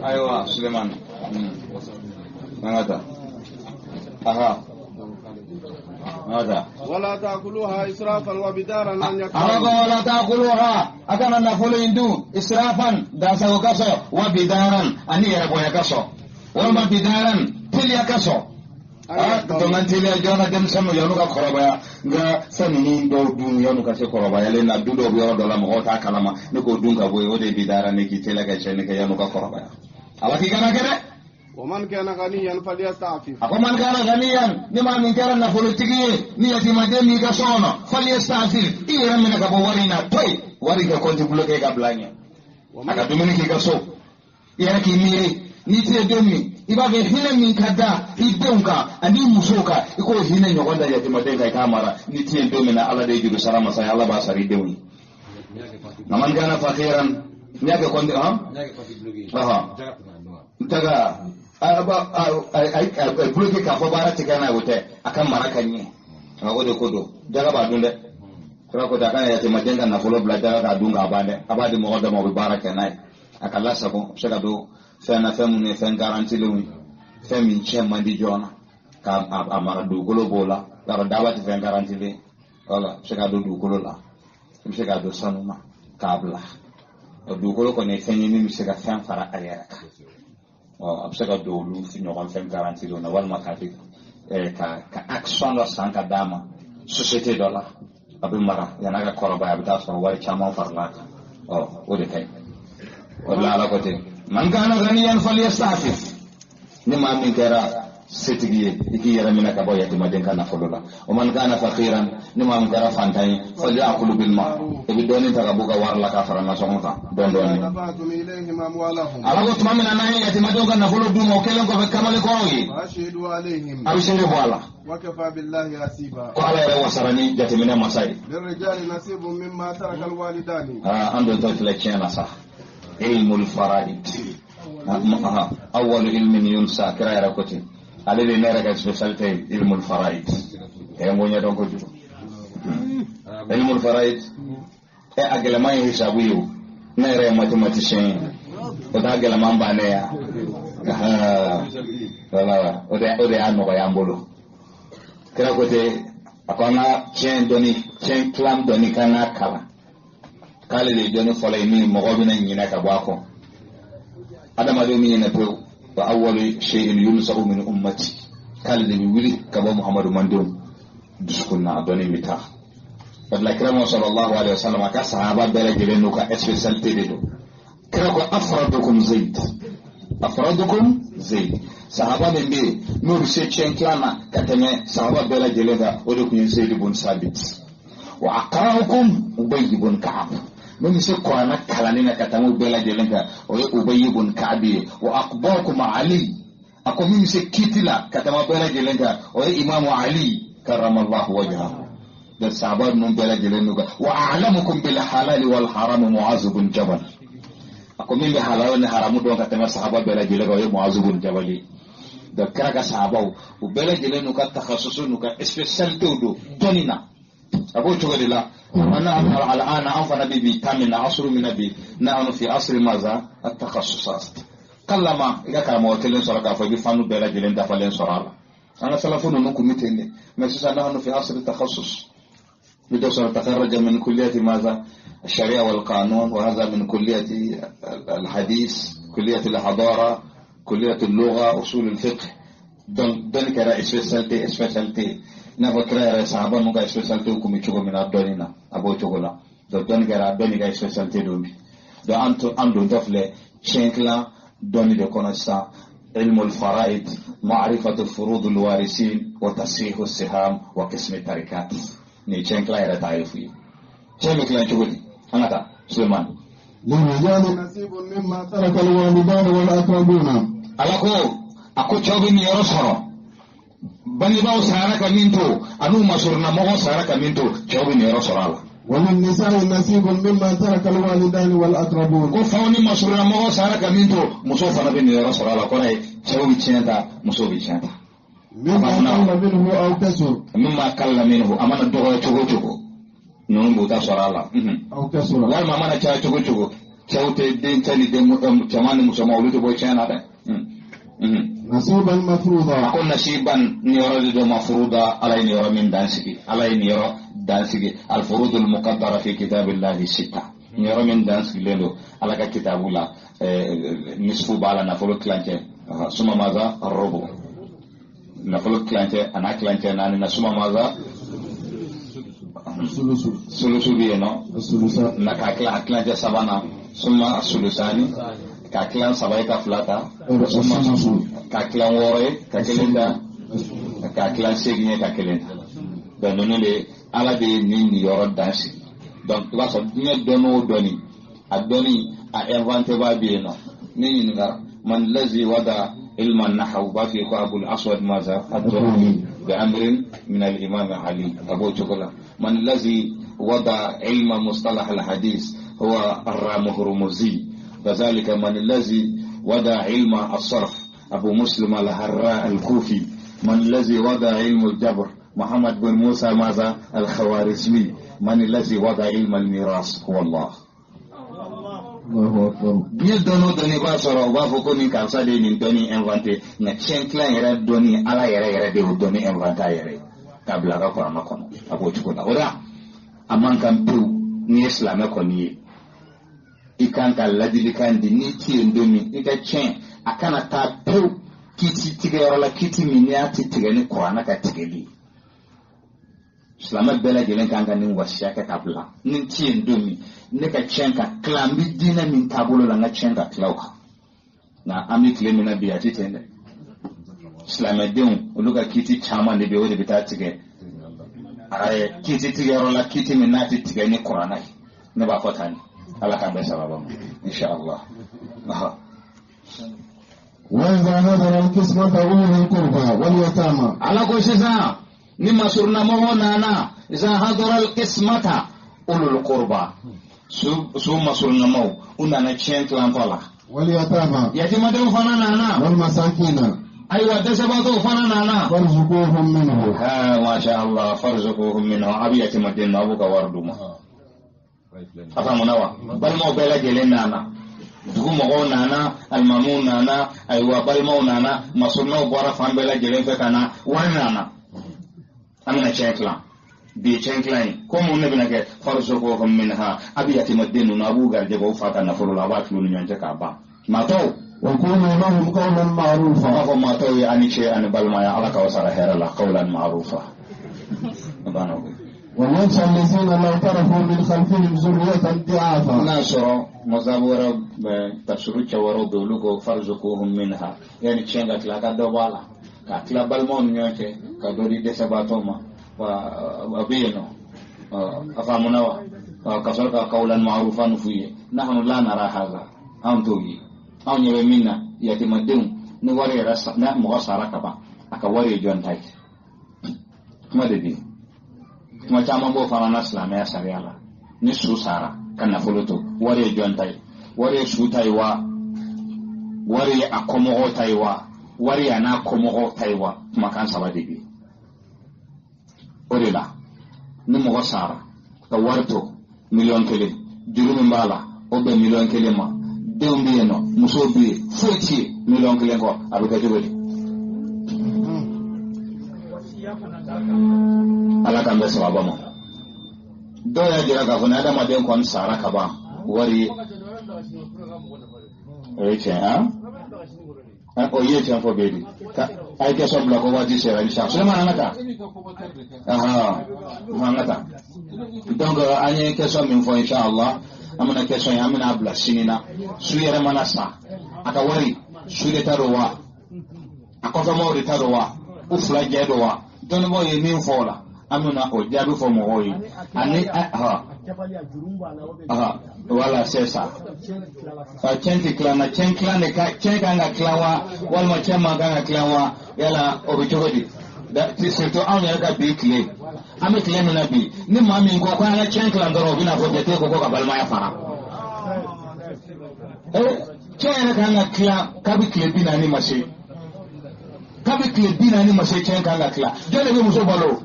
أيوة سليمان ماذا؟ أها ماذا؟ ولا تأكلوها إسرافا وبدارا أن يكبروا ولا تأكلوها أكن نفول إندو إسرافا داسا وكسو وبدارا أن يربو يكسو وما بدارا تل يكسو dongan teliya joona denmisɛnninw yan'u ka kɔrɔbaya nka fɛn ninnu dɔw dun yan'u ka se kɔrɔbayalen na du dɔw bɛ yɔrɔ dɔ la mɔgɔw t'a kalama ne k'o dun ka bɔ yen o de ye bidara ne k'i teliya ka tiɲɛni kɛ yan'u ka kɔrɔbaya ala k'i kana kɛ dɛ. ومن كان غنيا فليستعفف a ko man kana ganiyan ni maa min kɛra nafolotigi ye ni yatimaden b'i ka so kɔnɔ falyastafif i yɛrɛ minɛ ka bɔ wari in na to yen wari ka kɔnti bloqué ka bila ɲɛ a ka dumuni k'i ka so i yɛrɛ k'i miiri n'i tɛ don min i b'a kɛ hinɛ min ka da i denw kan ani musow kan i k'o hinɛ ɲɔgɔn da yatimaden kan i k'a mara n'i tɛ don min na ala de ye juru sara masa ye ala b'a sara i denw ye nka man kana fakiran n'i y'a kɛ kɔnti hɔn daga a bloqué k'a fɔ baara tigɛ n'a ye o tɛ a ka mara ka ɲɛ o de ko don daga b'a dun dɛ kura ko tɛ a kana yatimaden ka nafolo bila daga k'a dun k'a ban dɛ a b'a di mɔgɔ dɔ ma o bɛ baara kɛ n'a ye a ka lasago a bɛ se ka don fɛn na fɛn minnu ye fɛn garantilenw ye fɛn min tiɲɛ man di joona k'a a mara dugukolo b'o la yarɔ daba tɛ fɛn garantilen wala a bɛ se k'a don dugukolo la i bɛ se k'a don sanu na k'a bila dugukolo kɔni ye fɛn ye min bɛ se ka fɛn fara a yɛrɛ kan a bɛ se ka don olu ɲɔgɔn fɛn garantilenw na walima k'a di ka action dɔ san ka d'a ma société dɔ la a bɛ mara yan'a ka kɔrɔbaya a bɛ taa sɔrɔ wari caman farala a kan o de ka ɲi o de la ala ko ten man kana ganiyan falyastafif ni maa min kɛra setigi ye i k'i yɛrɛ minɛ ka bɔ yatimaden ka nafolo la o man kana fakiran ni maa min kɛra fantan ye falyakulu bil ma'ruf i bɛ dɔɔnin ta ka b'u ka wari la ka fara nasɔngɔ kan dɔɔnin dɔɔnin ala ko tuma min na n'an ye yatimadenw ka nafolo d'u ma o kɛlen kɔfɛ kamalenkɔrɔw ye a bɛ seere bɔ a la ko ala yɛrɛ wasara ni jateminɛ masa ye an dontɔ filɛ tiɲɛ na sa ilmul faraid awwalu ilmin yunsa kira yɛrɛ ko ten ale de ne yɛrɛ ka spécialité ye ilmul faraid n ko ɲɛdɔn kojugu ilmul faraid a gɛlɛman ye hisabu ye o ne yɛrɛ ye mathématicien ye o t'a gɛlɛman bannen ya voilà o de y'a nɔgɔya an bolo kira ko ten a ko an ka tiɲɛ dɔnni tiɲɛ tilan dɔnni k'an k'a kalan k'ale de ye dɔnni fɔlɔ ye min mɔgɔ bɛna ɲinɛ ka bɔ a kɔ adamadenw min ɲinɛ pewu wa awwalu shay'in yunsa'u min ummati k'ale de bɛ wuli ka bɔ muhamadu mandenw dusukun na a dɔnni bɛ taa o de la kira ma sallallahu alaihi wa sallam a ka sahaba bɛɛ lajɛlen n'u ka spécialité de don kira ko afradukum zayd afradukum zayd sahaba min bɛ yen n'o bɛ se tiɲɛ tilan na ka tɛmɛ sahaba bɛɛ lajɛlen kan o de tun ye zayd bun sabit Wa aqra'ukum Ubay ibn Ka'ab, min bɛ se kuranɛ kalanni na ka tɛmɛ u bɛɛ lajɛlen kan, o ye Ubay ibn Ka'ab ye. Wa aqdakum Ali, a ko min bɛ se kiti la ka tɛmɛ bɛɛ lajɛlen kan, o ye Imamu Ali karramallahu wajhahu. Da sahaba ninnu bɛɛ lajɛlen n'u kan. Wa a'lamukum bil halali wal haram Mu'az ibn Jabal, a ko min bɛ halala ni haramu dɔn ka tɛmɛ sahaba bɛɛ lajɛlen kan, o ye Mu'az ibn Jabal ye. Donc kira ka sahabaw u bɛɛ lajɛlen n'u ka takhasusu n'u ka spécialité don dɔnni na. A b'o cogo de la. Al'ana an fana bɛ bi ta min na, asuru min na bi, nahnu fi asri maza at-takhassusat. Kallama i ka karamɔgɔ kelen sɔrɔ k'a fɔ i bɛ fanu bɛɛ lajɛlen dafalen sɔrɔ a la. An ka salafu ninnu kun bɛ ten de, mais sisan nahnu fi asri takhassus. بدرس تخرج من كلية ماذا؟ الشريعة والقانون، وهذا من كلية الحديث، كلية الحضارة، كلية اللغة، أصول الفقه. دون كرا spécialité spécialité. n'a kira yɛrɛ sahaba ninnu ka spécialité kun bɛ cogo min na dɔnni na, a b'o cogo la. Donc dɔnni kɛra bɛɛ n'i ka spécialité don bi. Donc an dontɔ filɛ tiɲɛ tilan dɔnni de kɔnɔ sisan. علم الفرائض، معرفة فروض الوارثين، وتصحيح السهام، وقسم التركات. Ni tiɲɛ tilan yɛrɛ taarifu ye. Tiɲɛ bɛ tilan cogo di? An ka taa Sulemani. للرجال نصيب مما ترك الوالدان والأقربون. Ala ko a ko cɛw bɛ niyɔrɔ sɔrɔ, bangebaaw sara ka min to, an'u masurunamɔgɔw sara ka min to, cɛw bɛ niyɔrɔ sɔrɔ a la. وللنساء نصيب مما ترك الوالدان والأقربون. Ko faw ni masurunamɔgɔw sara ka min to, musow fana bɛ niyɔrɔ sɔrɔ a la. Kɔrɔ ye cɛw bɛ tiɲɛ ta, musow bɛ tiɲɛ ta. مما قل منه أو كثر. مما قل منه, a mana dɔgɔya cogo o cogo, ninnu b'u ta sɔrɔ a la. أو كثر. Walima a mana caya cogo o cogo, cɛw tɛ den cɛ ni den cɛman ni musoman olu tɛ bɔ tiɲɛ na dɛ. نصيبا مفروضا. A ko nasiban niyɔrɔ de don mafruda, Ala ye niyɔrɔ min dan sigi, Ala ye niyɔrɔ dan sigi. Alfurudul muqaddara fi kitabillahi sitta, niyɔrɔ min dan sigilen don Ala ka kitabu la, nisfu b'a la, nafolo tilancɛ, suma maza robo, nafolo tilancɛ a n'a tilancɛ naani na, suma maza sulusu bɛ yen nɔ na k'a tila a tilancɛ sabanan, suma sulusani k'a tilan saba ye ka fila ta, suma k'a tilan wɔɔrɔ ye ka kelen ta, k'a tilan seegin ye ka kelen ta. Donc ninnu de Ala de ye nin niyɔrɔ dan sigi. Donc i b'a sɔrɔ diɲɛ dɔnni o dɔnni, a dɔnni a inventé b'a bɛ yen nɔ. Ni ɲininka man lazi wada ilma nahaw, b'a f'i ye ko Abul Aswad maza ad-Du'ali bi amrin min al-imam Ali, a b'o cogo la. Man lazi wada ilma mustalah al-hadith huwa ar-Ramhurmuzi. كذلك من الذي وضع علم الصرف أبو مسلم الهراء الكوفي. من الذي وضع علم الجبر محمد بن موسى ماذا الخوارزمي. من الذي وضع علم الميراث هو الله. الله أكبر. Diɲɛ dɔnni o dɔnni b'a sɔrɔ u b'a fɔ ko nin karisa de ye nin dɔnni inventé, nka tiɲɛ tilan yɛrɛ dɔnni Ala yɛrɛ yɛrɛ de y'o dɔnni inventé a yɛrɛ ye k'a bila a ka kuranɛ kɔnɔ, a b'o cogo la. O la a man kan pewu n'i ye silamɛ kɔni ye, i kan ka ladilikan di n'i ti yen don min, i ka tiɲɛ a kana taa pewu kiti tigɛyɔrɔ la, kiti min n'i y'a ti tigɛ ni kuranɛ ka tigɛli. Silamɛ bɛɛ lajɛlen kan ka nin wasiya kɛ ka bila, ni n ti yen don min, ne ka tiɲɛ ka tila, n bɛ diinɛ min taabolo la, n ka tiɲɛ ka tila o kan. Nka an bɛ tile min na bi, a ti ten dɛ. Silamɛdenw olu ka kiti caman de bɛ yen, o de bɛ taa tigɛ kiti tigɛyɔrɔ la, kiti min n'a ti tigɛ ni kuranɛ ye. Ne b'a fɔ tan de. Ala k'an bɛɛ sababa ma inshallah. وإذا حضر القسمة أولو القربى واليتامى. Ala ko sisan ni masurunamɔgɔw nana, iza hadara alqismata ulul qurba, su masurunamaw u nana tiɲɛ tilantɔ la, واليتامى yatimadenw fana nana, والمساكين ayiwa dɛsɛbaatɔw fana nana, فارزقوهم منه. Ha masha Allah, farzuquhum minhu, a bɛ yatimaden na, a b'u ka wari d'u ma. A faamuna wa? Balimaw bɛɛ lajɛlen nana, dugu mɔgɔw nana, alimamuw nana, ayiwa balimaw nana, masurunnaw bɔra fan bɛɛ lajɛlen fɛ ka na, wari nana, an bɛna tiɲɛ tilan bi ye tiɲɛ tilan ye ko mun de bɛna kɛ? Farzuquhum minha, a bɛ yatimaden ninnu a b'u garijɛgɛ u fa ka nafolo la, a b'a tilo ni ɲɔgɔn cɛ k'a ban. Maa tɔw وقولوا لهم قولا a معروفا. b'a fɔ maa tɔw ye ani ce ani balimaya, Ala k'aw sara hɛrɛ la, qawlan ma'rufa. A banna o koyi. وليخشى الذين لو تركوا من خلفهم ذرية ضعافا. N'a sɔrɔ masabu wɛrɛ tafsiru cɛ wɛrɛw bɛ olu ko farzuquhum minha, yanni tiɲɛ ka tila ka dɔ bɔ a la, k'a tila balimaw ni ɲɔgɔn cɛ, ka dɔ di dɛsɛbaatɔw ma, wa a bɛ yen nɔ. A faamuna wa? Ka sɔrɔ ka kawlan ma'rufan f'u ye. Nahnu la nara hadha, anw t'o ye. Anw ɲɛ bɛ min na, yatimadenw ni wari yɛrɛ n'a mɔgɔ sara ka ban, a ka wari ye jɔn ta ye? Kuma de bɛ yen, kuma caman b'o fana na silamɛya sariya la. Ni su sara ka nafolo to, wari ye jɔn ta ye? Wari ye su ta ye wa? Wari ye a kɔmɔgɔw ta ye wa? Wari ye a n'a kɔmɔgɔw ta ye wa? Kumakan saba de bɛ yen. O de la ni mɔgɔ sara ka wari to 1,000,000, juru min b'a la o bɛn 1,000,000 ma, denw bɛ yen nɔ, musow bɛ yen, foyi tɛ yen 1,000,000 kɔ, a bɛ kɛ cogo di? Ala k'an bɛn sababa ma. Dɔw y'a jira k'a fɔ ni adamaden kɔni sara ka ban, wari o ye tiɲɛ han, o ye tiɲɛ fɔ bɛɛ di. A ye question bila ko waati sera inshallah. Sulemani, an ka taa, an ka taa. Donc an ye question min fɔ, inshallah an bɛna question in, an bɛna bila sini na. Su yɛrɛ mana sa, a ka wari su de ta don wa, a kɔfɛmɔgɔw de ta don wa, u fila jɛ don wa? Dɔnnibaaw ye min fɔ o la, an bɛna o jaabi fɔ mɔgɔw ye. Ani voilà, c'est ça. Tiɲɛ tɛ tilan na, tiɲɛ tilan de ka tiɲɛ kan ka tilan wa, walima tiɲɛ man kan ka tilan wa? Yala o bɛ cogo di? Surtout anw yɛrɛ ka bi tile, an bɛ tile min na bi, ni maa min ko an ka tiɲɛ tilan dɔrɔn, o bɛna fɔ jate ko ka balimaya fara. Tiɲɛ yɛrɛ kan ka tilan kabi tile 40 ma se, kabi tile 40 ma se, tiɲɛ kan ka tilan. Jɔn de bɛ muso balo?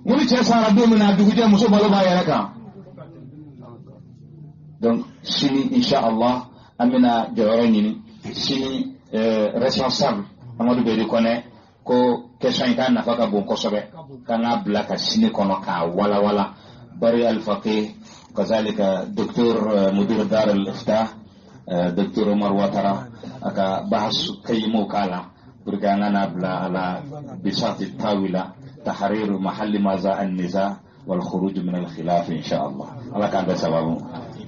Mun ni cɛ sara don min na, a dugujɛ muso balo b'a yɛrɛ kan. Donc sini inshallah an bɛna jɔyɔrɔ ɲini sini. Responsable Amadu Bedi Kɔnɛ ko question in k'a nafa ka bon kosɛbɛ, k'an k'a bila ka sini kɔnɔ k'a walawala. Bari alfaqih kazalika docteur mudir dar al-iftah docteur Omar Watara, a ka bahas kayimu k'a la pour que an ka n'a bila ala bisati tawila tahrir mahalli maza an-niza wal khuruj min al-khilaf inshallah. Ala k'an bɛɛ sababu.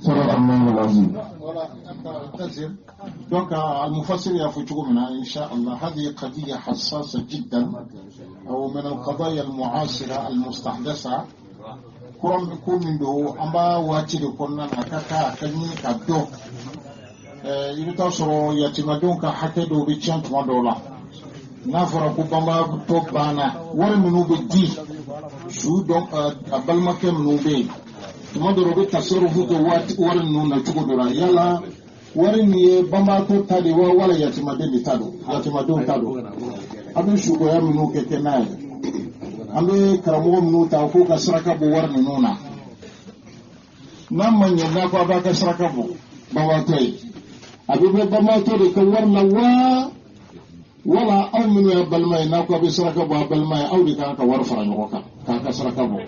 Voilà, أعتذر. Donc المفسر يفوتكم منها إن شاء الله. هذه قضية حساسة جدا أو من القضايا المعاصرة المستحدثة. Kuran ko min don, an b'a waati de kɔnɔna na ka kan ka ɲini ka dɔn. I bɛ taa sɔrɔ yatimadenw ka hakɛ dɔw bɛ tiɲɛ tuma dɔw la. N'a fɔra ko banbaatɔ banna, wari minnu bɛ di su dɔn, a balimakɛ minnu bɛ yen, tuma dɔw la u bɛ tasarufu kɛ waati wari ninnu na cogo dɔ la. Yala wari nin ye banbaatɔ ta de wa, wala yatimaden de ta don, yatimadenw ta don? A bɛ sugoya minnu kɛ n'a ye, an bɛ karamɔgɔ minnu ta k'u ka saraka bɔ wari ninnu na, n'a ma ɲɛ n'a ko a b'a ka saraka bɔ banbaatɔ ye, a bɛ bɔ banbaatɔ de ka wari la wa, wala aw minnu y'a balima ye, n'a ko a bɛ saraka bɔ a balima ye, aw de kan ka wari fara ɲɔgɔn kan k'a ka saraka bɔ?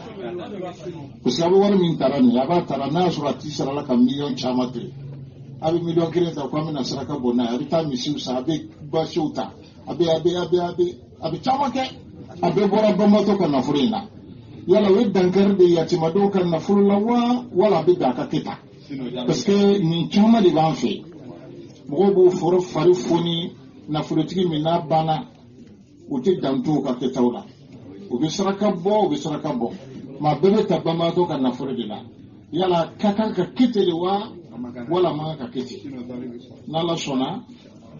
Parce que a bɛ wari min tara nin ye, a b'a tara n'a y'a sɔrɔ a ti sara la ka miliyɔn caman tigɛ, a bɛ 1,000,000 ta ko an bɛna saraka bɔ n'a ye, a bɛ taa misiw san, a bɛ basiw ta, a bɛ a bɛ a bɛ a bɛ a bɛ caman kɛ, a bɛɛ bɔra banbaatɔ ka nafolo in na. Yala o ye dankari de yatimadenw ka nafolo la wa, wala a bɛ dan a ka kɛ tan? Parce que nin caman de b'an fɛ, mɔgɔw b'o foro fari foni nafolotigi min n'a banna, u tɛ dan t'u ka kɛtaw la, u bɛ saraka bɔ, u bɛ saraka bɔ, maa bɛɛ bɛ ta banbaatɔ ka nafolo de la. Yala ka kan ka kɛ ten de wa, wala man kan ka kɛ ten? N'Ala sɔnna,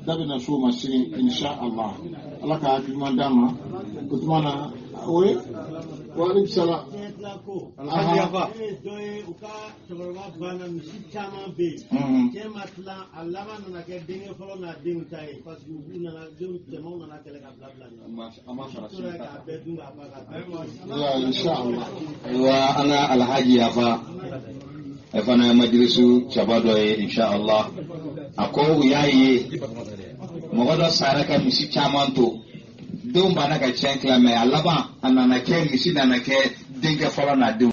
da bɛna s'o ma sini insha Allah. Ala ka hakili ɲuman d'an ma. O tuma na o ye wa aleykum salaam. Dɔ ye u ka cɛkɔrɔba banna, misi caman bɛ yen, cɛ ma tilan, a laban nana kɛ denkɛ fɔlɔ n'a denw ta ye, parce que u nana denw cɛmanw nana kɛlɛ ka bila ɲɔgɔn tora k'a bɛɛ dun k'a ban ka Ya insha Allah. Ayiwa, an ka alhaji yafa, a fana ye majirisu cɛba dɔ ye insha Allah. A ko u y'a ye mɔgɔ dɔ sara ka misi caman to, denw banna ka tiɲɛ tila, mɛ a laban a nana kɛ misi nana kɛ denkɛ fɔlɔ n'a denw.